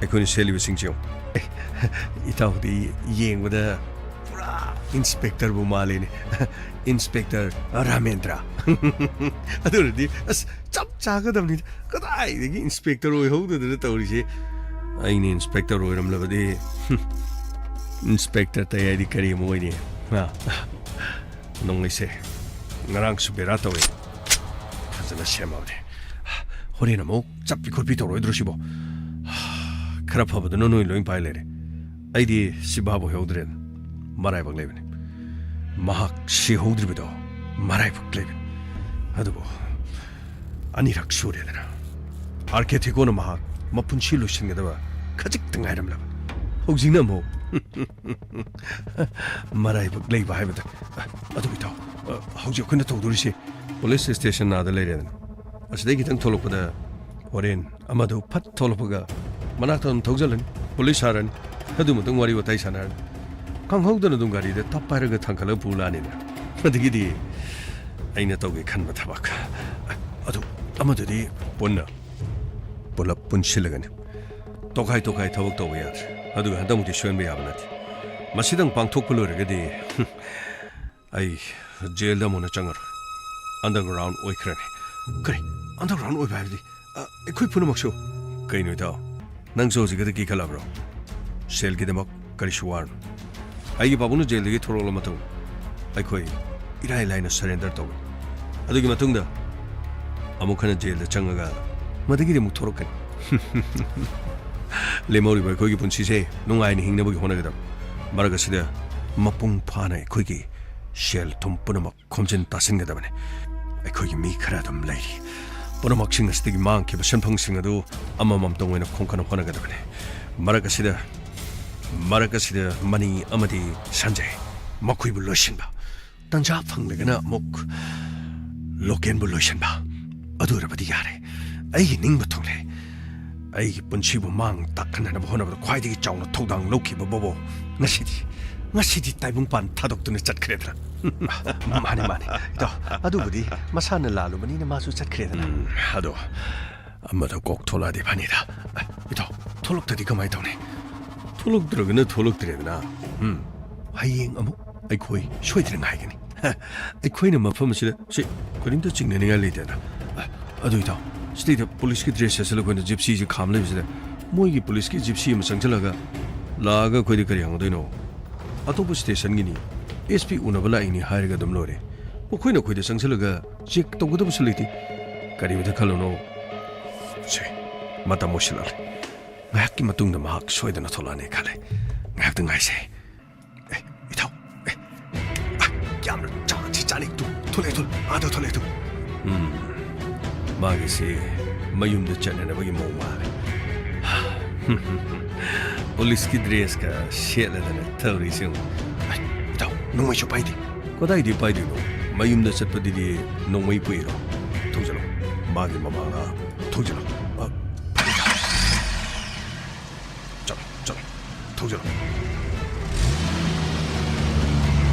ꯑꯩꯈꯣꯏꯅ ꯁꯦꯠꯂꯤꯕꯁꯤꯡꯁꯦ ꯌꯦꯡꯉꯨ꯫ ꯏꯇꯥꯎꯗꯤ ꯌꯦꯡꯕꯗ ꯄꯨꯔꯥ ꯏꯟꯁꯄꯦꯛꯇꯔꯕꯨ ꯃꯥꯜꯂꯤꯅꯦ꯫ ꯏꯟꯁꯄꯦꯛꯇꯔ ꯔꯥꯃꯦꯟꯗ꯭ꯔ꯫ ꯑꯗꯨ ꯑꯣꯏꯔꯗꯤ ꯑꯁ ꯆꯞ ꯆꯥꯒꯗꯕꯅꯤꯗ꯫ ꯀꯗꯥꯏꯗꯒꯤ ꯏꯟꯁꯄꯦꯛꯇꯔ ꯑꯣꯏꯍꯧꯗꯗꯅ ꯇꯧꯔꯤꯁꯦ? ꯑꯩꯅ ꯏꯟꯁꯄꯦꯛꯇꯔ ꯑꯣꯏꯔꯝꯂꯕꯗꯤ, ꯍꯨꯝ, ꯏꯟꯁꯄꯦꯛꯇꯔ ꯇꯩ ꯍꯥꯏꯗꯤ ꯀꯔꯤ ꯑꯃꯨꯛ ꯑꯣꯏꯅꯤ? ꯍꯥ? ꯅꯣꯡꯃꯩꯁꯦ ꯉꯔꯥꯡꯁꯨ ꯕꯦꯔꯥ ꯇꯧꯋꯦ꯫ ꯐꯖꯅ ꯁꯦꯝꯃꯕꯅꯦ꯫ ꯍꯣꯔꯦꯟ ꯑꯃꯨꯛ ꯆꯞꯄꯤ ꯈꯣꯠꯄꯤ ꯇꯧꯔꯣꯏꯗ꯭ꯔꯣ ꯁꯤꯕꯣ? ꯈꯔ ꯐꯕꯗꯨꯅ ꯅꯣꯏ ꯂꯣꯏ ꯄꯥꯏ ꯂꯩꯔꯦ꯫ ꯑꯩꯗꯤ ꯁꯤ ꯚꯥꯞ ꯑꯣꯏꯍꯧꯗ꯭ꯔꯦꯗ꯫ ꯃꯔꯥꯏꯕꯛ ꯂꯩꯕꯅꯤ꯫ ꯃꯍꯥꯛ ꯁꯤꯍꯧꯗ꯭ꯔꯤꯕꯗꯣ ꯃꯔꯥꯏꯕꯛ ꯂꯩꯕ꯫ ꯑꯗꯨꯕꯨ ꯑꯅꯤꯔꯛ ꯁꯨꯔꯦꯗꯅ꯫ ꯑꯥꯔ ꯀꯦ ꯊꯤꯀꯣꯅ ꯃꯍꯥꯛ ꯃꯄꯨꯟꯁꯤ ꯂꯣꯏꯁꯤꯟꯒꯗꯕ ꯈꯖꯤꯛꯇ ꯉꯥꯏꯔꯝꯂꯕ꯫ ꯍꯧꯖꯤꯛꯅ ꯑꯃꯨꯛ ꯃꯔꯥꯏꯕꯛ ꯂꯩꯕ ꯍꯥꯏꯕꯗ꯫ ꯑꯗꯨ ꯏꯇꯥꯎ, ꯍꯧꯖꯤꯛ ꯑꯩꯈꯣꯏꯅ ꯇꯧꯗꯣꯔꯤꯁꯤ ꯄꯨꯂꯤꯁ ꯁ꯭ꯇꯦꯁꯟ ꯑꯥꯗ ꯂꯩꯔꯦꯗꯅ꯫ ꯑꯁꯤꯗꯩ ꯈꯤꯇꯪ ꯊꯣꯛꯂꯛꯄꯗ ꯍꯣꯔꯦꯟ ꯑꯃꯗꯨ ꯐꯠ ꯊꯣꯛꯂꯛꯄꯒ ꯃꯅꯥꯛꯇ ꯑꯗꯨꯝ ꯊꯧꯖꯜꯂꯅꯤ, ꯄꯨꯂꯤꯁ ꯁꯥꯔꯅꯤ, ꯑꯗꯨ ꯃꯇꯨꯡ ꯋꯥꯔꯤ ꯋꯥꯇꯥꯏ ꯁꯥꯟꯅꯔꯅꯤ꯫ ꯈꯪꯍꯧꯗꯅ ꯑꯗꯨꯝ ꯒꯥꯔꯤꯗ ꯇꯞ ꯄꯥꯏꯔꯒ ꯊꯥꯡꯒꯠꯂꯒ ꯄꯨ ꯂꯥꯛꯑꯅꯤꯗꯅ꯫ ꯑꯗꯒꯤꯗꯤ ꯑꯩꯅ ꯇꯧꯒꯦ ꯈꯟꯕ ꯊꯕꯛ ꯑꯗꯨ ꯑꯃꯗꯨꯗꯤ ꯄꯨꯟꯅ ꯄꯨꯂꯞ ꯄꯨꯟꯁꯤꯜꯂꯒꯅꯤ꯫ ꯇꯣꯈꯥꯏ ꯇꯣꯈꯥꯏ ꯊꯕꯛ ꯇꯧꯕ ꯌꯥꯗ꯭ꯔꯦ꯫ ꯑꯗꯨꯒ ꯍꯟꯗꯛꯃꯨꯛꯇꯤ ꯁꯣꯏꯍꯟꯕ ꯌꯥꯕ ꯅꯠꯇꯦ꯫ ꯃꯁꯤꯗꯪ ꯄꯥꯡꯊꯣꯛꯄ ꯂꯣꯏꯔꯒꯗꯤ ꯑꯩ ꯖꯦꯜꯗ ꯑꯃꯨꯛ ꯍꯟꯅ ꯆꯪꯉꯔꯣꯏ꯫ ꯑꯟꯗꯔꯒ꯭ꯔꯥꯎꯟ ꯑꯣꯏꯈ꯭ꯔꯅꯤ꯫ ꯀꯔꯤ? ꯑꯟꯗꯔꯒ꯭ꯔꯥꯎꯟ ꯑꯣꯏꯕ ꯍꯥꯏꯕꯗꯤ? ꯑ, ꯑꯩꯈꯣꯏ ꯄꯨꯝꯅꯃꯛꯁꯨ? ꯀꯩꯅꯣ ꯏꯇꯥꯎ? ꯅꯪꯁꯨ ꯍꯧꯖꯤꯛ ꯈꯛꯇ ꯀꯤꯈꯠꯂꯕ꯭ꯔꯣ? ꯁꯦꯜꯒꯤꯗꯃꯛ ꯀꯔꯤꯁꯨ ꯋꯥꯔꯨꯅꯨ꯫ ꯑꯩꯒꯤ ꯄꯥꯕꯨꯡꯅ ꯖꯦꯜꯗꯒꯤ ꯊꯣꯔꯛꯂ ꯃꯇꯨꯡ ꯑꯩꯈꯣꯏ ꯏꯔꯥꯏ ꯂꯥꯏꯅ ꯁꯔꯦꯟꯗꯔ ꯇꯧꯏ꯫ ꯑꯗꯨꯒꯤ ꯃꯇꯨꯡꯗ ꯑꯃꯨꯛ ꯍꯟꯅ ꯖꯦꯜꯗ ꯆꯪꯉꯒ ꯃꯗꯒꯤꯗꯤ ꯑꯃꯨꯛ ꯊꯣꯔꯛꯀꯅꯤ꯫ ꯂꯦꯝꯍꯧꯔꯤꯕ ꯑꯩꯈꯣꯏꯒꯤ ꯄꯨꯟꯁꯤꯁꯦ ꯅꯨꯡꯉꯥꯏꯅ ꯍꯤꯡꯅꯕꯒꯤ ꯍꯣꯠꯅꯒꯗꯕ꯫ ꯃꯔꯛ ꯑꯁꯤꯗ ꯃꯄꯨꯡ ꯐꯥꯅ ꯑꯩꯈꯣꯏꯒꯤ ꯁꯦꯜ ꯊꯨꯝ ꯄꯨꯝꯅꯃꯛ ꯈꯣꯝꯖꯤꯟ ꯇꯥꯁꯤꯟꯒꯗꯕꯅꯤ꯫ ꯑꯩꯈꯣꯏꯒꯤ ꯃꯤ ꯈꯔ ꯑꯗꯨꯝ ꯂꯩꯔꯤ꯫ ꯄꯨꯝꯅꯃꯛꯁꯤꯡ ꯑꯁꯤꯗꯒꯤ ꯃꯥꯡꯈꯤꯕ ꯁꯦꯟꯐꯝꯁꯤꯡ ꯑꯗꯨ ꯑꯃꯃꯝꯇ ꯑꯣꯏꯅ ꯈꯣꯝꯒꯠꯅ ꯍꯣꯠꯅꯒꯗꯕꯅꯤ꯫ ꯃꯔꯛ ꯑꯁꯤꯗ, ꯃꯔꯛ ꯑꯁꯤꯗ ꯃꯅꯤ ꯑꯃꯗꯤ ꯁꯟꯖꯌ ꯃꯈꯣꯏꯕꯨ ꯂꯣꯏꯁꯤꯟꯕ, ꯇꯟꯖꯥ ꯐꯪꯂꯒꯅ ꯑꯃꯨꯛ ꯂꯣꯀꯦꯟꯕꯨ ꯂꯣꯏꯁꯤꯟꯕ, ꯑꯗꯨ ꯑꯣꯏꯔꯕꯗꯤ ꯌꯥꯔꯦ꯫ ꯑꯩꯒꯤ ꯅꯤꯡꯕ ꯊꯨꯡꯂꯦ꯫ ꯑꯩꯒꯤ ꯄꯨꯟꯁꯤꯕꯨ ꯃꯥꯡ ꯇꯥꯛꯍꯟꯅꯕ ꯍꯣꯠꯅꯕꯗ ꯈ꯭ꯋꯥꯏꯗꯒꯤ ꯆꯥꯎꯅ ꯊꯧꯗꯥꯡ ꯂꯧꯈꯤꯕ ꯕꯣꯕꯣ ꯉꯁꯤꯗꯤ, ꯉꯁꯤꯗꯤ ꯇꯥꯏꯕꯪꯄꯥꯟ ꯊꯥꯗꯣꯛꯇꯨꯅ ꯆꯠꯈ꯭ꯔꯦꯗꯅ꯫ ꯃꯥꯅꯤ, ꯃꯥꯅꯤ꯫ ꯏꯇꯥꯎ, ꯑꯗꯨꯕꯨꯗꯤ ꯃꯁꯥꯅ ꯂꯥꯜꯂꯨꯕꯅꯤꯅ ꯃꯥꯁꯨ ꯆꯠꯈ꯭ꯔꯦꯗꯅ꯫ ꯎꯝ, ꯑꯗꯣ ꯑꯃꯗ ꯀꯣꯛ ꯊꯣꯛꯂꯛꯑꯗꯤ ꯐꯅꯤꯗ꯫ ꯏꯇꯥꯎ, ꯊꯣꯛꯂꯛꯇꯗꯤ ꯀꯃꯥꯏꯅ ꯇꯧꯅꯤ? ꯊꯣꯛꯂꯛꯇ꯭ꯔꯒꯅ ꯊꯣꯛꯂꯛꯇ꯭ꯔꯦꯗꯅ꯫ ꯎꯝ, ꯍꯌꯦꯡ ꯑꯃꯨꯛ ꯑꯩꯈꯣꯏ ꯁꯣꯏꯗꯅ ꯉꯥꯏꯒꯅꯤ꯫ ꯑꯩꯈꯣꯏꯅ ꯃꯐꯝ ꯑꯁꯤꯗ ꯁꯤ ꯀꯔꯤꯝꯇ ꯆꯤꯡꯅꯅꯤꯡꯉꯥꯏ ꯂꯩꯇꯦꯗ꯫ ꯑꯗꯨ ꯏꯇꯥꯎ, ꯁꯤꯗꯩꯗ ꯄꯨꯂꯤꯁꯀꯤ ꯗ꯭ꯔꯦꯁ ꯁꯦꯠꯆꯜꯂ ꯑꯩꯈꯣꯏꯅ ꯖꯤꯞꯁꯤꯁꯤ ꯈꯥꯝ ꯂꯩꯕꯁꯤꯗ ꯃꯣꯏꯒꯤ ꯄꯨꯂꯤꯁꯀꯤ ꯖꯤꯞꯁꯤ ꯑꯃ ꯆꯪꯁꯤꯜꯂꯒ ꯂꯥꯛꯑꯒ ꯑꯩꯈꯣꯏꯗ ꯀꯔꯤ ꯍꯪꯗꯣꯏꯅꯣ? ꯑꯇꯣꯞꯄ ꯁ꯭ꯇꯦꯁꯟꯒꯤꯅꯤ, ꯑꯦꯁ ꯄꯤ ꯎꯅꯕ ꯂꯥꯛꯏꯅꯤ ꯍꯥꯏꯔꯒ ꯑꯗꯨꯝ ꯂꯣꯏꯔꯦ꯫ ꯃꯈꯣꯏꯅ ꯑꯩꯈꯣꯏꯗ ꯆꯪꯁꯤꯜꯂꯒ ꯆꯦꯛ ꯇꯧꯒꯗꯕꯁꯨ ꯂꯩꯇꯦ꯫ ꯀꯔꯤꯝꯇ ꯈꯜꯂꯨꯅꯨ꯫ ꯁꯦ, ꯃꯇꯝ ꯑꯣꯏꯁꯤꯜꯂꯛꯂꯦ꯫ ꯉꯥꯏꯍꯥꯛꯀꯤ ꯃꯇꯨꯡꯗ ꯃꯍꯥꯛ ꯁꯣꯏꯗꯅ ꯊꯣꯛꯂꯛꯑꯅꯤ ꯈꯜꯂꯦ꯫ ꯉꯥꯏꯍꯥꯛꯇ ꯉꯥꯏꯁꯦ꯫ ꯑꯦ, ꯏꯇꯥꯎ, ꯑꯦ, ꯑ, ꯌꯥꯝꯅ ꯆꯥꯛꯁꯤ ꯆꯥꯅꯤꯡ ꯇꯨ-, ꯊꯣꯛꯂꯛꯑꯦ, ꯊꯣꯛꯂꯛꯑꯦ꯫ ꯑꯥꯗ ꯊꯣꯛꯂꯛꯑꯦ, ꯊꯣꯛꯂꯛꯑꯦ꯫ ꯎꯝ, ꯃꯥꯒꯤꯁꯤ ꯃꯌꯨꯝꯗ ꯆꯠꯅꯅꯕꯒꯤ ꯃꯑꯣꯡ ꯃꯥꯜꯂꯦ꯫ ꯄꯨꯂꯤꯁꯀꯤ ꯗ꯭ꯔꯦꯁꯀ ꯁꯦꯠꯂꯗꯅ ꯇꯧꯔꯤꯁꯤ ꯌꯦꯡꯉꯨ꯫ ꯑꯩ, ꯏꯇꯥꯎ, ꯅꯣꯡꯃꯩꯁꯨ ꯄꯥꯏꯗꯦ꯫ ꯀꯗꯥꯏꯗꯒꯤ ꯄꯥꯏꯗꯣꯏꯅꯣ? ꯃꯌꯨꯝꯗ ꯆꯠꯄꯗꯨꯗꯤ ꯅꯣꯡꯃꯩ ꯄꯨꯏꯔꯣ? ꯊꯧꯖꯤꯜꯂꯣ꯫ ꯃꯥꯒꯤ ꯃꯃꯥꯡꯗ ꯊꯧꯖꯤꯜꯂꯣ꯫ ꯑ, ꯐꯔꯦ, ꯏꯇꯥꯎ꯫ ꯆꯠꯂꯣ, ꯆꯠꯂꯣ꯫ ꯊꯧꯖꯤꯜꯂꯣ꯫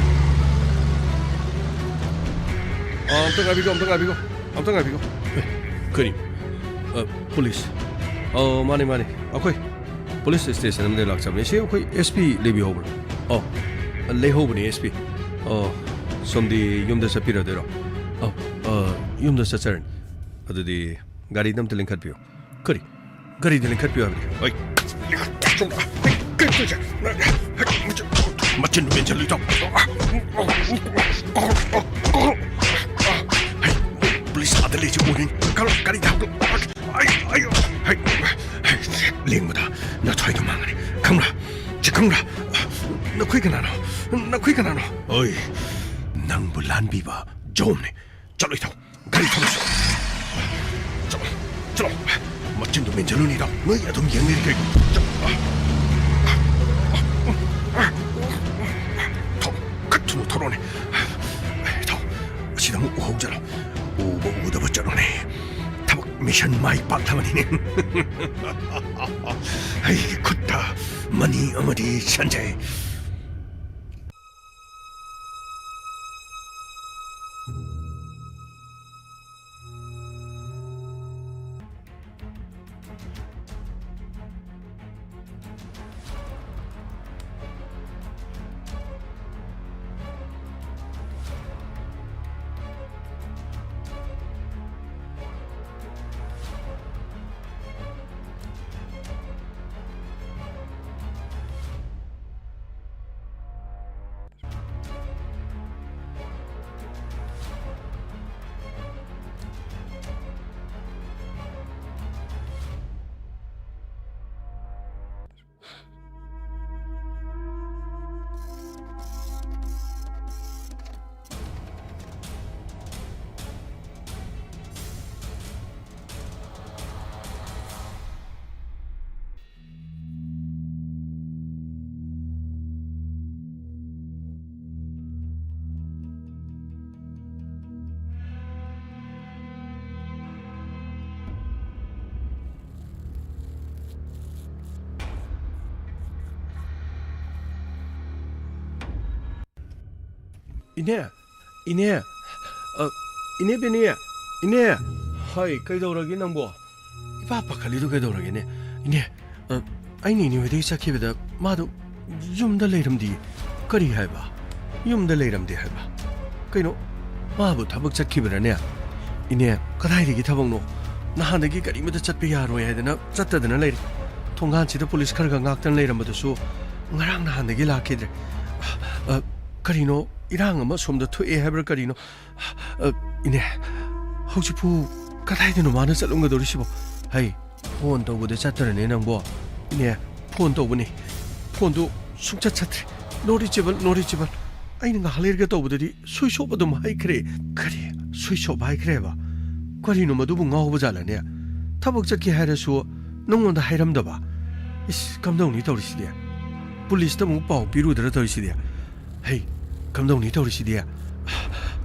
ꯑ, ꯑꯝꯇ ꯉꯥꯏꯕꯤꯈꯣ, ꯑꯝꯇ ꯉꯥꯏꯕꯤꯈꯣ, ꯑꯝꯇ ꯉꯥꯏꯕꯤꯈꯣ꯫ ꯑꯦ, ꯀꯔꯤ? ꯑ, ꯄꯨꯂꯤꯁ꯫ ꯑ, ꯃꯥꯅꯦ, ꯃꯥꯅꯦ꯫ ꯑꯩꯈꯣꯏ ꯄꯨꯂꯤꯁ ꯁ꯭ꯇꯦꯁꯟ ꯑꯃꯗꯒꯤ ꯂꯥꯛꯆꯕꯅꯦ꯫ ꯁꯤ ꯑꯩꯈꯣꯏ ꯑꯦꯁ ꯄꯤ ꯂꯩꯕꯤꯍꯧꯕ꯭ꯔꯣ? ꯑꯣ, ꯂꯩꯍꯧꯕꯅꯦ, ꯑꯦꯁ ꯄꯤ꯫ ꯑꯣ, ꯁꯣꯝꯗꯤ ꯌꯨꯝꯗ ꯆꯠꯄꯤꯔꯗꯣꯏꯔꯣ? ꯑꯣ, ꯑ, ꯌꯨꯝꯗ ꯆꯠꯆꯔꯅꯤ꯫ ꯑꯗꯨꯗꯤ ꯒꯥꯔꯤꯗ ꯑꯝꯇ ꯂꯤꯡꯈꯠꯄꯤꯌꯨ꯫ ꯀꯔꯤ? ꯒꯥꯔꯤꯗ ꯂꯤꯡꯈꯠꯄꯤꯌꯨ ꯍꯥꯏꯕꯅꯤ꯫ ꯑꯩ, ꯀꯩꯅꯣ ꯇꯧꯁꯦ꯫ ꯃꯆꯤꯟ ꯃꯦꯟꯁꯤꯜꯂꯨ, ꯏꯇꯥꯎ꯫ ꯍꯩ, ꯄꯨꯂꯤꯁ ꯑꯥꯗ ꯂꯩꯁꯤ ꯎꯔꯦ꯫ ꯀꯔꯣ, ꯒꯥꯔꯤꯗ ꯍꯥꯞꯀꯠꯂꯣ꯫ ꯑꯩ, ꯑꯩ, ꯍꯩ, ꯍꯩ, ꯂꯦꯡꯕꯗ ꯅꯊ꯭ꯋꯥꯏꯗꯣ ꯃꯥꯡꯒꯅꯤ꯫ ꯈꯪꯕ꯭ꯔꯥ? ꯁꯤ ꯈꯪꯕ꯭ꯔꯥ? ꯅꯈꯣꯏ ꯀꯅꯥꯅꯣ? ꯅꯈꯣꯏ ꯀꯅꯥꯅꯣ? ꯑꯣꯏ, ꯅꯪꯕꯨ ꯂꯥꯟꯕꯤꯕ ꯖꯣꯝꯅꯦ꯫ ꯆꯠꯂꯣ, ꯏꯇꯥꯎ꯫ ꯒꯥꯔꯤ ꯊꯧꯔꯁꯤ꯫ ꯆꯠꯂꯣ, ꯆꯠꯂꯣ꯫ ꯃꯆꯤꯟꯗꯨ ꯃꯦꯟꯁꯤꯜꯂꯨꯅꯦ, ꯏꯇꯥꯎ꯫ ꯅꯣꯏ ꯑꯗꯨꯝ ꯌꯦꯡꯂꯩꯔꯦ ꯀꯩꯅꯣ? ꯆꯠ-, ꯊꯧ, ꯈꯔ ꯊꯨꯅ ꯊꯧꯔꯛꯑꯣꯅꯦ꯫ ꯏꯇꯥꯎ, ꯑꯁꯤꯗ ꯑꯃꯨꯛ ꯎꯍꯧꯖꯔꯣ꯫ ꯎꯕ ꯎꯗꯕ ꯆꯠꯂꯣꯅꯦ꯫ ꯊꯕꯛ ꯃꯤꯁꯟ ꯃꯥꯏ ꯄꯥꯛꯂꯕꯅꯤꯅꯦ꯫ ꯑꯩꯒꯤ ꯈꯨꯠꯇ ꯃꯅꯤ ꯑꯃꯗꯤ ꯁꯟꯖꯦ꯫ ꯏꯅꯦ, ꯏꯅꯦ, ꯑ, ꯏꯅꯦ ꯕꯦꯅꯤ, ꯏꯅꯦ꯫ ꯍꯣꯏ, ꯀꯩꯗꯧꯔꯒꯦ ꯅꯪꯕꯣ? ꯏꯄꯥ ꯄꯥꯈꯠꯂꯤꯗꯨ ꯀꯩꯗꯧꯔꯒꯦꯅꯦ? ꯏꯅꯦ, ꯑ, ꯑꯩꯅ ꯏꯅꯦ ꯍꯣꯏꯗꯒꯤ ꯆꯠꯈꯤꯕꯗ ꯃꯥꯗꯣ ꯌꯨꯝꯗ ꯂꯩꯔꯝꯗꯦ꯫ ꯀꯔꯤ ꯍꯥꯏꯕ? ꯌꯨꯝꯗ ꯂꯩꯔꯝꯗꯦ ꯍꯥꯏꯕ? ꯀꯩꯅꯣ, ꯃꯥꯕꯨ ꯊꯕꯛ ꯆꯠꯈꯤꯕꯔꯅꯦ? ꯏꯅꯦ, ꯀꯗꯥꯏꯗꯒꯤ ꯊꯕꯛꯅꯣ? ꯅꯍꯥꯟꯗꯒꯤ ꯀꯔꯤꯃꯇ ꯆꯠꯄ ꯌꯥꯔꯣꯏ ꯍꯥꯏꯗꯅ ꯆꯠꯇꯗꯅ ꯂꯩꯔꯦ꯫ ꯊꯣꯡꯒꯥꯟꯁꯤꯗ ꯄꯨꯂꯤꯁ ꯈꯔꯒ ꯉꯥꯛꯇꯅ ꯂꯩꯔꯝꯕꯗꯨꯁꯨ ꯉꯔꯥꯡ ꯅꯍꯥꯟꯗꯒꯤ ꯂꯥꯛꯈꯤꯗ꯭ꯔꯦ꯫ ꯑ, ꯀꯔꯤꯅꯣ, ꯏꯔꯥꯡ ꯑꯃ ꯁꯣꯝꯗ ꯊꯣꯛꯑꯦ ꯍꯥꯏꯕ꯭ꯔꯥ ꯀꯔꯤꯅꯣ? ꯑ, ꯏꯅꯦ, ꯍꯧꯖꯤꯛꯄꯨ ꯀꯗꯥꯏꯗꯅꯣ ꯃꯥꯅ ꯆꯠꯂꯝꯒꯗꯧꯔꯤꯁꯤꯕꯣ? ꯍꯩ, ꯐꯣꯟ ꯇꯧꯕꯗ ꯆꯠꯇ꯭ꯔꯅꯦ ꯅꯪꯕꯣ? ꯏꯅꯦ, ꯐꯣꯟ ꯇꯧꯕꯅꯤ꯫ ꯐꯣꯟꯗꯨ ꯁꯨꯡꯆꯠ ꯆꯠꯇ꯭ꯔꯦ꯫ Not reachable, not reachable꯫ ꯑꯩꯅ ꯉꯥꯏꯍꯥꯛ ꯂꯩꯔꯒ ꯇꯧꯕꯗꯗꯤ switch off ꯑꯗꯨꯝ ꯍꯥꯏꯈ꯭ꯔꯦ꯫ ꯀꯔꯤ? Switch off ꯍꯥꯏꯈ꯭ꯔꯦꯕ? ꯀꯔꯤꯅꯣ ꯃꯗꯨꯕꯨ ꯉꯥꯎꯕ ꯖꯥꯠꯂꯅꯦ? ꯊꯕꯛ ꯆꯠꯀꯦ ꯍꯥꯏꯔꯁꯨ ꯅꯉꯣꯟꯗ ꯍꯥꯏꯔꯝꯗꯕ? ꯏꯁ, ꯀꯝꯗꯧꯅꯤ ꯇꯧꯔꯤꯁꯤꯗꯤ? ꯄꯨꯂꯤꯁꯇ ꯑꯃꯨꯛ ꯄꯥꯎ ꯄꯤꯔꯨꯗ꯭ꯔꯥ ꯇꯧꯔꯤꯁꯤꯗꯤ? ꯍꯩ, ꯀꯝꯗꯧꯅꯤ ꯇꯧꯔꯤꯁꯤꯗꯤ?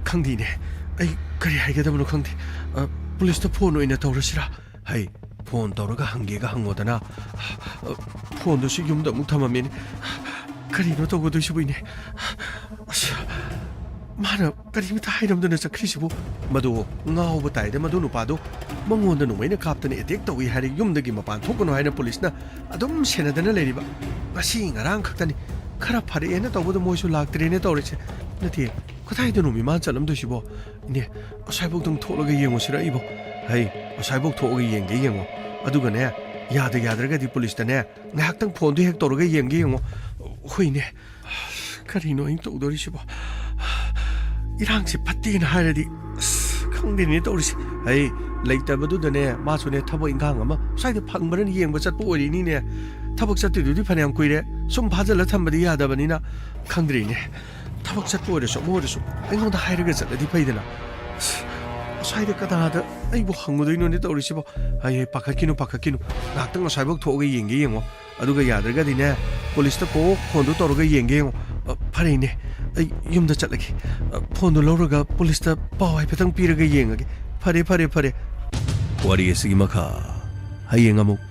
ꯈꯪꯗꯦꯅꯦ, ꯑꯩ ꯀꯔꯤ ꯍꯥꯏꯒꯗꯕꯅꯣ ꯈꯪꯗꯦ꯫ ꯑ, ꯄꯨꯂꯤꯁꯇ ꯐꯣꯟ ꯑꯣꯏꯅ ꯇꯧꯔꯁꯤꯔꯥ? ꯍꯩ, ꯐꯣꯟ ꯇꯧꯔꯒ ꯍꯪꯒꯦꯒ ꯍꯪꯉꯣꯗꯅ꯫ ꯑ, ꯐꯣꯟꯗꯨꯁꯨ ꯌꯨꯝꯗ ꯑꯃꯨꯛ ꯊꯝꯃꯝꯃꯦꯅꯦ꯫ ꯀꯔꯤꯅꯣ ꯇꯧꯒꯗꯣꯏꯁꯤꯕꯨ ꯏꯅꯦ? ꯑꯁ, ꯃꯥꯅ ꯀꯔꯤꯝꯇ ꯍꯥꯏꯔꯝꯗꯅ ꯆꯠꯈ꯭ꯔꯤꯁꯤꯕꯨ? ꯃꯗꯨ ꯉꯥꯎꯕ ꯇꯥꯏꯗ, ꯃꯗꯨ ꯅꯨꯄꯥꯗꯨ꯫ ꯃꯉꯣꯟꯗ ꯅꯣꯡꯃꯩꯅ ꯀꯥꯞꯇꯅ attack ꯇꯧꯏ ꯍꯥꯏꯔꯦ, ꯌꯨꯝꯗꯒꯤ ꯃꯄꯥꯟ ꯊꯣꯛꯀꯅꯨ ꯍꯥꯏꯅ ꯄꯨꯂꯤꯁꯅ ꯑꯗꯨꯝ ꯁꯦꯟꯅꯗꯅ ꯂꯩꯔꯤꯕ꯫ ꯉꯁꯤ ꯉꯔꯥꯡ ꯈꯛꯇꯅꯤ꯫ ꯈꯔ ꯐꯔꯛꯑꯦꯅ ꯇꯧꯕꯗ ꯃꯣꯏꯁꯨ ꯂꯥꯛꯇ꯭ꯔꯦꯅꯦ ꯇꯧꯔꯤꯁꯦ꯫ ꯅꯠꯇꯦ, ꯀꯗꯥꯏꯗꯅꯣ ꯃꯤ ꯃꯥꯅ ꯆꯠꯂꯝꯗꯣꯏꯁꯤꯕꯣ? ꯏꯅꯦ, ꯑꯁ꯭ꯋꯥꯏꯐꯥꯎꯇꯪ ꯊꯣꯛꯂꯒ ꯌꯦꯡꯉꯨꯁꯤꯔ ꯑꯩꯕꯣ? ꯍꯩ, ꯑꯁ꯭ꯋꯥꯏꯐꯥꯎ ꯊꯣꯛꯑꯒ ꯌꯦꯡꯒꯦ ꯌꯦꯡꯉꯣ꯫ ꯑꯗꯨꯒꯅꯦ, ꯌꯥꯗ ꯌꯥꯗ꯭ꯔꯒꯗꯤ ꯄꯨꯂꯤꯁꯇꯅꯦ ꯉꯥꯏꯍꯥꯛꯇꯪ ꯐꯣꯟꯗꯨ ꯍꯦꯛ ꯇꯧꯔꯒ ꯌꯦꯡꯒꯦ ꯌꯦꯡꯉꯣ꯫ ꯍꯣꯏꯅꯦ, ꯀꯔꯤꯅꯣ ꯑꯩꯅ ꯇꯧꯗꯣꯔꯤꯁꯤꯕꯣ? ꯏꯔꯥꯡꯁꯦ ꯐꯠꯇꯦꯅ ꯍꯥꯏꯔꯗꯤ, ꯑꯁ, ꯈꯪꯗꯦꯅꯦ ꯇꯧꯔꯤꯁꯦ꯫ ꯑꯩ ꯂꯩꯇꯕꯗꯨꯗꯅꯦ, ꯃꯥꯁꯨꯅꯦ ꯊꯕꯛ ꯏꯪꯈꯥꯡ ꯑꯃ ꯁ꯭ꯋꯥꯏꯗ ꯐꯪꯕ꯭ꯔꯅ ꯌꯦꯡꯕ ꯆꯠꯄ ꯑꯣꯏꯔꯤꯅꯤꯅꯦ꯫ ꯊꯕꯛ ꯆꯠꯇꯣꯏꯗꯨꯗꯤ ꯐꯅꯌꯥꯝ ꯀꯨꯏꯔꯦ, ꯁꯨꯝ ꯐꯥꯖꯤꯜꯂ ꯊꯝꯕꯗꯤ ꯌꯥꯗꯕꯅꯤꯅ꯫ ꯈꯪꯗ꯭ꯔꯦꯅꯦ, ꯊꯕꯛ ꯆꯠꯄ ꯑꯣꯏꯔꯁꯨ ꯑꯃ ꯑꯣꯏꯔꯁꯨ ꯑꯩꯉꯣꯟꯗ ꯍꯥꯏꯔꯒ ꯆꯠꯂꯗꯤ ꯐꯩꯗꯅ꯫ ꯑꯁ, ꯑꯁ꯭ꯋꯥꯏꯗ ꯀꯅꯥꯗ ꯑꯩꯕꯨ ꯍꯪꯉꯨꯗꯣꯏꯅꯣꯅꯦ ꯇꯧꯔꯤꯁꯤꯕꯣ? ꯍꯩ, ꯍꯩ, ꯄꯥꯈꯠꯈꯤꯅꯨ, ꯄꯥꯈꯠꯈꯤꯅꯨ꯫ ꯉꯥꯏꯍꯥꯛꯇꯪ ꯑꯁ꯭ꯋꯥꯏꯐꯥꯎ ꯊꯣꯛꯑꯒ ꯌꯦꯡꯒꯦ ꯌꯦꯡꯉꯣ꯫ ꯑꯗꯨꯒ ꯌꯥꯗ꯭ꯔꯒꯗꯤꯅꯦ, ꯄꯨꯂꯤꯁꯇ ꯀꯣꯛ ꯐꯣꯟꯗꯣ ꯇꯧꯔꯒ ꯌꯦꯡꯒꯦ ꯌꯦꯡꯉꯣ꯫ ꯑ, ꯐꯔꯦꯅꯦ, ꯑꯩ ꯌꯨꯝꯗ ꯆꯠꯂꯒꯦ꯫ ꯑ, ꯐꯣꯟꯗꯣ ꯂꯧꯔꯒ ꯄꯨꯂꯤꯁꯇ ꯄꯥꯎ ꯍꯥꯏꯐꯦꯠꯇꯪ ꯄꯤꯔꯒ ꯌꯦꯡꯉꯒꯦ꯫ ꯐꯔꯦ, ꯐꯔꯦ, ꯐꯔꯦ꯫ ꯋꯥꯔꯤ ꯑꯁꯤꯒꯤ ꯃꯈꯥ ꯍꯌꯦꯡ ꯑꯃꯨꯛ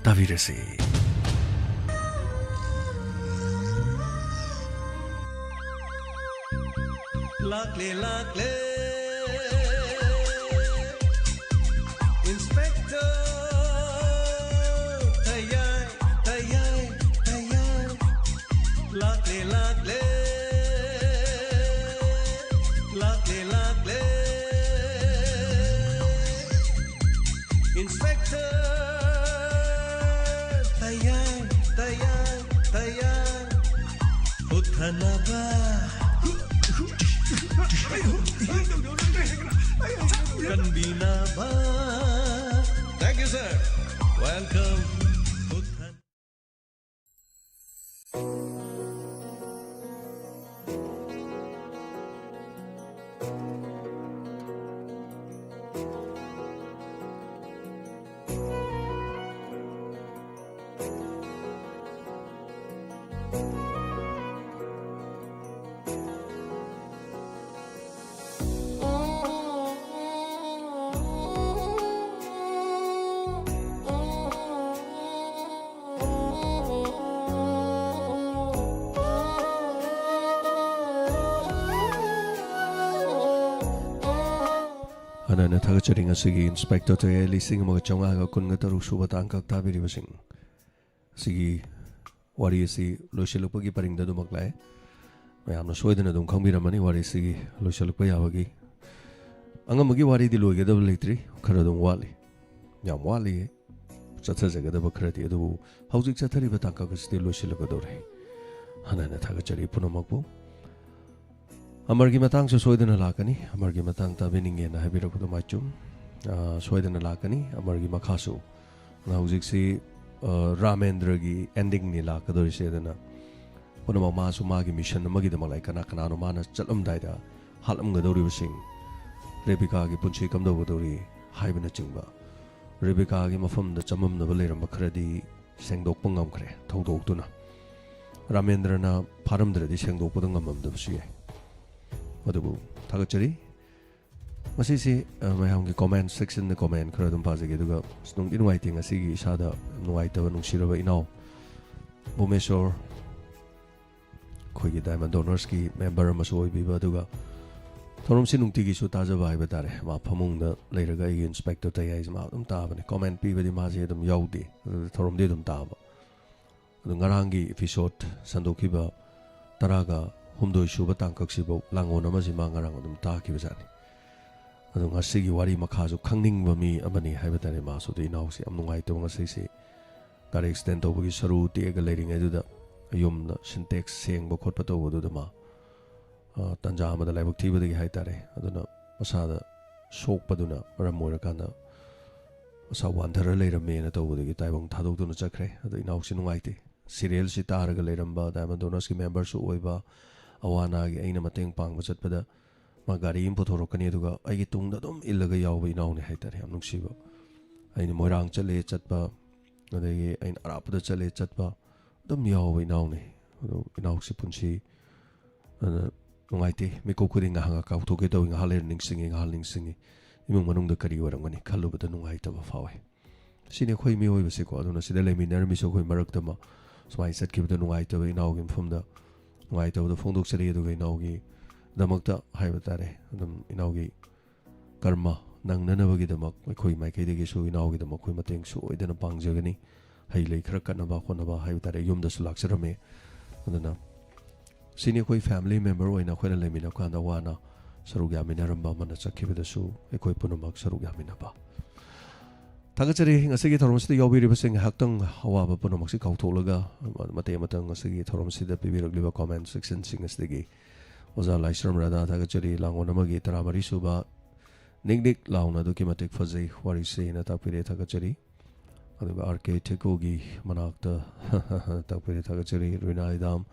ꯇꯥꯕꯤꯔꯁꯤ꯫ ꯂꯥꯛꯂꯦ, ꯂꯥꯛꯂꯦ, Inspector ꯇꯌꯥꯏ, ꯇꯌꯥꯏ, ꯇꯌꯥꯏ꯫ ꯂꯥꯛꯂꯦ, ꯂꯥꯛꯂꯦ, ꯂꯥꯛꯂꯦ, ꯂꯥꯛꯂꯦ, Inspector ꯇꯌꯥꯏ, ꯇꯌꯥꯏ, ꯇꯌꯥꯏ꯫ ꯍꯨꯠꯊꯅꯕ ꯀꯟꯕꯤꯅꯕ꯫ Thank you, sir. Welcome. ꯍꯨꯠꯊ- ꯍꯥꯟꯅ ꯊꯥꯒꯠꯆꯔꯤ, ꯉꯁꯤꯒꯤ Inspector ꯇꯌꯥꯏ ꯂꯤꯁꯤꯡ ꯑꯃꯒ ꯆꯥꯝꯃꯉꯥꯒ ꯀꯨꯟꯒ ꯇꯔꯨꯛ ꯁꯨꯕ ꯇꯥꯡꯀꯛ ꯇꯥꯕꯤꯔꯤꯕꯁꯤꯡ꯫ ꯑꯁꯤꯒꯤ ꯋꯥꯔꯤ ꯑꯁꯤ ꯂꯣꯏꯁꯤꯜꯂꯛꯄꯒꯤ ꯄꯔꯤꯡꯗ ꯑꯗꯨꯃꯛ ꯂꯥꯛꯑꯦ꯫ ꯃꯌꯥꯝꯅ ꯁꯣꯏꯗꯅ ꯑꯗꯨꯝ ꯈꯪꯕꯤꯔꯝꯃꯅꯤ, ꯋꯥꯔꯤꯁꯤꯒꯤ ꯂꯣꯏꯁꯤꯜꯂꯛꯄ ꯌꯥꯕꯒꯤ꯫ ꯑꯉꯝꯕꯒꯤ ꯋꯥꯔꯤꯗꯤ ꯂꯣꯏꯒꯗꯕ ꯂꯩꯇ꯭ꯔꯤ, ꯈꯔ ꯑꯗꯨꯝ ꯋꯥꯠꯂꯤ, ꯌꯥꯝ ꯋꯥꯠꯂꯤ ꯆꯠꯊꯖꯒꯗꯕ ꯈꯔꯗꯤ꯫ ꯑꯗꯨꯕꯨ ꯍꯧꯖꯤꯛ ꯆꯠꯊꯔꯤꯕ ꯇꯥꯡꯀꯛ ꯑꯁꯤꯗꯤ ꯂꯣꯏꯁꯤꯜꯂꯛꯀꯗꯧꯔꯦ꯫ ꯍꯟꯅ ꯍꯟꯅ ꯊꯥꯒꯠꯆꯔꯤ ꯄꯨꯝꯅꯃꯛꯄꯨ꯫ ꯑꯃꯔꯒꯤ ꯃꯇꯥꯡꯁꯨ ꯁꯣꯏꯗꯅ ꯂꯥꯛꯀꯅꯤ, ꯑꯃꯔꯒꯤ ꯃꯇꯥꯡ ꯇꯥꯕꯤꯅꯤꯡꯉꯦꯅ ꯍꯥꯏꯕꯤꯔꯛꯄꯗꯣ ꯃꯥꯏꯆꯨꯝ꯫ ꯑꯥ, ꯁꯣꯏꯗꯅ ꯂꯥꯛꯀꯅꯤ ꯑꯃꯔꯒꯤ ꯃꯈꯥꯁꯨ꯫ ꯑꯗꯨꯅ ꯍꯧꯖꯤꯛꯁꯤ, ꯑꯥ, ꯔꯥꯃꯦꯟꯗ꯭ꯔꯒꯤ endingꯅꯤ ꯂꯥꯛꯀꯗꯧꯔꯤꯁꯦ꯫ ꯑꯗꯨꯅ ꯄꯨꯝꯅꯃꯛ ꯃꯥꯁꯨ ꯃꯥꯒꯤ mission ꯑꯃꯒꯤꯗꯃꯛ ꯂꯥꯛꯏ꯫ ꯀꯅꯥ ꯀꯅꯥꯅꯣ ꯃꯥꯅ ꯆꯠꯂꯝꯗꯥꯏꯗ ꯍꯥꯠꯂꯝꯒꯗꯧꯔꯤꯕꯁꯤꯡ, ꯔꯦꯕꯤꯀꯥꯒꯤ ꯄꯨꯟꯁꯤ ꯀꯝꯗꯧꯒꯗꯧꯔꯤ ꯍꯥꯏꯕꯅꯆꯤꯡꯕ, ꯔꯦꯕꯤꯀꯥꯒꯤ ꯃꯐꯝꯗ ꯆꯃꯝꯅꯕ ꯂꯩꯔꯝꯕ ꯈꯔꯗꯤ ꯁꯦꯡꯗꯣꯛꯄ ꯉꯝꯈ꯭ꯔꯦ ꯊꯧꯗꯣꯛꯇꯨꯅ꯫ ꯔꯥꯃꯦꯟꯗ꯭ꯔꯅ ꯐꯥꯔꯝꯗ꯭ꯔꯗꯤ ꯁꯦꯡꯗꯣꯛꯄꯗ ꯉꯝꯃꯝꯗꯕꯁꯨ ꯌꯥꯏ꯫ ꯑꯗꯨꯕꯨ ꯊꯥꯒꯠꯆꯔꯤ꯫ ꯃꯁꯤꯁꯤ, ꯑ, ꯃꯌꯥꯝꯒꯤ comment sectionꯗ comment ꯈꯔ ꯑꯗꯨꯝ ꯄꯥꯖꯒꯦ꯫ ꯑꯗꯨꯒ ꯑꯁ, ꯅꯨꯡꯗꯤ ꯅꯨꯡꯉꯥꯏꯇꯦ ꯉꯁꯤꯒꯤ ꯏꯁꯥꯗ ꯅꯨꯡꯉꯥꯏꯇꯕ ꯅꯨꯡꯁꯤꯔꯕ ꯏꯅꯥꯎ ꯚꯨꯃꯦꯁꯣꯔ, ꯑꯩꯈꯣꯏꯒꯤ Diamond Donorsꯀꯤ member ꯑꯃꯁꯨ ꯑꯣꯏꯕꯤꯕ, ꯑꯗꯨꯒ ꯊꯧꯔꯝꯁꯤ ꯅꯨꯡꯇꯤꯒꯤꯁꯨ ꯇꯥꯖꯕ ꯍꯥꯏꯕ ꯇꯥꯔꯦ꯫ ꯃꯥ ꯐꯃꯨꯡꯗ ꯂꯩꯔꯒ ꯑꯩꯒꯤ ꯏꯟꯁꯄꯦꯛꯇꯔ ꯇꯌꯥꯏꯁꯦ ꯃꯥ ꯑꯗꯨꯝ ꯇꯥꯕꯅꯦ꯫ ꯀꯣꯃꯦꯟ ꯄꯤꯕꯗꯤ ꯃꯥꯁꯦ ꯑꯗꯨꯝ ꯌꯥꯎꯗꯦ, ꯑꯗꯨ ꯊꯧꯔꯝꯗꯤ ꯑꯗꯨꯝ ꯇꯥꯕ꯫ ꯑꯗꯨ ꯉꯔꯥꯡꯒꯤ ꯏꯄꯤꯁꯣꯠ ꯁꯟꯗꯣꯛꯈꯤꯕ ꯇꯔꯥꯒ ꯍꯨꯝꯗꯣꯏ ꯁꯨꯕ ꯇꯥꯡꯀꯛꯁꯤꯐꯧ ꯂꯥꯡꯒꯣꯜ ꯑꯃꯁꯤ ꯃꯥ ꯉꯔꯥꯡ ꯑꯗꯨꯝ ꯇꯥꯈꯤꯕꯖꯥꯠꯅꯤ꯫ ꯑꯗꯣ ꯉꯁꯤꯒꯤ ꯋꯥꯔꯤ ꯃꯈꯥꯁꯨ ꯈꯪꯅꯤꯡꯕ ꯃꯤ ꯑꯃꯅꯤ ꯍꯥꯏꯕ ꯇꯥꯔꯦ꯫ ꯃꯥꯁꯨ ꯑꯗꯨ ꯏꯅꯥꯎꯁꯤ ꯌꯥꯝ ꯅꯨꯡꯉꯥꯏꯇꯕ ꯉꯁꯤꯁꯦ꯫ ꯒꯥꯔꯤ ꯑꯦꯛꯁꯤꯗꯦꯟ ꯇꯧꯕꯒꯤ ꯁꯔꯨ ꯇꯦꯛꯑꯒ ꯂꯩꯔꯤꯉꯩꯗꯨꯗ ꯌꯨꯝꯗ ꯁꯤꯟꯇꯦꯛꯁ ꯁꯦꯡꯕ ꯈꯣꯠꯄ ꯇꯧꯕꯗꯨꯗ ꯃꯥ, ꯑ, ꯇꯟꯖꯥ ꯑꯃꯗ ꯂꯥꯏꯕꯛ ꯊꯤꯕꯗꯒꯤ ꯍꯥꯏ ꯇꯥꯔꯦ꯫ ꯑꯗꯨꯅ ꯃꯁꯥꯗ ꯁꯣꯛꯄꯗꯨꯅ ꯃꯔꯝ ꯑꯣꯏꯔꯀꯥꯟꯗ ꯃꯁꯥ ꯋꯥꯟꯊꯔ ꯂꯩꯔꯝꯃꯦꯅ ꯇꯧꯕꯗꯒꯤ ꯇꯥꯏꯕꯪ ꯊꯥꯗꯣꯛꯇꯨꯅ ꯆꯠꯈ꯭ꯔꯦ꯫ ꯑꯗꯣ ꯏꯅꯥꯎꯁꯤ ꯅꯨꯡꯉꯥꯏꯇꯦ꯫ ꯁꯤꯔꯤꯌꯦꯜꯁꯤ ꯇꯥꯔꯒ ꯂꯩꯔꯝꯕ, ꯗꯥꯏꯃꯟ ꯗꯣꯅꯔꯁꯀꯤ ꯃꯦꯝꯕꯔꯁꯨ ꯑꯣꯏꯕ, ꯑꯋꯥ ꯑꯅꯥꯒꯤ ꯑꯩꯅ ꯃꯇꯦꯡ ꯄꯥꯡꯕ ꯆꯠꯄꯗ ꯃꯥ ꯒꯥꯔꯤ ꯑꯃ ꯄꯨꯊꯣꯔꯛꯀꯅꯤ, ꯑꯗꯨꯒ ꯑꯩꯒꯤ ꯇꯨꯡꯗ ꯑꯗꯨꯝ ꯏꯜꯂꯒ ꯌꯥꯎꯕ ꯏꯅꯥꯎꯅꯤ ꯍꯥꯏ ꯇꯥꯔꯦ꯫ ꯌꯥꯝ ꯅꯨꯡꯁꯤꯕ꯫ ꯑꯩꯅ ꯃꯣꯏꯔꯥꯡ ꯆꯠꯂꯦ ꯆꯠꯄ, ꯑꯗꯒꯤ ꯑꯩꯅ ꯑꯔꯥꯞꯄꯗ ꯆꯠꯂꯦ ꯆꯠꯄ, ꯑꯗꯨꯝ ꯌꯥꯎꯕ ꯏꯅꯥꯎꯅꯤ꯫ ꯑꯗꯣ ꯏꯅꯥꯎꯁꯤ ꯄꯨꯟꯁꯤ, ꯑꯗꯨꯅ ꯅꯨꯡꯉꯥꯏꯇꯦ꯫ ꯃꯤꯀꯨꯞ ꯈꯨꯗꯤꯡ ꯉꯥꯏꯍꯥꯛ ꯉꯥꯏꯍꯥꯛ ꯀꯥꯎꯊꯣꯛꯀꯦ ꯇꯧꯏ, ꯉꯥꯏꯍꯥꯛ ꯂꯩꯔ ꯅꯤꯡꯁꯤꯡꯉꯤ, ꯉꯥꯏꯍꯥꯛ ꯅꯤꯡꯁꯤꯡꯉꯤ꯫ ꯏꯃꯨꯡ ꯃꯅꯨꯡꯗ ꯀꯔꯤ ꯑꯣꯏꯔꯝꯒꯅꯤ ꯈꯜꯂꯨꯕꯗ ꯅꯨꯡꯉꯥꯏꯇꯕ ꯐꯥꯎꯏ꯫ ꯁꯤꯅꯤ ꯑꯩꯈꯣꯏ ꯃꯤꯑꯣꯏꯕꯁꯦꯀꯣ꯫ ꯑꯗꯨꯅ ꯁꯤꯗ ꯂꯩꯃꯤꯟꯅꯔꯝꯃꯤꯁꯨ ꯑꯩꯈꯣꯏ ꯃꯔꯛꯇ ꯑꯃ ꯁꯨꯃꯥꯏꯅ ꯆꯠꯈꯤꯕꯗ ꯅꯨꯡꯉꯥꯏꯇꯕ ꯏꯅꯥꯎꯒꯤ ꯃꯐꯝꯗ ꯅꯨꯡꯉꯥꯏꯇꯕꯗꯣ ꯐꯣꯡꯗꯣꯛꯆꯔꯤ꯫ ꯑꯗꯨꯒ ꯏꯅꯥꯎꯒꯤꯗꯃꯛꯇ ꯍꯥꯏꯕ ꯇꯥꯔꯦ, ꯑꯗꯨꯝ ꯏꯅꯥꯎꯒꯤ ꯀꯔꯃ ꯅꯪꯅꯅꯕꯒꯤꯗꯃꯛ ꯑꯩꯈꯣꯏ ꯃꯥꯏꯀꯩꯗꯒꯤꯁꯨ ꯏꯅꯥꯎꯒꯤꯗꯃꯛ ꯑꯩꯈꯣꯏ ꯃꯇꯦꯡ ꯁꯣꯏꯗꯅ ꯄꯥꯡꯖꯒꯅꯤ꯫ ꯍꯩ ꯂꯩ ꯈꯔ ꯀꯠꯅꯕ ꯈꯣꯠꯅꯕ ꯍꯥꯏꯕ ꯇꯥꯔꯦ, ꯌꯨꯝꯗꯁꯨ ꯂꯥꯛꯆꯔꯝꯃꯤ꯫ ꯑꯗꯨꯅ ꯁꯤꯅꯤ ꯑꯩꯈꯣꯏ ꯐꯦꯃꯤꯂꯤ ꯃꯦꯝꯕꯔ ꯑꯣꯏꯅ ꯑꯩꯈꯣꯏꯅ ꯂꯩꯃꯤꯟꯅꯕ ꯀꯥꯟꯗ ꯋꯥꯅ ꯁꯔꯨꯛ ꯌꯥꯃꯤꯟꯅꯔꯝꯕ ꯑꯃꯅ ꯆꯠꯈꯤꯕꯗꯁꯨ ꯑꯩꯈꯣꯏ ꯄꯨꯝꯅꯃꯛ ꯁꯔꯨꯛ ꯌꯥꯃꯤꯟꯅꯕ꯫ ꯊꯥꯒꯠꯆꯔꯤ ꯉꯁꯤꯒꯤ ꯊꯧꯔꯝꯁꯤꯗ ꯌꯥꯎꯕꯤꯔꯤꯕꯁꯤꯡ꯫ ꯉꯥꯏꯍꯥꯛꯇꯪ ꯑꯋꯥꯕ ꯄꯨꯝꯅꯃꯛꯁꯤ ꯀꯥꯎꯊꯣꯛꯂꯒ ꯃꯇꯦꯛ ꯑꯃꯇꯪ ꯉꯁꯤꯒꯤ ꯊꯧꯔꯝꯁꯤꯗ ꯄꯤꯕꯤꯔꯛꯂꯤꯕ ꯀꯣꯃꯦꯟ ꯁꯦꯛꯁꯟꯁꯤꯡ ꯑꯁꯤꯗꯒꯤ ꯑꯣꯖꯥ ꯂꯥꯏꯁ꯭ꯔꯝ ꯔꯥꯙꯥ ꯊꯥꯒꯠꯆꯔꯤ꯫ ꯂꯥꯡꯒꯣꯜ ꯑꯃꯒꯤ ꯇꯔꯥꯃꯔꯤ ꯁꯨꯕ ꯅꯤꯛ ꯅꯤꯛ ꯂꯥꯎꯅ ꯑꯗꯨꯛꯀꯤ ꯃꯇꯤꯛ ꯐꯖꯩ ꯋꯥꯔꯤꯁꯦꯅ ꯇꯥꯛꯄꯤꯔꯦ, ꯊꯥꯒꯠꯆꯔꯤ꯫ ꯑꯗꯨꯒ ꯑꯥꯔ ꯀꯦ ꯊꯦꯀꯣꯒꯤ ꯃꯅꯥꯛꯇ ꯇꯥꯛꯄꯤꯔꯦ, ꯊꯥꯒꯠꯆꯔꯤ꯫ ꯔꯤꯅꯥ ꯏꯗꯥꯝ,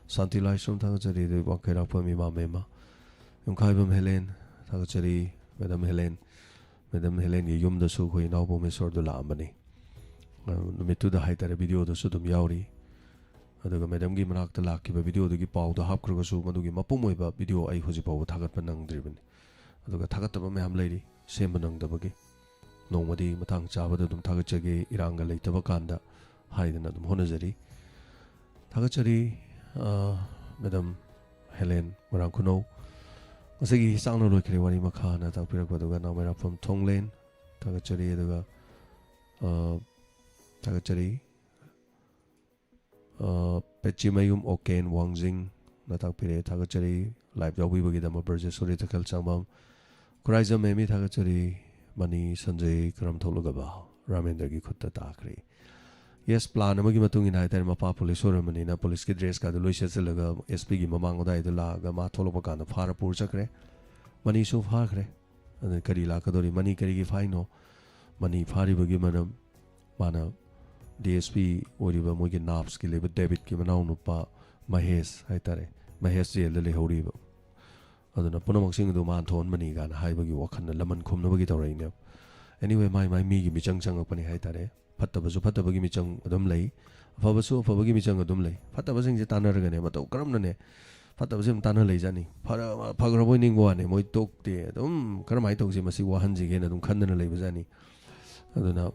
ꯁꯥꯟꯇꯤ ꯂꯥꯏꯁ꯭ꯔꯝ ꯊꯥꯒꯠꯆꯔꯤ꯫ ꯑꯗꯨꯒ ꯋꯥꯡꯈꯩꯔꯥꯛꯄꯝ ꯏꯃꯥ ꯃꯦꯝꯃ, ꯌꯨꯝꯈꯥꯏꯕꯝ ꯍꯦꯂꯦꯟ ꯊꯥꯒꯠꯆꯔꯤ꯫ ꯃꯦꯗꯥꯝ ꯍꯦꯂꯦꯟ, ꯃꯦꯗꯥꯝ ꯍꯦꯂꯦꯟꯒꯤ ꯌꯨꯝꯗꯁꯨ ꯑꯩꯈꯣꯏ ꯏꯅꯥꯎ ꯄꯣꯃꯦꯁꯣꯔꯗꯨ ꯂꯥꯛꯑꯝꯕꯅꯤ꯫ ꯑ, ꯅꯨꯃꯤꯠꯇꯨꯗ ꯍꯥꯏꯇꯥꯔꯦ, ꯚꯤꯗꯤꯑꯣꯗꯁꯨ ꯑꯗꯨꯝ ꯌꯥꯎꯔꯤ꯫ ꯑꯗꯨꯒ ꯃꯦꯗꯥꯝꯒꯤ ꯃꯅꯥꯛꯇ ꯂꯥꯛꯈꯤꯕ ꯚꯤꯗꯤꯑꯣꯗꯨꯒꯤ ꯄꯥꯎꯗ ꯍꯥꯞꯈ꯭ꯔꯒꯁꯨ ꯃꯗꯨꯒꯤ ꯃꯄꯨꯝ ꯑꯣꯏꯕ ꯚꯤꯗꯤꯑꯣ ꯑꯩ ꯍꯧꯖꯤꯛ ꯐꯥꯎꯕ ꯊꯥꯒꯠꯄ ꯅꯪꯗ꯭ꯔꯤꯕꯅꯤ꯫ ꯑꯗꯨꯒ ꯊꯥꯒꯠꯇꯕ ꯃꯌꯥꯝ ꯂꯩꯔꯤ, ꯁꯦꯝꯕ ꯅꯪꯗꯕꯒꯤ꯫ ꯅꯣꯡꯃꯗꯤ ꯃꯇꯥꯡ ꯆꯥꯕꯗ ꯑꯗꯨꯝ ꯊꯥꯒꯠꯆꯒꯦ, ꯏꯔꯥꯡꯒ ꯂꯩꯇꯕ ꯀꯥꯟꯗ ꯍꯥꯏꯗꯅ ꯑꯗꯨꯝ ꯍꯣꯠꯅꯖꯔꯤ꯫ ꯊꯥꯒꯠꯆꯔꯤ, ꯑ, ꯃꯦꯗꯥꯝ ꯍꯦꯂꯦꯟ ꯃꯣꯏꯔꯥꯡ ꯈꯨꯅꯧ꯫ ꯉꯁꯤꯒꯤ ꯆꯥꯛꯅ ꯂꯣꯏꯈ꯭ꯔꯦ ꯋꯥꯔꯤ ꯃꯈꯥꯅ ꯇꯥꯛꯄꯤꯔꯛꯄ, ꯑꯗꯨꯒ ꯅꯥꯎꯃꯩꯔꯥꯛꯄꯝ ꯊꯣꯡꯂꯦꯟ ꯊꯥꯒꯠꯆꯔꯤ, ꯑꯗꯨꯒ ꯑ, ꯊꯥꯒꯠꯆꯔꯤ꯫ ꯑ, ꯄꯦꯆꯤꯃꯌꯨꯝ ꯑꯣꯀꯦꯟ ꯋꯥꯡꯖꯤꯡꯅ ꯇꯥꯛꯄꯤꯔꯛꯑꯦ, ꯊꯥꯒꯠꯆꯔꯤ꯫ ꯂꯥꯏꯚ ꯌꯥꯎꯕꯤꯕꯒꯤꯗꯃꯛ ꯕ꯭ꯔꯖꯦꯁꯣꯔꯤ ꯇꯈꯦꯜ ꯆꯥꯡꯕꯝ, ꯈꯨꯔꯥꯏꯖꯝ ꯃꯦꯃꯤ ꯊꯥꯒꯠꯆꯔꯤ꯫ ꯃꯅꯤ ꯁꯟꯖꯌ ꯀꯔꯝ ꯊꯣꯛꯂꯒꯕ ꯔꯥꯃꯦꯟꯗ꯭ꯔꯒꯤ ꯈꯨꯠꯇ ꯇꯥꯈ꯭ꯔꯦ꯫ ꯌꯦꯁ, ꯄ꯭ꯂꯥꯟ ꯑꯃꯒꯤ ꯃꯇꯨꯡ ꯏꯟꯅ ꯍꯥꯏꯇꯥꯔꯦ, ꯃꯄꯥ ꯄꯨꯂꯤꯁ ꯑꯣꯏꯔꯝꯕꯅꯤꯅ ꯄꯨꯂꯤꯁꯀꯤ ꯗ꯭ꯔꯦꯁꯀꯗꯨ ꯂꯣꯏ ꯁꯦꯠꯆꯜꯂꯒ ꯑꯦꯁ ꯄꯤꯒꯤ ꯃꯃꯥꯡ ꯑꯗꯥꯏꯗ ꯂꯥꯛꯑꯒ ꯃꯥ ꯊꯣꯛꯂꯛꯄ ꯀꯥꯟꯗ ꯐꯥꯔ ꯄꯨꯔ ꯆꯠꯈ꯭ꯔꯦ꯫ ꯃꯅꯤꯁꯨ ꯐꯥꯈ꯭ꯔꯦ꯫ ꯑꯗꯨꯅ ꯀꯔꯤ ꯂꯥꯛꯀꯗꯧꯔꯤ? ꯃꯅꯤ ꯀꯔꯤꯒꯤ ꯐꯥꯏꯅꯣ? ꯃꯅꯤ ꯐꯥꯔꯤꯕꯒꯤ ꯃꯔꯝ, ꯃꯥꯅ ꯗꯤ ꯑꯦꯁ ꯄꯤ ꯑꯣꯏꯔꯤꯕ ꯃꯣꯏꯒꯤ ꯅꯥꯞꯁꯀꯤ ꯂꯩꯕ ꯗꯦꯕꯤꯠꯀꯤ ꯃꯅꯥꯎꯅꯨꯄꯥ ꯃꯍꯦꯁ ꯍꯥꯏꯇꯥꯔꯦ, ꯃꯍꯦꯁ ꯖꯦꯜꯗ ꯂꯩꯍꯧꯔꯤꯕ꯫ ꯑꯗꯨꯅ ꯄꯨꯝꯅꯃꯛꯁꯤꯡ ꯑꯗꯨ ꯃꯥꯅ ꯊꯣꯛꯍꯟꯕꯅꯤ ꯀꯥꯏꯅ ꯍꯥꯏꯕꯒꯤ ꯋꯥꯈꯜꯅ ꯂꯃꯟ ꯈꯨꯝꯅꯕꯒꯤ ꯇꯧꯔꯛꯏꯅꯦꯕ꯫ ꯑꯦꯅꯤꯋꯦ, ꯃꯥꯏ ꯃꯥꯏ ꯃꯤꯒꯤ ꯃꯤꯆꯪ ꯆꯪꯉꯛꯄꯅꯤ ꯍꯥꯏꯇꯥꯔꯦ꯫ ꯐꯠꯇꯕꯁꯨ ꯐꯠꯇꯕꯒꯤ ꯃꯤꯆꯪ ꯑꯗꯨꯝ ꯂꯩ, ꯑꯐꯕꯁꯨ ꯑꯐꯕꯒꯤ ꯃꯤꯆꯪ ꯑꯗꯨꯝ ꯂꯩ꯫ ꯐꯠꯇꯕꯁꯤꯡꯁꯦ ꯇꯥꯟꯅꯔꯒꯅꯦ, ꯃꯇꯧ ꯀꯔꯝꯅꯅꯦ, ꯐꯠꯇꯕꯁꯦ ꯑꯗꯨꯝ ꯇꯥꯟꯅ ꯂꯩꯖꯥꯠꯅꯤ꯫ ꯐꯔ-, ꯐꯈ꯭ꯔꯕꯣꯏ ꯅꯤꯡꯕ ꯋꯥꯅꯤ, ꯃꯣꯏ ꯇꯣꯛꯇꯦ꯫ ꯑꯗꯨꯝ ꯀꯔꯝꯍꯥꯏꯅ ꯇꯧꯁꯤ, ꯃꯁꯤ ꯋꯥꯍꯟꯁꯤꯒꯦꯅ ꯑꯗꯨꯝ ꯈꯟꯗꯅ ꯂꯩꯕꯖꯥꯠꯅꯤ꯫ ꯑꯗꯨꯅ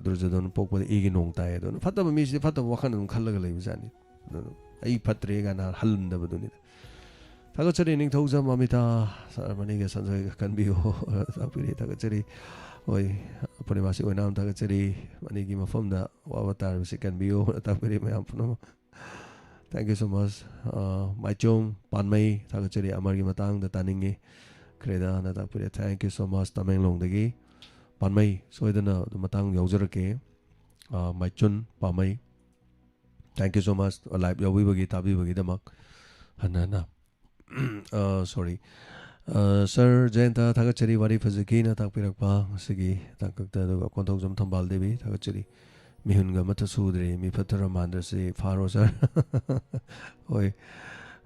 ꯗꯨꯔꯖꯣꯙꯟ ꯄꯣꯛꯄꯗ ꯏꯒꯤ ꯅꯣꯡ ꯇꯥꯏ꯫ ꯑꯗꯨꯅ ꯐꯠꯇꯕ ꯃꯤꯁꯤꯗꯤ ꯐꯠꯇꯕ ꯋꯥꯈꯜ ꯑꯗꯨꯝ ꯈꯜꯂꯒ ꯂꯩꯕꯖꯥꯠꯅꯤ꯫ ꯑꯗꯨꯅ ꯑꯩ ꯐꯠꯇ꯭ꯔꯦ ꯀꯥꯏꯅ ꯍꯜꯍꯟꯗꯕꯗꯨꯅꯤꯗ꯫ ꯊꯥꯒꯠꯆꯔꯤ ꯅꯤꯡꯊꯧꯖꯝ ꯑꯃꯤꯇꯥ, ꯁꯥꯔ ꯃꯅꯤꯒ ꯁꯟꯖꯣꯏꯒ ꯀꯟꯕꯤꯌꯨ꯫ ꯇꯥꯛꯄꯤꯔꯤ, ꯊꯥꯒꯠꯆꯔꯤ꯫ ꯍꯣꯏ, ꯄꯨꯔꯅꯤꯃꯥꯁꯤ ꯑꯣꯏꯅꯥꯝ ꯊꯥꯒꯠꯆꯔꯤ꯫ ꯃꯅꯤꯒꯤ ꯃꯐꯝꯗ ꯋꯥꯕ ꯇꯥꯔꯕꯁꯤ ꯀꯟꯕꯤꯌꯨ꯫ ꯇꯥꯛꯄꯤꯔꯤ ꯃꯌꯥꯝ ꯄꯨꯝꯅꯃꯛ꯫ Thank you so much꯫ ꯑ, ꯃꯥꯏꯆꯣꯝ ꯄꯥꯟꯃꯩ ꯊꯥꯒꯠꯆꯔꯤ꯫ ꯑꯃꯔꯒꯤ ꯃꯇꯥꯡꯗ ꯇꯥꯅꯤꯡꯉꯤ꯫ ꯈ꯭ꯔꯦꯗꯥꯅ ꯇꯥꯛꯄꯤꯔꯦ꯫ Thank you so much꯫ ꯇꯃꯦꯡꯂꯣꯡꯗꯒꯤ ꯄꯥꯟꯃꯩ ꯁꯣꯏꯗꯅ ꯑꯗꯨ ꯃꯇꯥꯡ ꯌꯥꯎꯖꯔꯛꯀꯦ꯫ ꯑ, ꯃꯥꯏꯆꯨꯟ ꯄꯥꯟꯃꯩ꯫ Thank you so much꯫ Live ꯌꯥꯎꯕꯤꯕꯒꯤ, ꯇꯥꯕꯤꯕꯒꯤꯗꯃꯛ ꯍꯟꯅ ꯍꯟꯅ꯫ ꯑ, ꯁꯣꯔꯤ꯫ ꯑ, ꯁꯥꯔ ꯖꯌꯟꯇ ꯊꯥꯒꯠꯆꯔꯤ, ꯋꯥꯔꯤ ꯐꯖꯈꯤꯅ ꯇꯥꯛꯄꯤꯔꯛꯄ ꯉꯁꯤꯒꯤ ꯇꯥꯡꯀꯛꯇ꯫ ꯑꯗꯨꯒ ꯀꯣꯟꯊꯧꯖꯝ ꯊꯝꯕꯥꯜ ꯗꯦꯕꯤ ꯊꯥꯒꯠꯆꯔꯤ꯫ ꯃꯤꯍꯨꯟꯒ ꯑꯃꯠꯇ ꯁꯨꯗ꯭ꯔꯦ, ꯃꯤ ꯐꯠꯇꯔ ꯃꯥꯟꯗ꯭ꯔꯁꯤ, ꯐꯥꯔꯣ ꯁꯥꯔ꯫ ꯍꯣꯏ,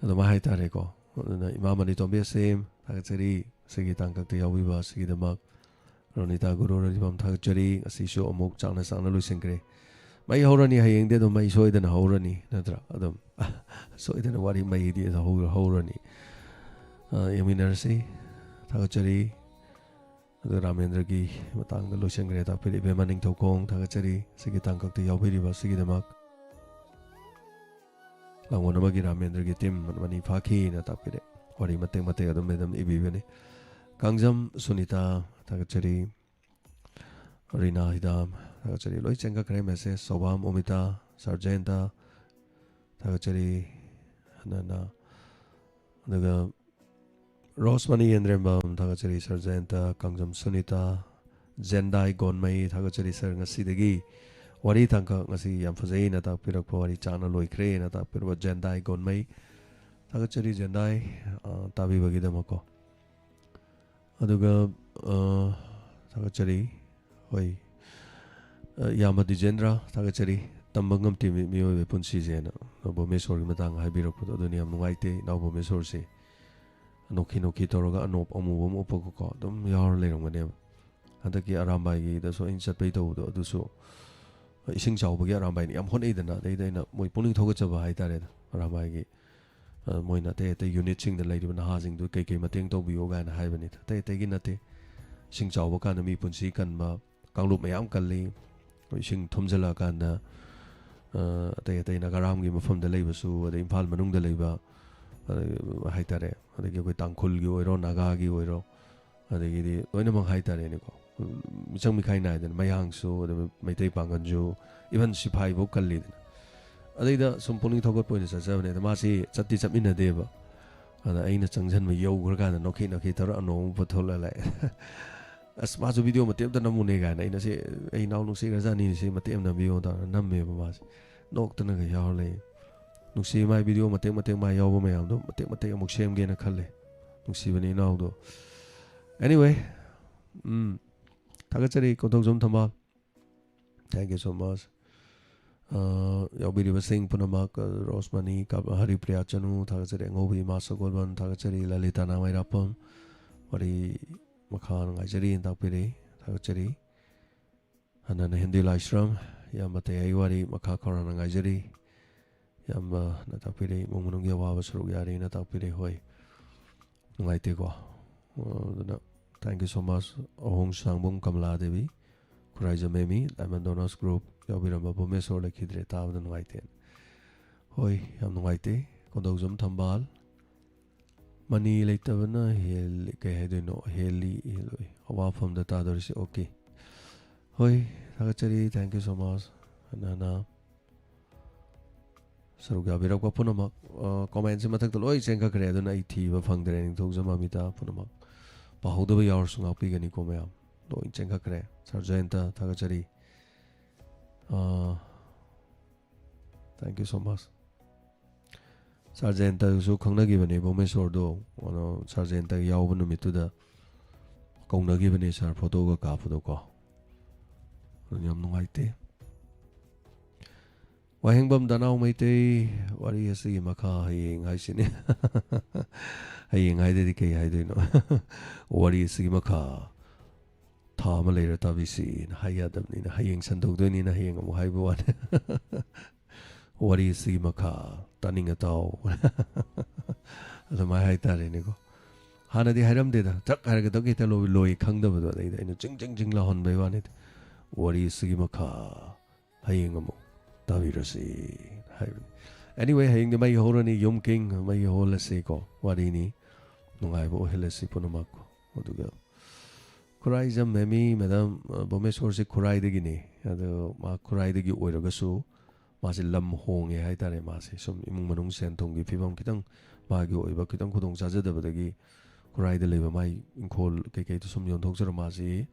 ꯑꯗꯨꯃꯥꯏꯅ ꯍꯥꯏꯇꯥꯔꯦꯀꯣ꯫ ꯑꯗꯨꯅ ꯏꯃꯥ ꯃꯅꯤ ꯇꯣꯝꯕꯤ ꯑꯁꯦꯝ ꯊꯥꯒꯠꯆꯔꯤ, ꯉꯁꯤꯒꯤ ꯇꯥꯡꯀꯛꯇ ꯌꯥꯎꯕꯤꯕ ꯑꯁꯤꯒꯤꯗꯃꯛ꯫ ꯔꯣꯅꯤꯇꯥ ꯒꯨꯔꯨ ꯔꯤꯕꯝ ꯊꯥꯒꯠꯆꯔꯤ꯫ ꯉꯁꯤꯁꯨ ꯑꯃꯨꯛ ꯆꯥꯛꯅ ꯆꯥꯛꯅ ꯂꯣꯏꯁꯤꯟꯈ꯭ꯔꯦ꯫ ꯃꯩ ꯍꯧꯔꯅꯤ, ꯍꯌꯦꯡꯗꯤ ꯑꯗꯨꯝ ꯃꯩ ꯁꯣꯏꯗꯅ ꯍꯧꯔꯅꯤ, ꯅꯠꯇ꯭ꯔꯥ? ꯑꯗꯨꯝ ꯁꯣꯏꯗꯅ ꯋꯥꯔꯤ ꯃꯩꯗꯤ ꯍꯧ-, ꯍꯧꯔꯅꯤ꯫ ꯑ, ꯌꯦꯡꯃꯤꯟꯅꯔꯁꯤ꯫ ꯊꯥꯒꯠꯆꯔꯤ꯫ ꯑꯗꯨ ꯔꯥꯃꯦꯟꯗ꯭ꯔꯒꯤ ꯃꯇꯥꯡꯗ ꯂꯣꯏꯁꯤꯟꯈ꯭ꯔꯦ ꯇꯥꯛꯄꯤꯔꯦ꯫ ꯏꯕꯦꯝꯃ ꯅꯤꯡꯊꯧꯈꯣꯡ ꯊꯥꯒꯠꯆꯔꯤ꯫ ꯁꯤꯒꯤ ꯇꯥꯡꯀꯛꯇ ꯌꯥꯎꯕꯤꯔꯤꯕ ꯑꯁꯤꯒꯤꯗꯃꯛ꯫ ꯂꯥꯡꯒꯣꯜ ꯑꯃꯒꯤ ꯔꯥꯃꯦꯟꯗ꯭ꯔꯒꯤ ꯇꯤꯝ ꯃꯅꯤ ꯐꯥꯈꯤꯅ ꯇꯥꯛꯄꯤꯔꯦ꯫ ꯋꯥꯔꯤ ꯃꯇꯦꯛ ꯃꯇꯦꯛ ꯑꯗꯨꯝ ꯑꯗꯨꯝ ꯏꯕꯤꯕꯅꯤ꯫ ꯀꯥꯡꯖꯝ ꯁꯨꯅꯤꯇꯥ, ꯊꯥꯒꯠꯆꯔꯤ꯫ ꯔꯤꯅꯥ ꯍꯤꯗꯥꯝ, ꯊꯥꯒꯠꯆꯔꯤ꯫ ꯂꯣꯏ ꯆꯦꯟꯈꯠꯈ꯭ꯔꯦ ꯃꯦꯁꯦꯖ꯫ ꯁꯧꯕꯥꯝ ꯑꯣꯃꯤꯇꯥ, ꯁꯥꯔ ꯖꯌꯟꯇ, ꯊꯥꯒꯠꯆꯔꯤ꯫ ꯍꯟꯅ ꯍꯟꯅ꯫ ꯑꯗꯨꯒ ꯔꯣꯁꯃꯅꯤ ꯌꯦꯟꯗ꯭ꯔꯦꯝꯕꯝ, ꯊꯥꯒꯠꯆꯔꯤ꯫ ꯁꯥꯔ ꯖꯌꯟꯇ, ꯀꯥꯡꯖꯝ ꯁꯨꯅꯤꯇꯥ, ꯖꯦꯟꯗꯥꯏ ꯒꯣꯟꯃꯩ, ꯊꯥꯒꯠꯆꯔꯤ ꯁꯥꯔ꯫ ꯉꯁꯤꯗꯒꯤ ꯋꯥꯔꯤ ꯇꯥꯡꯀꯛ ꯉꯁꯤ ꯌꯥꯝ ꯐꯖꯩꯅ ꯇꯥꯛꯄꯤꯔꯛꯄ, ꯋꯥꯔꯤ ꯆꯥꯅ ꯂꯣꯏꯈ꯭ꯔꯦꯅ ꯇꯥꯛꯄꯤꯔꯛꯄ ꯖꯦꯟꯗꯥꯏ ꯒꯣꯟꯃꯩ, ꯊꯥꯒꯠꯆꯔꯤ ꯖꯦꯟꯗꯥꯏ꯫ ꯑ, ꯇꯥꯕꯤꯕꯒꯤꯗꯃꯛꯀꯣ꯫ ꯑꯗꯨꯒ, ꯑ, ꯊꯥꯒꯠꯆꯔꯤ꯫ ꯍꯣꯏ꯫ ꯑ, ꯏꯌꯥꯝꯕ ꯗꯤꯖꯦꯟꯗ꯭ꯔ, ꯊꯥꯒꯠꯆꯔꯤ꯫ ꯇꯝꯕ ꯉꯝꯗꯦ ꯃꯤ-, ꯃꯤꯑꯣꯏꯕꯒꯤ ꯄꯨꯟꯁꯤꯁꯦꯅ ꯚꯨꯕꯅꯦꯁꯣꯔꯒꯤ ꯃꯇꯥꯡꯗ ꯍꯥꯏꯕꯤꯔꯛꯄꯗꯣ, ꯑꯗꯨꯅꯤ ꯌꯥꯝ ꯅꯨꯡꯉꯥꯏꯇꯦ꯫ ꯏꯅꯥꯎ ꯚꯨꯕꯅꯦꯁꯣꯔꯁꯦ ꯅꯣꯛꯈꯤ ꯅꯣꯛꯈꯤ ꯇꯧꯔꯒ ꯑꯅꯣꯞ ꯑꯃꯨꯕ ꯑꯃ ꯎꯞꯄꯒꯀꯣ ꯑꯗꯨꯝ ꯌꯥꯎꯔ ꯂꯩꯔꯝꯒꯅꯦꯕ꯫ ꯍꯟꯗꯛꯀꯤ ꯑꯔꯥꯝꯕꯥꯏꯒꯤꯗꯁꯨ ꯑꯩꯅ ꯆꯠꯄꯩ ꯇꯧꯕꯗꯣ, ꯑꯗꯨꯁꯨ ꯏꯁꯤꯡ ꯆꯥꯎꯕꯒꯤ ꯑꯔꯥꯝꯕꯥꯏꯅ ꯌꯥꯝ ꯍꯣꯠꯅꯩꯗꯅ, ꯑꯗꯩꯗ ꯑꯩꯅ ꯃꯣꯏ ꯄꯨꯛꯅꯤꯡ ꯊꯧꯒꯠꯆꯕ ꯍꯥꯏꯇꯥꯔꯦꯗ꯫ ꯑꯔꯥꯝꯕꯥꯏꯒꯤ, ꯑ, ꯃꯣꯏꯅ ꯑꯇꯩ ꯑꯇꯩ ꯌꯨꯅꯤꯠꯁꯤꯡꯗ ꯂꯩꯔꯤꯕ ꯅꯍꯥꯁꯤꯡꯗꯨ ꯀꯩꯀꯩ ꯃꯇꯦꯡ ꯇꯧꯕꯤꯌꯣ ꯀꯥꯏꯅ ꯍꯥꯏꯕꯅꯤꯗ꯫ ꯑꯇꯩ ꯑꯇꯩꯒꯤ ꯅꯠꯇꯦ꯫ ꯏꯁꯤꯡ ꯆꯥꯎꯕ ꯀꯥꯟꯗ ꯃꯤ ꯄꯨꯟꯁꯤ ꯀꯟꯕ, ꯀꯥꯡꯂꯨꯞ ꯃꯌꯥꯝ ꯀꯜꯂꯤ꯫ ꯑꯩꯈꯣꯏ ꯏꯁꯤꯡ ꯊꯨꯝꯖꯤꯜꯂꯛꯑꯀꯥꯟꯗ, ꯑ, ꯑꯇꯩ ꯑꯇꯩ ꯅꯥꯒꯥꯔꯥꯝꯒꯤ ꯃꯐꯝꯗ ꯂꯩꯕꯁꯨ, ꯑꯗꯩ ꯏꯝꯐꯥꯜ ꯃꯅꯨꯡꯗ ꯂꯩꯕ, ꯑꯗꯩ ꯍꯥꯏꯇꯥꯔꯦ, ꯑꯗꯒꯤ ꯑꯩꯈꯣꯏ ꯇꯥꯡꯈꯨꯜꯒꯤ ꯑꯣꯏꯔꯣ, ꯅꯥꯒꯥꯒꯤ ꯑꯣꯏꯔꯣ, ꯑꯗꯒꯤꯗꯤ ꯂꯣꯏꯅꯃꯛ ꯍꯥꯏꯇꯥꯔꯦꯅꯦꯀꯣ, ꯃꯤꯆꯪ ꯃꯤꯈꯥꯏ ꯅꯥꯏꯗꯅ, ꯃꯌꯥꯡꯁꯨ, ꯑꯗꯨꯒ ꯃꯩꯇꯩ ꯄꯥꯡꯒꯜꯁꯨ, ꯏꯚꯟ ꯁꯤꯐꯥꯏꯐꯧ ꯀꯜꯂꯤꯗꯅ꯫ ꯑꯗꯩꯗ ꯁꯨꯝ ꯄꯨꯛꯅꯤꯡ ꯊꯧꯒꯠꯄ ꯑꯣꯏꯅ ꯆꯠꯆꯕꯅꯦ꯫ ꯑꯗ ꯃꯥꯁꯤ ꯆꯠꯇꯤ ꯆꯠꯃꯤꯟꯅꯗꯦꯕ꯫ ꯑꯗ ꯑꯩꯅ ꯆꯪꯁꯤꯟꯕ ꯌꯧꯈ꯭ꯔꯀꯥꯟꯗ ꯅꯣꯛꯈꯤ ꯅꯣꯛꯈꯤ ꯇꯧꯔ ꯑꯅꯣꯛ ꯑꯃ ꯄꯨꯊꯣꯛꯂ ꯂꯥꯛꯑꯦ꯫ "ꯑꯁ, ꯃꯥꯁꯨ ꯚꯤꯗꯤꯑꯣ ꯃꯇꯦꯛ ꯑꯝꯇ ꯅꯝꯃꯨꯅꯦ" ꯀꯥꯏꯅ꯫ ꯑꯩꯅ "ꯁꯤ ꯑꯩ ꯏꯅꯥꯎ ꯅꯨꯡꯁꯤꯈ꯭ꯔꯖꯥꯠꯅꯤ, ꯁꯤ ꯃꯇꯦꯛ ꯑꯃ ꯅꯝꯕꯤꯌꯣ" ꯇꯧꯔ ꯅꯝꯃꯦꯕ ꯃꯥꯁꯦ꯫ ꯅꯣꯛꯇꯅꯒ ꯌꯥꯎꯔ ꯂꯩ꯫ ꯅꯨꯡꯁꯤ, ꯃꯥꯏ ꯚꯤꯗꯤꯑꯣ ꯃꯇꯦꯛ ꯃꯇꯦꯛ ꯃꯥꯏ ꯌꯥꯎꯕ ꯃꯌꯥꯝꯗꯣ ꯃꯇꯦꯛ ꯃꯇꯦꯛ ꯑꯃꯨꯛ ꯁꯦꯝꯒꯦꯅ ꯈꯜꯂꯦ꯫ ꯅꯨꯡꯁꯤꯕꯅꯤ ꯏꯅꯥꯎꯗꯣ꯫ Anyway, ꯎꯝ, ꯊꯥꯒꯠꯆꯔꯤ ꯀꯣꯟꯊꯧꯖꯝ ꯊꯝꯕꯥꯜ꯫ Thank you so much꯫ ꯑ, ꯌꯥꯎꯕꯤꯔꯤꯕꯁꯤꯡ ꯄꯨꯝꯅꯃꯛ, ꯑ, ꯔꯣꯁꯃꯅꯤ, ꯀꯥ-, ꯍꯔꯤꯄ꯭ꯔꯤꯌꯥ ꯆꯅꯨ, ꯊꯥꯒꯠꯆꯔꯤ꯫ ꯑꯉꯧꯕ ꯏꯃꯥ ꯁꯒꯣꯜꯕꯟ, ꯊꯥꯒꯠꯆꯔꯤ꯫ ꯂꯂꯤꯇꯥ ꯅꯥꯃꯩꯔꯥꯛꯄꯝ, ꯋꯥꯔꯤ ꯃꯈꯥ ꯅꯨꯡꯉꯥꯏꯖꯔꯤ ꯇꯥꯛꯄꯤꯔꯤ, ꯊꯥꯒꯠꯆꯔꯤ꯫ ꯍꯟꯅꯅ ꯍꯤꯟꯗꯤ ꯂꯥꯏꯁ꯭ꯔꯝ, ꯏꯌꯥꯝꯕ ꯇꯌꯥꯏ ꯋꯥꯔꯤ ꯃꯈꯥ ꯈꯧꯔꯥꯡꯅ ꯉꯥꯏꯖꯔꯤ꯫ ꯏꯌꯥꯝꯕꯅ ꯇꯥꯛꯄꯤꯔꯤ, ꯏꯃꯨꯡ ꯃꯅꯨꯡꯒꯤ ꯑꯋꯥꯕ ꯁꯔꯨꯛ ꯌꯥꯔꯤꯅ ꯇꯥꯛꯄꯤꯔꯤ꯫ ꯍꯣꯏ, ꯅꯨꯡꯉꯥꯏꯇꯦꯀꯣ꯫ ꯑꯗꯨꯅ, thank you so much꯫ Ahongsangbam Kamala Devi, Khuraijam Emi, Diamond Donors Group ꯌꯥꯎꯕꯤꯔꯝꯕ ꯚꯨꯕꯅꯦꯁꯣꯔ ꯂꯩꯈꯤꯗ꯭ꯔꯦ, ꯇꯥꯕꯗ ꯅꯨꯡꯉꯥꯏꯇꯦ꯫ ꯍꯣꯏ, ꯌꯥꯝ ꯅꯨꯡꯉꯥꯏꯇꯦ꯫ ꯀꯣꯟꯊꯧꯖꯝ ꯊꯝꯕꯥꯜ, ꯃꯅꯤ ꯂꯩꯇꯕꯅ ꯍꯦꯜꯂꯤ, ꯀꯩ ꯍꯥꯏꯗꯣꯏꯅꯣ? ꯍꯦꯜꯂꯤ, ꯍꯦꯜꯂꯣꯏ꯫ ꯑꯋꯥꯐꯝꯗ ꯇꯥꯗꯣꯔꯤꯁꯦ꯫ Okay꯫ ꯍꯣꯏ, ꯊꯥꯒꯠꯆꯔꯤ꯫ Thank you so much꯫ ꯍꯟꯅ ꯍꯟꯅ ꯁꯔꯨꯛ ꯌꯥꯕꯤꯔꯛꯄ ꯄꯨꯝꯅꯃꯛ, ꯑ, comment-ꯁꯦ ꯃꯊꯛꯇ ꯂꯣꯏ ꯆꯦꯟꯈꯠꯈ꯭ꯔꯦ, ꯑꯗꯨꯅ ꯑꯩ ꯊꯤꯕ ꯐꯪꯗ꯭ꯔꯦ꯫ ꯅꯤꯡꯊꯧꯖꯝ ꯑꯃꯤꯇꯥ ꯄꯨꯝꯅꯃꯛ ꯄꯥꯍꯧꯗꯕ ꯌꯥꯎꯔꯁꯨ ꯉꯥꯛꯄꯤꯒꯅꯤꯀꯣ ꯃꯌꯥꯝ꯫ ꯂꯣꯏ ꯆꯦꯟꯈꯠꯈ꯭ꯔꯦ꯫ Sir ꯖꯌꯟꯇ, ꯊꯥꯒꯠꯆꯔꯤ꯫ ꯑ, thank you so much꯫ Sir ꯖꯌꯟꯇꯁꯨ ꯈꯪꯅꯈꯤꯕꯅꯦ ꯚꯨꯕꯅꯦꯁꯣꯔꯗꯣ꯫ ꯑꯗꯣ Sir ꯖꯌꯟꯇ ꯌꯥꯎꯕ ꯅꯨꯃꯤꯠꯇꯨꯗ ꯀꯧꯅꯈꯤꯕꯅꯦ sir, photo-ꯒ ꯀꯥꯞꯄꯗꯣꯀꯣ꯫ ꯑꯗꯨ ꯌꯥꯝ ꯅꯨꯡꯉꯥꯏꯇꯦ꯫ ꯋꯥꯍꯦꯡꯕꯝ ꯗꯅꯥꯎ ꯃꯩꯇꯩ, ꯋꯥꯔꯤ ꯑꯁꯤꯒꯤ ꯃꯈꯥ ꯍꯌꯦꯡ ꯍꯥꯏꯁꯤꯅꯤ꯫ ꯍꯌꯦꯡ ꯍꯥꯏꯗꯗꯤ ꯀꯩ ꯍꯥꯏꯗꯣꯏꯅꯣ? ꯋꯥꯔꯤ ꯑꯁꯤꯒꯤ ꯃꯈꯥ ꯊꯥ ꯑꯃ ꯂꯩꯔ ꯇꯥꯕꯤꯁꯤꯅ ꯍꯥꯏ ꯌꯥꯗꯕꯅꯤꯅ, ꯍꯌꯦꯡ ꯁꯟꯗꯣꯛꯇꯣꯏꯅꯤꯅ ꯍꯌꯦꯡ ꯑꯃꯨꯛ ꯍꯥꯏꯕ ꯋꯥꯅꯤ꯫ ꯋꯥꯔꯤ ꯑꯁꯤꯒꯤ ꯃꯈꯥ ꯇꯥꯅꯤꯡꯉ ꯇꯥꯎ꯫ ꯑꯗꯨꯃꯥꯏꯅ ꯍꯥꯏꯇꯥꯔꯦꯅꯦꯀꯣ꯫ ꯍꯥꯟꯅꯗꯤ ꯍꯥꯏꯔꯝꯗꯦꯗ, ꯆꯛ ꯍꯥꯏꯔꯒ ꯗꯛ ꯍꯦꯛꯇ ꯂꯣꯏ, ꯂꯣꯏ ꯈꯪꯗꯕꯗꯣ, ꯑꯗꯩꯗ ꯑꯩꯅ ꯆꯤꯡ ꯆꯤꯡ ꯆꯤꯡ ꯂꯥꯎꯍꯟꯕꯩ ꯋꯥꯅꯤꯗ꯫ ꯋꯥꯔꯤ ꯑꯁꯤꯒꯤ ꯃꯈꯥ ꯍꯌꯦꯡ ꯑꯃꯨꯛ ꯇꯥꯕꯤꯔꯁꯤ ꯍꯥꯏꯕꯅꯤ꯫ Anyway, ꯍꯌꯦꯡꯗꯤ ꯃꯩ ꯍꯧꯔꯅꯤ, ꯌꯨꯝ ꯀꯤꯡ ꯃꯩ ꯍꯧꯍꯜꯂꯁꯤꯀꯣ, ꯋꯥꯔꯤꯅꯤ, ꯅꯨꯡꯉꯥꯏꯕ ꯑꯣꯏꯍꯜꯂꯁꯤ ꯄꯨꯝꯅꯃꯛ꯫ ꯑꯗꯨꯒ ꯈꯨꯔꯥꯏꯖꯝ ꯃꯦꯃꯤ, madam, ꯑ, ꯚꯨꯕꯅꯦꯁꯣꯔꯁꯦ ꯈꯨꯔꯥꯏꯗꯒꯤꯅꯤ꯫ ꯑꯗꯣ ꯃꯥ ꯈꯨꯔꯥꯏꯗꯒꯤ ꯑꯣꯏꯔꯒꯁꯨ ꯃꯥꯁꯦ ꯂꯝ ꯍꯣꯡꯉꯦ ꯍꯥꯏꯇꯥꯔꯦ꯫ ꯃꯥꯁꯦ ꯁꯨꯝ ꯏꯃꯨꯡ ꯃꯅꯨꯡ ꯁꯦꯟ ꯊꯨꯝꯒꯤ ꯐꯤꯕꯝ ꯈꯤꯇꯪ, ꯃꯥꯒꯤ ꯑꯣꯏꯕ ꯈꯤꯇꯪ ꯈꯨꯗꯣꯡ ꯆꯥꯖꯗꯕꯗꯒꯤ ꯈꯨꯔꯥꯏꯗ ꯂꯩꯕ ꯃꯥꯏ ꯏꯪꯈꯣꯜ ꯀꯩꯀꯩꯗꯣ ꯁꯨꯝ ꯌꯣꯟꯊꯣꯛꯆꯔ ꯃꯥꯁꯤ,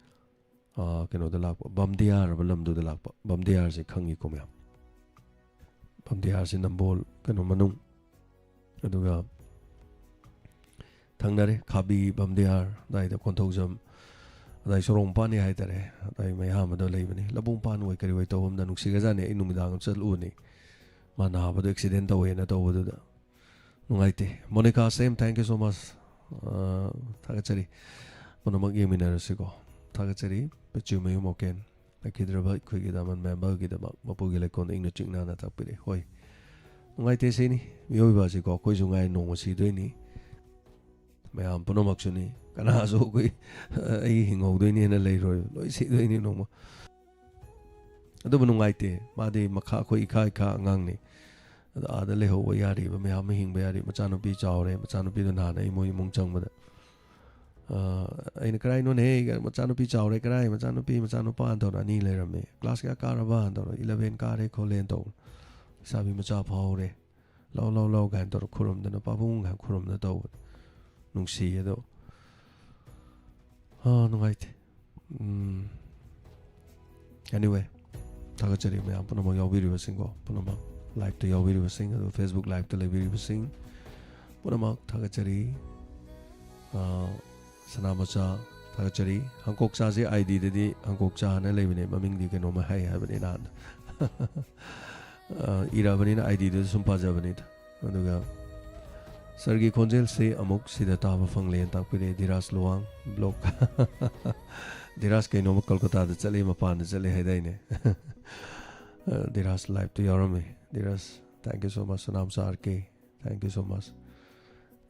ꯑ, ꯀꯩꯅꯣꯗ ꯂꯥꯛꯄ, ꯕꯝꯗꯤꯌꯥꯔ ꯍꯥꯏꯕ ꯂꯝꯗꯨꯗ ꯂꯥꯛꯄ꯫ ꯕꯝꯗꯤꯌꯥꯔꯁꯦ ꯈꯪꯉꯤꯀꯣ ꯃꯌꯥꯝ? ꯕꯝꯗꯤꯌꯥꯔꯁꯦ ꯅꯝꯕꯣꯜ ꯀꯩꯅꯣ ꯃꯅꯨꯡ꯫ ꯑꯗꯨꯒ ꯊꯪꯅꯔꯦ, ꯈꯥꯕꯤ, ꯕꯝꯗꯤꯌꯥꯔ, ꯑꯗꯥꯏꯗ ꯀꯣꯟꯊꯧꯖꯝ, ꯑꯗꯥꯏ ꯁꯣꯔꯣꯛ ꯃꯄꯥꯟꯅꯤ ꯍꯥꯏꯇꯥꯔꯦ꯫ ꯑꯗꯥꯏ ꯃꯌꯥ ꯑꯃꯗ ꯂꯩꯕꯅꯤ꯫ ꯂꯧꯕꯨꯛ ꯃꯄꯥꯟ ꯑꯣꯏ ꯀꯔꯤ ꯑꯣꯏ ꯇꯧꯐꯝꯗ ꯅꯨꯡꯁꯤꯈ꯭ꯔꯖꯥꯠꯅꯤ꯫ ꯑꯩ ꯅꯨꯃꯤꯗꯥꯡ ꯑꯃ ꯆꯠꯂꯨꯕꯅꯤ꯫ ꯃꯥ ꯅꯥꯕꯗꯣ, accident ꯇꯧꯋꯦꯅ ꯇꯧꯕꯗꯨꯗ꯫ ꯅꯨꯡꯉꯥꯏꯇꯦ꯫ Monica Sam, thank you so much꯫ ꯑ, ꯊꯥꯒꯠꯆꯔꯤ꯫ ꯄꯨꯝꯅꯃꯛ ꯌꯦꯡꯃꯤꯟꯅꯔꯁꯤꯀꯣ꯫ ꯊꯥꯒꯠꯆꯔꯤ꯫ ꯄꯦꯆꯨꯃꯌꯨꯝ ꯑꯣꯀꯦꯟ꯫ ꯂꯩꯈꯤꯗ꯭ꯔꯕ ꯑꯩꯈꯣꯏꯒꯤ ꯗꯥꯃꯟ ꯃꯌꯥꯝꯕꯒꯤꯗꯃꯛ ꯃꯄꯨꯒꯤ ꯂꯩꯀꯣꯜꯗ ꯏꯪꯅ ꯆꯤꯛꯅꯅ ꯊꯛꯄꯤꯔꯦ꯫ ꯍꯣꯏ꯫ ꯅꯨꯡꯉꯥꯏꯇꯦ ꯁꯤꯅꯤ꯫ ꯃꯤꯑꯣꯏꯕ ꯑꯁꯤꯀꯣ, ꯑꯩꯈꯣꯏꯁꯨ ꯉꯥꯏ ꯅꯣꯡꯃ ꯁꯤꯗꯣꯏꯅꯤ꯫ ꯃꯌꯥꯝ ꯄꯨꯝꯅꯃꯛꯁꯨꯅꯤ꯫ ꯀꯅꯥꯁꯨ ꯑꯩꯈꯣꯏ, ꯑꯩ ꯍꯤꯡꯍꯧꯗꯣꯏꯅꯦꯅ ꯂꯩꯔꯣꯏ꯫ ꯂꯣꯏ ꯁꯤꯗꯣꯏꯅꯤ ꯅꯣꯡꯃ꯫ ꯑꯗꯨꯕꯨ ꯅꯨꯡꯉꯥꯏꯇꯦ꯫ ꯃꯥꯗꯤ ꯃꯈꯥ ꯑꯩꯈꯣꯏ ꯏꯈꯥ ꯏꯈꯥ ꯑꯉꯥꯡꯅꯤ꯫ ꯑꯗꯣ ꯑꯥꯗ ꯂꯩꯍꯧꯕ ꯌꯥꯔꯤꯕ ꯃꯌꯥꯝ ꯑꯃ ꯍꯤꯡꯕ ꯌꯥꯔꯤ꯫ ꯃꯆꯥꯅꯨꯄꯤ ꯆꯥꯎꯔꯦ, ꯃꯆꯥꯅꯨꯄꯤꯗꯣ ꯅꯍꯥꯟ ꯑꯩ ꯃꯣꯏ ꯏꯃꯨꯡ ꯆꯪꯕꯗ, ꯑ, ꯑꯩꯅ, "ꯀꯔꯥꯏꯅꯣꯅꯦꯍꯦ? ꯃꯆꯥꯅꯨꯄꯤ ꯆꯥꯎꯔꯦ, ꯀꯔꯥꯏ? ꯃꯆꯥꯅꯨꯄꯤ, ꯃꯆꯥꯅꯨꯄꯥ" ꯇꯧꯔ ꯑꯅꯤ ꯂꯩꯔꯝꯃꯦ꯫ "ꯀ꯭ꯂꯥꯁ ꯀꯌꯥ ꯀꯥꯔꯕ?" ꯇꯧꯔ, "ꯏꯂꯚꯦꯟ ꯀꯥꯔꯦ ꯈꯣꯠꯂꯦꯅ" ꯇꯧꯕ꯫ "ꯂꯩꯁꯥꯕꯤ ꯃꯆꯥ ꯐꯥꯍꯧꯔꯦ꯫ ꯂꯥꯎ, ꯂꯥꯎ, ꯂꯥꯎ" ꯀꯥꯏꯅ ꯇꯧꯔ ꯈꯨꯔꯨꯝꯗꯅ, "ꯄꯥꯕꯨꯡ" ꯀꯥꯏꯅ ꯈꯨꯔꯨꯝꯗꯅ ꯇꯧꯕꯗꯣ ꯅꯨꯡꯁꯤ꯫ ꯑꯗꯣ, ꯑ, ꯅꯨꯡꯉꯥꯏꯇꯦ꯫ ꯎꯝ꯫ Anyway, ꯊꯥꯒꯠꯆꯔꯤ ꯃꯌꯥꯝ ꯄꯨꯝꯅꯃꯛ ꯌꯥꯎꯕꯤꯔꯤꯕꯁꯤꯡꯀꯣ, ꯄꯨꯝꯅꯃꯛ live-ꯇ ꯌꯥꯎꯕꯤꯔꯤꯕꯁꯤꯡ, ꯑꯗꯨꯒ Facebook live-ꯇ ꯂꯩꯕꯤꯔꯤꯕꯁꯤꯡ ꯄꯨꯝꯅꯃꯛ ꯊꯥꯒꯠꯆꯔꯤ꯫ ꯑ, ꯁꯅꯥꯃꯆꯥ ꯊꯥꯒꯠꯆꯔꯤ꯫ ꯍꯪꯀꯣꯛꯆꯥꯁꯦ I D-ꯗꯗꯤ ꯍꯪꯀꯣꯛꯆꯥ ꯍꯥꯏꯅ ꯂꯩꯕꯅꯦ, ꯃꯃꯤꯡꯗꯤ ꯀꯩꯅꯣꯝꯃ ꯍꯥꯏ ꯍꯥꯏꯕꯅꯤ ꯅꯍꯥꯟ꯫ ꯑ, ꯏꯔꯛꯑꯕꯅꯤꯅ I D-ꯗꯨꯗ ꯁꯨꯝ ꯄꯥꯖꯕꯅꯤꯗ꯫ ꯑꯗꯨꯒ ꯁꯥꯔꯒꯤ ꯈꯣꯟꯖꯦꯜꯁꯤ ꯑꯃꯨꯛ ꯁꯤꯗ ꯇꯥꯕ ꯐꯪꯂꯦꯅ ꯇꯥꯛꯄꯤꯔꯛꯑꯦ ꯙꯤꯔꯥꯖ ꯂꯨꯋꯥꯡ꯫ Block꯫ ꯙꯤꯔꯥꯖ ꯀꯩꯅꯣꯝꯃ ꯀꯜꯀꯇꯥꯗ ꯆꯠꯂꯤ, ꯃꯄꯥꯟꯗ ꯆꯠꯂꯤ ꯍꯥꯏꯗꯥꯏꯅꯦ? ꯑ, Dhiraj live-ꯇ ꯌꯥꯎꯔꯝꯃꯤ꯫ Dhiraj, thank you so much꯫ ꯁꯅꯥꯝꯆꯥ R K, thank you so much꯫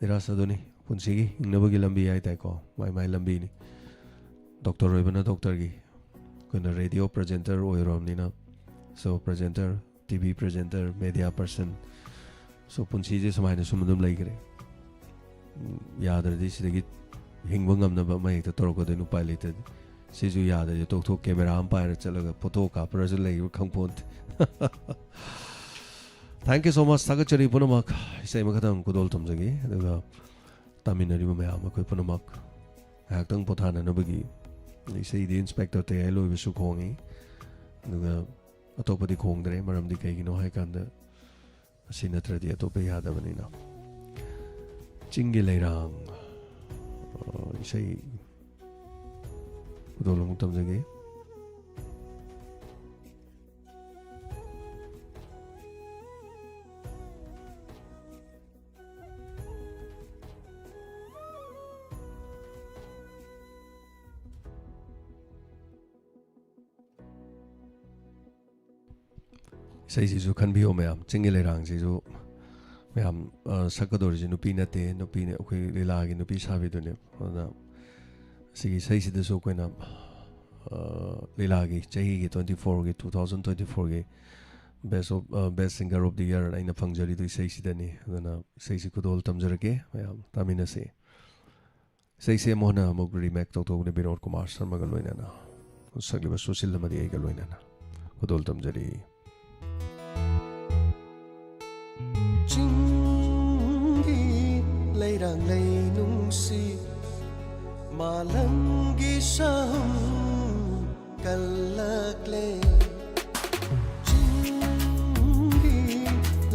Dhiraj, ꯑꯗꯨꯅꯤ ꯄꯨꯟꯁꯤꯒꯤ ꯍꯤꯡꯅꯕꯒꯤ ꯂꯝꯕꯤ ꯍꯥꯏ ꯇꯥꯏꯀꯣ, ꯃꯥꯏ ꯃꯥꯏ ꯂꯝꯕꯤꯅꯤ꯫ Doctor ꯑꯣꯏꯕꯅ doctor-ꯒꯤ, ꯑꯩꯈꯣꯏꯅ radio presenter ꯑꯣꯏꯔꯨꯔꯕꯅꯤꯅ, so presenter, T V presenter, media person, so ꯄꯨꯟꯁꯤꯁꯦ ꯁꯨꯃꯥꯏꯅ ꯁꯨꯝ ꯑꯗꯨꯝ ꯂꯩꯈ꯭ꯔꯦ꯫ ꯎꯝ, ꯌꯥꯗ꯭ꯔꯗꯤ ꯁꯤꯗꯒꯤ ꯍꯤꯡꯕ ꯉꯝꯅꯕ ꯑꯃ ꯍꯦꯛꯇ ꯇꯧꯔꯛꯀꯗꯣꯏꯅꯤ, ꯎꯄꯥꯏ ꯂꯩꯇ꯭ꯔꯗꯤ꯫ ꯁꯤꯁꯨ ꯌꯥꯗ꯭ꯔꯗꯤ ꯇꯣꯛꯊꯣꯛ, camera ꯑꯃ ꯄꯥꯏꯔ ꯆꯠꯂꯒ photo ꯀꯥꯞꯄ꯭ꯔꯁꯨ ꯂꯩꯕ ꯈꯪꯄꯣꯟꯇꯦ꯫ Thank you so much꯫ ꯊꯥꯒꯠꯆꯔꯤ ꯄꯨꯝꯅꯃꯛ꯫ ꯏꯁꯩ ꯑꯃꯈꯛꯇꯪ ꯈꯨꯗꯣꯜ ꯊꯝꯖꯒꯦ, ꯑꯗꯨꯒ ꯇꯥꯃꯤꯟꯅꯔꯤꯕ ꯃꯌꯥꯝ ꯑꯩꯈꯣꯏ ꯄꯨꯝꯅꯃꯛ ꯉꯥꯏꯍꯥꯛꯇꯪ ꯄꯣꯊꯥꯅꯅꯕꯒꯤ꯫ ꯏꯁꯩꯗꯤ Inspector ꯇꯌꯥꯏ ꯂꯣꯏꯕꯁꯨ ꯈꯣꯡꯉꯤ, ꯑꯗꯨꯒ ꯑꯇꯣꯞꯄꯗꯤ ꯈꯣꯡꯗ꯭ꯔꯦ꯫ ꯃꯔꯝꯗꯤ ꯀꯩꯒꯤꯅꯣ ꯍꯥꯏ ꯀꯥꯟꯗ, ꯑꯁꯤ ꯅꯠꯇ꯭ꯔꯗꯤ ꯑꯇꯣꯞꯄ ꯌꯥꯗꯕꯅꯤꯅ꯫ ꯆꯤꯡꯒꯤ ꯂꯩꯔꯥꯡ, ꯑ, ꯏꯁꯩ ꯈꯨꯗꯣꯜ ꯑꯃꯨꯛ ꯇꯝꯖꯒꯦ꯫ ꯏꯁꯩꯁꯤꯁꯨ ꯈꯟꯕꯤꯌꯣ ꯃꯌꯥꯝ, ꯆꯤꯡꯒꯤ ꯂꯩꯔꯥꯡꯁꯤꯁꯨ ꯃꯌꯥꯝ, ꯑ, ꯁꯛꯀꯗꯧꯔꯤꯁꯤ ꯅꯨꯄꯤ ꯅꯠꯇꯦ, ꯅꯨꯄꯤꯅ ꯑꯩꯈꯣꯏ ꯂꯤꯂꯥꯒꯤ ꯅꯨꯄꯤ ꯁꯥꯕꯤꯗꯨꯅꯦ꯫ ꯑꯗꯨꯅ ꯁꯤꯒꯤ ꯏꯁꯩꯁꯤꯗꯁꯨ ꯑꯩꯈꯣꯏꯅ, ꯑ, ꯂꯤꯂꯥꯒꯤ ꯆꯍꯤꯒꯤ twenty four-ꯒꯤ, two thousand twenty four-ꯒꯤ Best of, uh, Best Singer of the Year ꯑꯩꯅ ꯐꯪꯖꯔꯤꯗꯨ ꯏꯁꯩꯁꯤꯗꯅꯤ꯫ ꯑꯗꯨꯅ ꯏꯁꯩꯁꯤ ꯈꯨꯗꯣꯜ ꯇꯝꯖꯔꯛꯀꯦ, ꯃꯌꯥꯝ ꯇꯥꯃꯤꯟꯅꯁꯤ꯫ ꯏꯁꯩꯁꯦ ꯑꯃꯨꯛ ꯍꯟꯅ ꯑꯃꯨꯛ remake ꯇꯧꯊꯣꯛꯄꯅꯦ ꯕꯤꯅꯣꯗ ꯀꯨꯃꯥꯔ ꯁꯔꯃꯒ ꯂꯣꯏꯅꯅ, ꯁꯛꯂꯤꯕ ꯁꯨꯁꯤꯜ ꯑꯃꯗꯤ ꯑꯩꯒ ꯂꯣꯏꯅꯅ꯫ ꯈꯨꯗꯣꯜ ꯇꯝꯖꯔꯤ꯫ ꯆꯤꯡꯒꯤ ꯂꯩꯔꯥꯡ ꯂꯩꯅꯨꯡꯁꯤ ꯃꯥꯂꯪꯒꯤ ꯁꯥꯍꯨꯝ ꯀꯜꯂꯛꯂꯦ꯫ ꯆꯤꯡꯒꯤ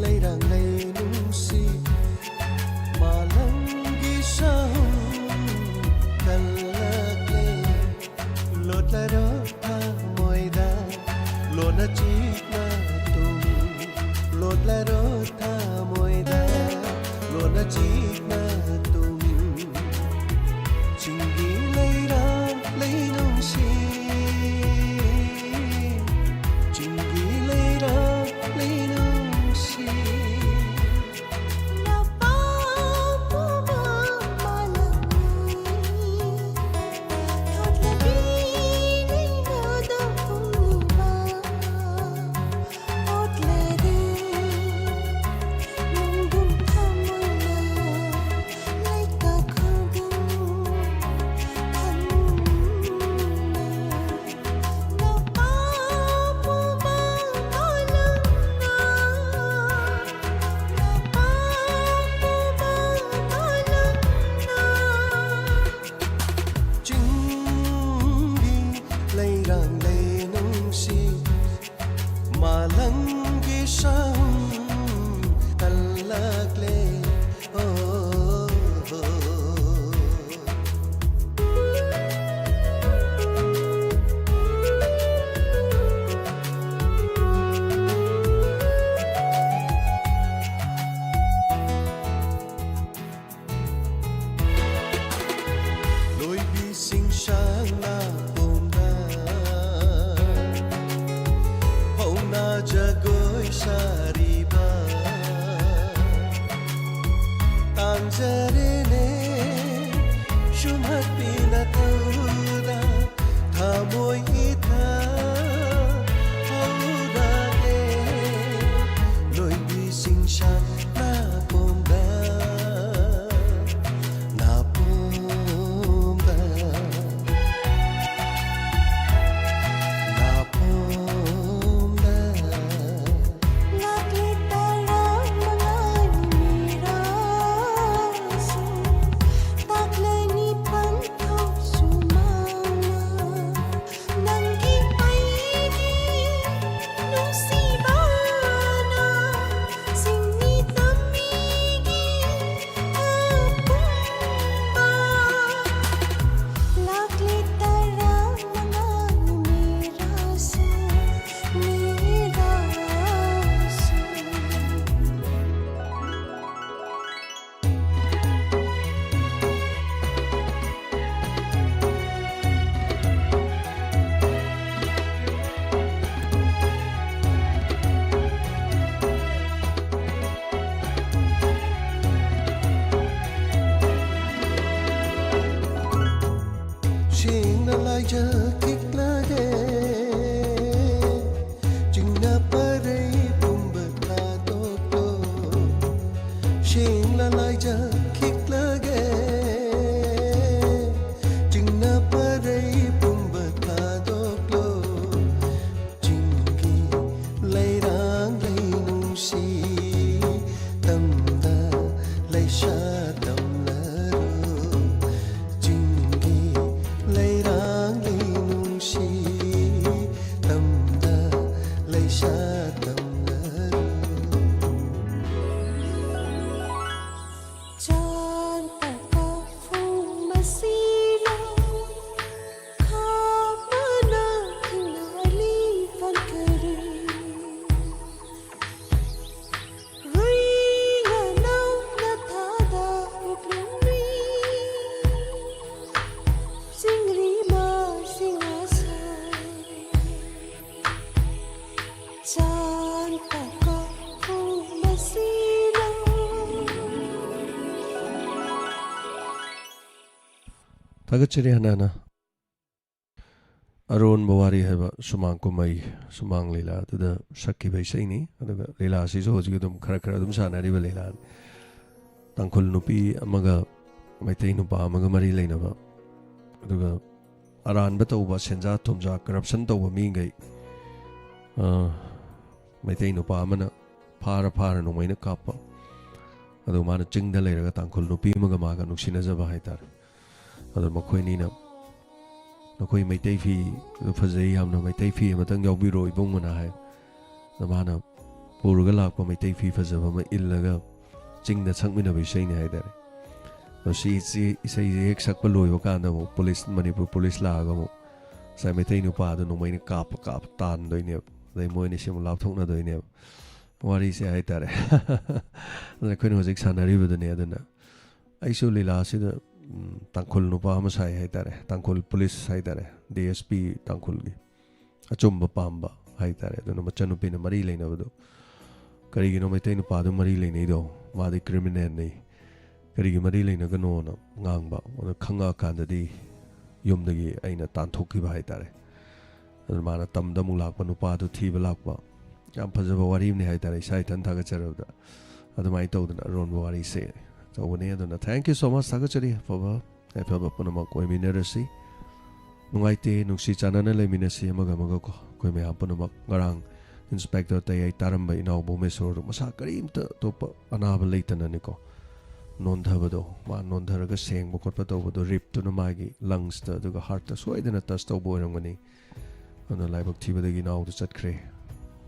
ꯂꯩꯔꯥꯡ ꯂꯩꯅꯨꯡꯁꯤ ꯃꯥꯂꯪꯒꯤ ꯁꯥꯍꯨꯝ ꯀꯜꯂꯛꯂꯦ꯫ ꯂꯣꯠꯂꯔꯣ ꯊꯃꯣꯏꯗ ꯂꯣꯟꯅ ꯆꯤꯛꯅ ꯇꯨꯝ꯫ ꯂꯣꯠꯂꯔꯣ ꯊꯃꯣꯏꯗ ꯂꯣꯟꯅ ꯆꯤꯛꯅ ꯇꯨꯝ꯫ ꯆꯤꯡꯒꯤ ꯂꯩꯔꯥꯡ ꯂꯩꯅꯨꯡꯁꯤ, ꯆꯤꯡꯒꯤ ꯂꯩꯔꯥꯡ ꯂꯩꯅꯨꯡꯁꯤ꯫ ꯅꯄꯥ ꯄꯨꯕ ꯃꯥꯂꯪꯅꯤ, ꯊꯣꯠꯂꯕꯤ ꯅꯩꯅꯗ ꯐꯨꯝꯂꯤꯕ꯫ ꯊꯥꯒꯠꯆꯔꯤ ꯍꯥꯟꯅ ꯍꯥꯟꯅ꯫ ꯑꯔꯣꯟꯕ ꯋꯥꯔꯤ ꯍꯥꯏꯕ ꯁꯨꯃꯥꯡ ꯀꯨꯝꯍꯩ, ꯁꯨꯃꯥꯡ ꯂꯤꯂꯥ ꯑꯗꯨꯗ ꯁꯛꯈꯤꯕ ꯏꯁꯩꯅꯤ꯫ ꯑꯗꯨꯒ ꯂꯤꯂꯥꯁꯤꯁꯨ ꯍꯧꯖꯤꯛ ꯑꯗꯨꯝ ꯈꯔ ꯈꯔ ꯑꯗꯨꯝ ꯁꯥꯟꯅꯔꯤꯕ ꯂꯤꯂꯥꯅꯤ꯫ ꯇꯥꯡꯈꯨꯜ ꯅꯨꯄꯤ ꯑꯃꯒ ꯃꯩꯇꯩ ꯅꯨꯄꯥ ꯑꯃꯒ ꯃꯔꯤ ꯂꯩꯅꯕ, ꯑꯗꯨꯒ ꯑꯔꯥꯟꯕ ꯇꯧꯕ, ꯁꯦꯟꯖꯥ ꯊꯨꯝꯖꯥ corruption ꯇꯧꯕ ꯃꯤꯈꯩ, ꯑ, ꯃꯩꯇꯩ ꯅꯨꯄꯥ ꯑꯃꯅ ꯐꯥꯔ ꯐꯥꯔ ꯅꯣꯡꯃꯩꯅ ꯀꯥꯞꯄ꯫ ꯑꯗꯨ ꯃꯥꯅ ꯆꯤꯡꯗ ꯂꯩꯔꯒ ꯇꯥꯡꯈꯨꯜ ꯅꯨꯄꯤ ꯑꯃꯒ ꯃꯥꯒ ꯅꯨꯡꯁꯤꯅꯖꯕ ꯍꯥꯏꯇꯥꯔꯦ꯫ ꯑꯗꯣ ꯃꯈꯣꯏꯅꯤꯅ, "ꯅꯈꯣꯏ ꯃꯩꯇꯩ ꯐꯤ ꯐꯖꯩ ꯌꯥꯝꯅ, ꯃꯩꯇꯩ ꯐꯤ ꯑꯃꯇꯪ ꯌꯥꯎꯕꯤꯔꯣ ꯏꯕꯨꯡꯉꯣꯅ" ꯍꯥꯏ꯫ ꯑꯗ ꯃꯥꯅ ꯄꯨꯔꯒ ꯂꯥꯛꯄ ꯃꯩꯇꯩ ꯐꯤ ꯐꯖꯕ ꯑꯃ ꯏꯜꯂꯒ ꯆꯤꯡꯗ ꯁꯛꯃꯤꯟꯅꯕ ꯏꯁꯩꯅꯤ ꯍꯥꯏꯇꯥꯔꯦ꯫ ꯑꯗꯣ ꯁꯤ, ꯁꯤ ꯏꯁꯩꯁꯦ ꯍꯦꯛ ꯁꯛꯄ ꯂꯣꯏꯕ ꯀꯥꯟꯗ ꯑꯃꯨꯛ ꯄꯨꯂꯤꯁ, ꯃꯅꯤꯄꯨꯔ ꯄꯨꯂꯤꯁ ꯂꯥꯛꯑꯒ ꯑꯃꯨꯛ ꯉꯁꯥꯏ ꯃꯩꯇꯩ ꯅꯨꯄꯥꯗꯣ ꯅꯣꯡꯃꯩꯅ ꯀꯥꯞꯄ ꯀꯥꯞꯄ ꯇꯥꯟꯗꯣꯏꯅꯦꯕ꯫ ꯑꯗꯩ ꯃꯣꯏꯅ ꯁꯤ ꯑꯃꯨꯛ ꯂꯥꯞꯊꯣꯛꯅꯗꯣꯏꯅꯦꯕ꯫ ꯋꯥꯔꯤꯁꯦ ꯍꯥꯏꯇꯥꯔꯦ꯫ ꯑꯗꯨꯅ ꯑꯩꯈꯣꯏꯅ ꯍꯧꯖꯤꯛ ꯁꯥꯟꯅꯔꯤꯕꯗꯨꯅꯦ꯫ ꯑꯗꯨꯅ ꯑꯩꯁꯨ ꯂꯤꯂꯥꯁꯤꯗ, ꯎꯝ, ꯇꯥꯡꯈꯨꯜ ꯅꯨꯄꯥ ꯑꯃ ꯁꯥꯏ ꯍꯥꯏꯇꯥꯔꯦ, ꯇꯥꯡꯈꯨꯜ ꯄꯨꯂꯤꯁ ꯍꯥꯏꯇꯥꯔꯦ, ꯗꯤ ꯑꯦꯁ ꯄꯤ ꯇꯥꯡꯈꯨꯜꯒꯤ꯫ ꯑꯆꯨꯝꯕ ꯄꯥꯝꯕ ꯍꯥꯏꯇꯥꯔꯦ꯫ ꯑꯗꯨꯅ ꯃꯆꯟꯅꯨꯄꯤꯅ ꯃꯔꯤ ꯂꯩꯅꯕꯗꯣ, ꯀꯔꯤꯒꯤꯅꯣ ꯃꯩꯇꯩ ꯅꯨꯄꯥꯗꯨ ꯃꯔꯤ ꯂꯩꯅꯩꯗꯣ? ꯃꯥꯗꯤ ꯀ꯭ꯔꯤꯃꯤꯅꯦꯜꯅꯤ, ꯀꯔꯤꯒꯤ ꯃꯔꯤ ꯂꯩꯅꯒꯅꯣꯅ ꯉꯥꯡꯕ꯫ ꯑꯗꯨ ꯈꯪꯉꯛꯑꯀꯥꯟꯗꯗꯤ ꯌꯨꯝꯗꯒꯤ ꯑꯩꯅ ꯇꯥꯟꯊꯣꯛꯈꯤꯕ ꯍꯥꯏꯇꯥꯔꯦ꯫ ꯑꯗꯨ ꯃꯥꯅ ꯇꯝꯗ ꯑꯃꯨꯛ ꯂꯥꯛꯄ, ꯅꯨꯄꯥꯗꯨ ꯊꯤꯕ ꯂꯥꯛꯄ꯫ ꯌꯥꯝ ꯐꯖꯕ ꯋꯥꯔꯤ ꯑꯃꯅꯤ ꯍꯥꯏꯇꯥꯔꯦ, ꯏꯁꯥ ꯏꯊꯟ ꯊꯥꯒꯠꯆꯔꯕꯗ꯫ ꯑꯗꯨꯃꯥꯏꯅ ꯇꯧꯗꯅ ꯑꯔꯣꯟꯕ ꯋꯥꯔꯤꯁꯦ ꯇꯧꯕꯅꯤ꯫ ꯑꯗꯨꯅ thank you so much, ꯊꯥꯒꯠꯆꯔꯤ꯫ ꯑꯐꯕ, ꯑꯐꯕ ꯄꯨꯝꯅꯃꯛ ꯑꯣꯏꯃꯤꯟꯅꯔꯁꯤ꯫ ꯅꯨꯡꯉꯥꯏꯇꯦ, ꯅꯨꯡꯁꯤ ꯆꯥꯟꯅꯅ ꯂꯩꯃꯤꯟꯅꯁꯤ ꯑꯃꯒ ꯑꯃꯒ ꯀꯣ꯫ ꯑꯩꯈꯣꯏ ꯃꯌꯥꯝ ꯄꯨꯝꯅꯃꯛ꯫ ꯉꯔꯥꯡ ꯏꯟꯁꯄꯦꯛꯇꯔ ꯇꯌꯥꯏ ꯇꯥꯔꯝꯕ ꯏꯅꯥꯎ ꯚꯨꯃꯦꯁꯣꯔ ꯃꯁꯥ ꯀꯔꯤꯝꯇ ꯑꯇꯣꯞꯄ ꯑꯅꯥꯕ ꯂꯩꯇꯅꯅꯤꯀꯣ ꯅꯣꯟꯊꯕꯗꯣ, ꯃꯥ ꯅꯣꯟꯊꯔꯒ ꯁꯦꯡꯕ ꯈꯣꯠꯄ ꯇꯧꯕꯗꯣ, ꯔꯤꯞꯇꯨꯅ ꯃꯥꯒꯤ ꯂꯪꯁꯇ ꯑꯗꯨꯒ ꯍꯥꯔꯠꯇ ꯁꯣꯏꯗꯅ ꯇꯆ ꯇꯧꯕ ꯑꯣꯏꯔꯝꯒꯅꯤ꯫ ꯑꯗꯨꯅ ꯂꯥꯏꯕꯛ ꯊꯤꯕꯗꯒꯤ ꯏꯅꯥꯎꯗꯨ ꯆꯠꯈ꯭ꯔꯦ꯫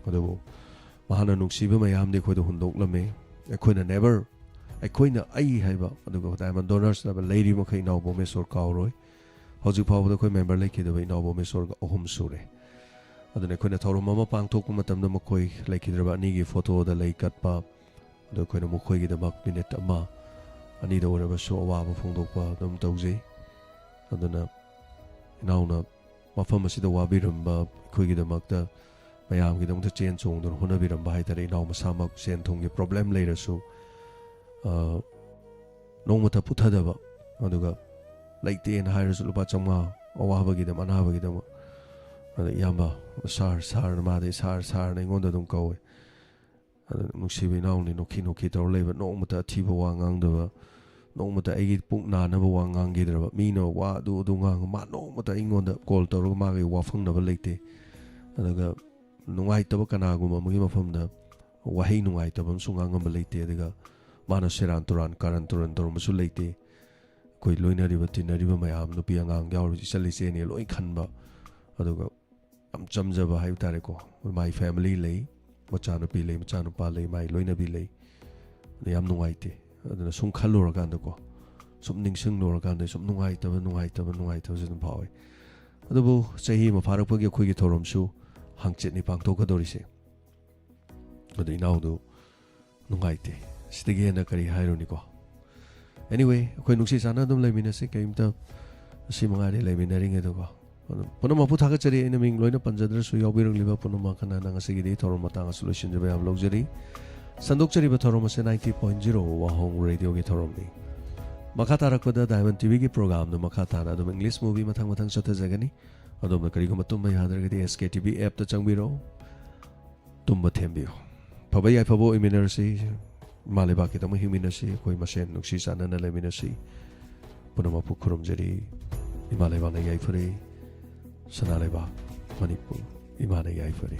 ꯑꯗꯨꯕꯨ ꯃꯍꯥꯛꯅ ꯅꯨꯡꯁꯤꯕ ꯃꯌꯥꯝꯗꯤ ꯑꯩꯈꯣꯏꯗ ꯍꯨꯟꯗꯣꯛꯂꯝꯃꯤ꯫ ꯑꯩꯈꯣꯏꯅ never, ꯑꯩꯈꯣꯏꯅ, ꯑꯩ ꯍꯥꯏꯕ, ꯑꯗꯨꯒ diamond donors ꯍꯥꯏꯕ ꯂꯩꯔꯤ ꯃꯈꯩ ꯏꯅꯥꯎ ꯚꯨꯃꯦꯁꯣꯔ ꯀꯥꯎꯔꯣꯏ꯫ ꯍꯧꯖꯤꯛ ꯐꯥꯎꯕꯗ ꯑꯩꯈꯣꯏ ꯃꯦꯝꯕꯔ ꯂꯩꯈꯤꯗꯕ ꯏꯅꯥꯎ ꯚꯨꯃꯦꯁꯣꯔꯒ ꯑꯍꯨꯝ ꯁꯨꯔꯦ꯫ ꯑꯗꯨꯅ ꯑꯩꯈꯣꯏꯅ ꯊꯧꯔꯝ ꯑꯃ ꯄꯥꯡꯊꯣꯛꯄ ꯃꯇꯝꯗ ꯃꯈꯣꯏ ꯂꯩꯈꯤꯗ꯭ꯔꯕ ꯑꯅꯤꯒꯤ ꯐꯣꯇꯣꯗ ꯂꯩ ꯀꯠꯄ, ꯑꯗꯣ ꯑꯩꯈꯣꯏꯅ ꯃꯈꯣꯏꯒꯤꯗꯃꯛ ꯃꯤꯅꯤꯠ ꯑꯃ ꯑꯅꯤꯗ ꯑꯣꯏꯔꯕꯁꯨ ꯑꯋꯥꯕ ꯐꯣꯡꯗꯣꯛꯄ ꯑꯗꯨꯝ ꯇꯧꯖꯩ꯫ ꯑꯗꯨꯅ ꯏꯅꯥꯎꯅ ꯃꯐꯝ ꯑꯁꯤꯗ ꯋꯥꯕꯤꯔꯝꯕ ꯑꯩꯈꯣꯏꯒꯤꯗꯃꯛꯇ, ꯃꯌꯥꯝꯒꯤꯗꯃꯛꯇ ꯆꯦꯟ ꯆꯣꯡꯗꯨꯅ ꯍꯣꯠꯅꯕꯤꯔꯝꯕ ꯍꯥꯏꯇꯥꯔꯦ, ꯏꯅꯥꯎ ꯃꯁꯥꯃꯛ ꯁꯦꯟ ꯊꯨꯝꯒꯤ ꯄ꯭ꯔꯣꯕ꯭ꯂꯦꯝ ꯂꯩꯔꯁꯨ, ꯑ, ꯅꯣꯡꯃꯇ ꯄꯨꯊꯗꯕ, ꯑꯗꯨꯒ ꯂꯩꯇꯦꯅ ꯍꯥꯏꯔꯁꯨ ꯂꯨꯄꯥ ꯆꯥꯝꯃꯉꯥ ꯑꯋꯥꯕꯒꯤꯗꯃꯛ, ꯑꯅꯥꯕꯒꯤꯗꯃꯛ꯫ ꯑꯗ ꯏꯌꯥꯝꯕ, ꯁꯥꯔ, ꯁꯥꯔꯅ, ꯃꯥꯗꯤ ꯁꯥꯔ, ꯁꯥꯔꯅ ꯑꯩꯉꯣꯟꯗ ꯑꯗꯨꯝ ꯀꯧꯋꯦ꯫ ꯑꯗꯨ ꯅꯨꯡꯁꯤꯕ ꯏꯅꯥꯎꯅꯤ, ꯅꯣꯛꯈꯤ ꯅꯣꯛꯈꯤ ꯇꯧꯔ ꯂꯩꯕ, ꯅꯣꯡꯃꯇ ꯑꯊꯤꯕ ꯋꯥ ꯉꯥꯡꯗꯕ, ꯅꯣꯡꯃꯇ ꯑꯩꯒꯤ ꯄꯨꯛ ꯅꯥꯅꯕ ꯋꯥ ꯉꯥꯡꯈꯤꯗ꯭ꯔꯕ꯫ ꯃꯤꯅ ꯋꯥ ꯑꯗꯨ ꯑꯗꯨ ꯉꯥꯡꯉ, ꯃꯥ ꯅꯣꯡꯃꯇ ꯑꯩꯉꯣꯟꯗ ꯀꯣꯜ ꯇꯧꯔꯒ ꯃꯥꯒꯤ ꯋꯥꯐꯪꯅꯕ ꯂꯩꯇꯦ꯫ ꯑꯗꯨꯒ ꯅꯨꯡꯉꯥꯏꯇꯕ ꯀꯅꯥꯒꯨꯝꯕ ꯑꯃꯒꯤ ꯃꯐꯝꯗ ꯋꯥꯍꯩ ꯅꯨꯡꯉꯥꯏꯇꯕ ꯑꯃꯁꯨ ꯉꯥꯡꯉꯝꯕ ꯂꯩꯇꯦ꯫ ꯑꯗꯨꯒ ꯃꯥꯅ ꯁꯦꯔꯥꯟ ꯇꯨꯔꯥꯟ, ꯀꯥꯔꯟ ꯇꯨꯔꯟ ꯇꯧꯔꯝꯕꯁꯨ ꯂꯩꯇꯦ꯫ ꯑꯩꯈꯣꯏ ꯂꯣꯏꯅꯔꯤꯕ ꯇꯤꯟꯅꯔꯤꯕ ꯃꯌꯥꯝ, ꯅꯨꯄꯤ ꯑꯉꯥꯡ ꯌꯥꯎꯔꯤꯕ, ꯏꯆꯜ ꯏꯆꯦꯅꯦ ꯂꯣꯏ ꯈꯟꯕ꯫ ꯑꯗꯨꯒ ꯌꯥꯝ ꯆꯝꯖꯕ ꯍꯥꯏꯕ ꯇꯥꯔꯦꯀꯣ꯫ ꯃꯥꯏ ꯐꯦꯃꯤꯂꯤ ꯂꯩ, ꯃꯆꯥꯅꯨꯄꯤ ꯂꯩ, ꯃꯆꯥꯅꯨꯄꯥ ꯂꯩ, ꯃꯥꯏ ꯂꯣꯏꯅꯕꯤ ꯂꯩ꯫ ꯑꯗꯨ ꯌꯥꯝ ꯅꯨꯡꯉꯥꯏꯇꯦ꯫ ꯑꯗꯨꯅ ꯁꯨꯝ ꯈꯜꯂꯨꯔꯀꯥꯟꯗꯀꯣ, ꯁꯨꯝ ꯅꯤꯡꯁꯤꯡꯂꯨꯔꯀꯥꯟꯗ ꯁꯨꯝ ꯅꯨꯡꯉꯥꯏꯇꯕ, ꯅꯨꯡꯉꯥꯏꯇꯕ, ꯅꯨꯡꯉꯥꯏꯇꯕꯁꯦ ꯑꯗꯨꯝ ꯐꯥꯎꯋꯦ꯫ ꯑꯗꯨꯕꯨ ꯆꯍꯤ ꯑꯃ ꯐꯥꯔꯛꯄꯒꯤ ꯑꯩꯈꯣꯏꯒꯤ ꯊꯧꯔꯝꯁꯨ ꯍꯪꯆꯤꯠꯅꯤ ꯄꯥꯡꯊꯣꯛꯀꯗꯧꯔꯤꯁꯦ꯫ ꯑꯗꯨ ꯏꯅꯥꯎꯗꯨ ꯅꯨꯡꯉꯥꯏꯇꯦ꯫ ꯁꯤꯗꯒꯤ ꯍꯦꯟꯅ ꯀꯔꯤ ꯍꯥꯏꯔꯨꯅꯤꯀꯣ? Anyway, ꯑꯩꯈꯣꯏ ꯅꯨꯡꯁꯤ ꯆꯥꯟꯅ ꯑꯗꯨꯝ ꯂꯩꯃꯤꯟꯅꯁꯤ, ꯀꯔꯤꯝꯇ, ꯑꯁꯤ ꯃꯉꯥꯏꯔꯦ ꯂꯩꯃꯤꯟꯅꯔꯤꯉꯩꯗꯀꯣ꯫ ꯑꯗꯨꯝ ꯄꯨꯝꯅꯃꯛꯄꯨ ꯊꯥꯒꯠꯆꯔꯤ꯫ ꯑꯩꯅ ꯃꯤꯡ ꯂꯣꯏꯅ ꯄꯟꯖꯗ꯭ꯔꯁꯨ, ꯌꯥꯎꯕꯤꯔꯛꯂꯤꯕ ꯄꯨꯝꯅꯃꯛ ꯀꯅꯥꯅ ꯉꯁꯤꯒꯤꯗꯤ ꯊꯧꯔꯝ ꯃꯇꯥꯡ ꯑꯁꯤ ꯂꯣꯏꯁꯤꯟꯖꯕ ꯌꯥꯝ ꯂꯧꯖꯔꯤ꯫ ꯁꯟꯗꯣꯛꯆꯔꯤꯕ ꯊꯧꯔꯝ ꯑꯁꯤ ninety point zero ꯋꯥꯍꯣꯡ ꯔꯦꯗꯤꯑꯣꯒꯤ ꯊꯧꯔꯝꯅꯤ꯫ ꯃꯈꯥ ꯇꯥꯔꯛꯄꯗ Diamond ꯇꯤꯚꯤꯒꯤ ꯄ꯭ꯔꯣꯒ꯭ꯔꯥꯝꯗ ꯃꯈꯥ ꯇꯥꯅ ꯑꯗꯨꯝ English movie ꯃꯊꯪ ꯃꯊꯪ ꯆꯠꯊꯖꯒꯅꯤ꯫ ꯑꯗꯣꯝꯅ ꯀꯔꯤꯒꯨꯝꯕ ꯇꯨꯝꯕ ꯌꯥꯗ꯭ꯔꯒꯗꯤ S K T V app ꯇ ꯆꯪꯕꯤꯔꯣ꯫ ꯇꯨꯝꯕ ꯊꯦꯝꯕꯤꯌꯨ꯫ ꯐꯕ ꯌꯥꯏꯐꯕ ꯑꯣꯏꯃꯤꯟꯅꯔꯁꯤ꯫ ꯏꯃꯥ ꯂꯩꯕꯥꯛꯀꯤꯗꯃꯛ ꯍꯤꯡꯃꯤꯟꯅꯁꯤ꯫ ꯑꯩꯈꯣꯏ ꯃꯁꯦꯟ ꯅꯨꯡꯁꯤ ꯆꯥꯟꯅꯅ ꯂꯩꯃꯤꯟꯅꯁꯤ꯫ ꯄꯨꯝꯅꯃꯛꯄꯨ ꯈꯨꯔꯨꯝꯖꯔꯤ꯫ ꯏꯃꯥ ꯂꯩꯕꯥꯛꯅ ꯌꯥꯏꯐꯔꯦ꯫ ꯁꯅꯥ ꯂꯩꯕꯥꯛ ꯃꯅꯤꯄꯨꯔ ꯏꯃꯥꯅ ꯌꯥꯏꯐꯔꯦ꯫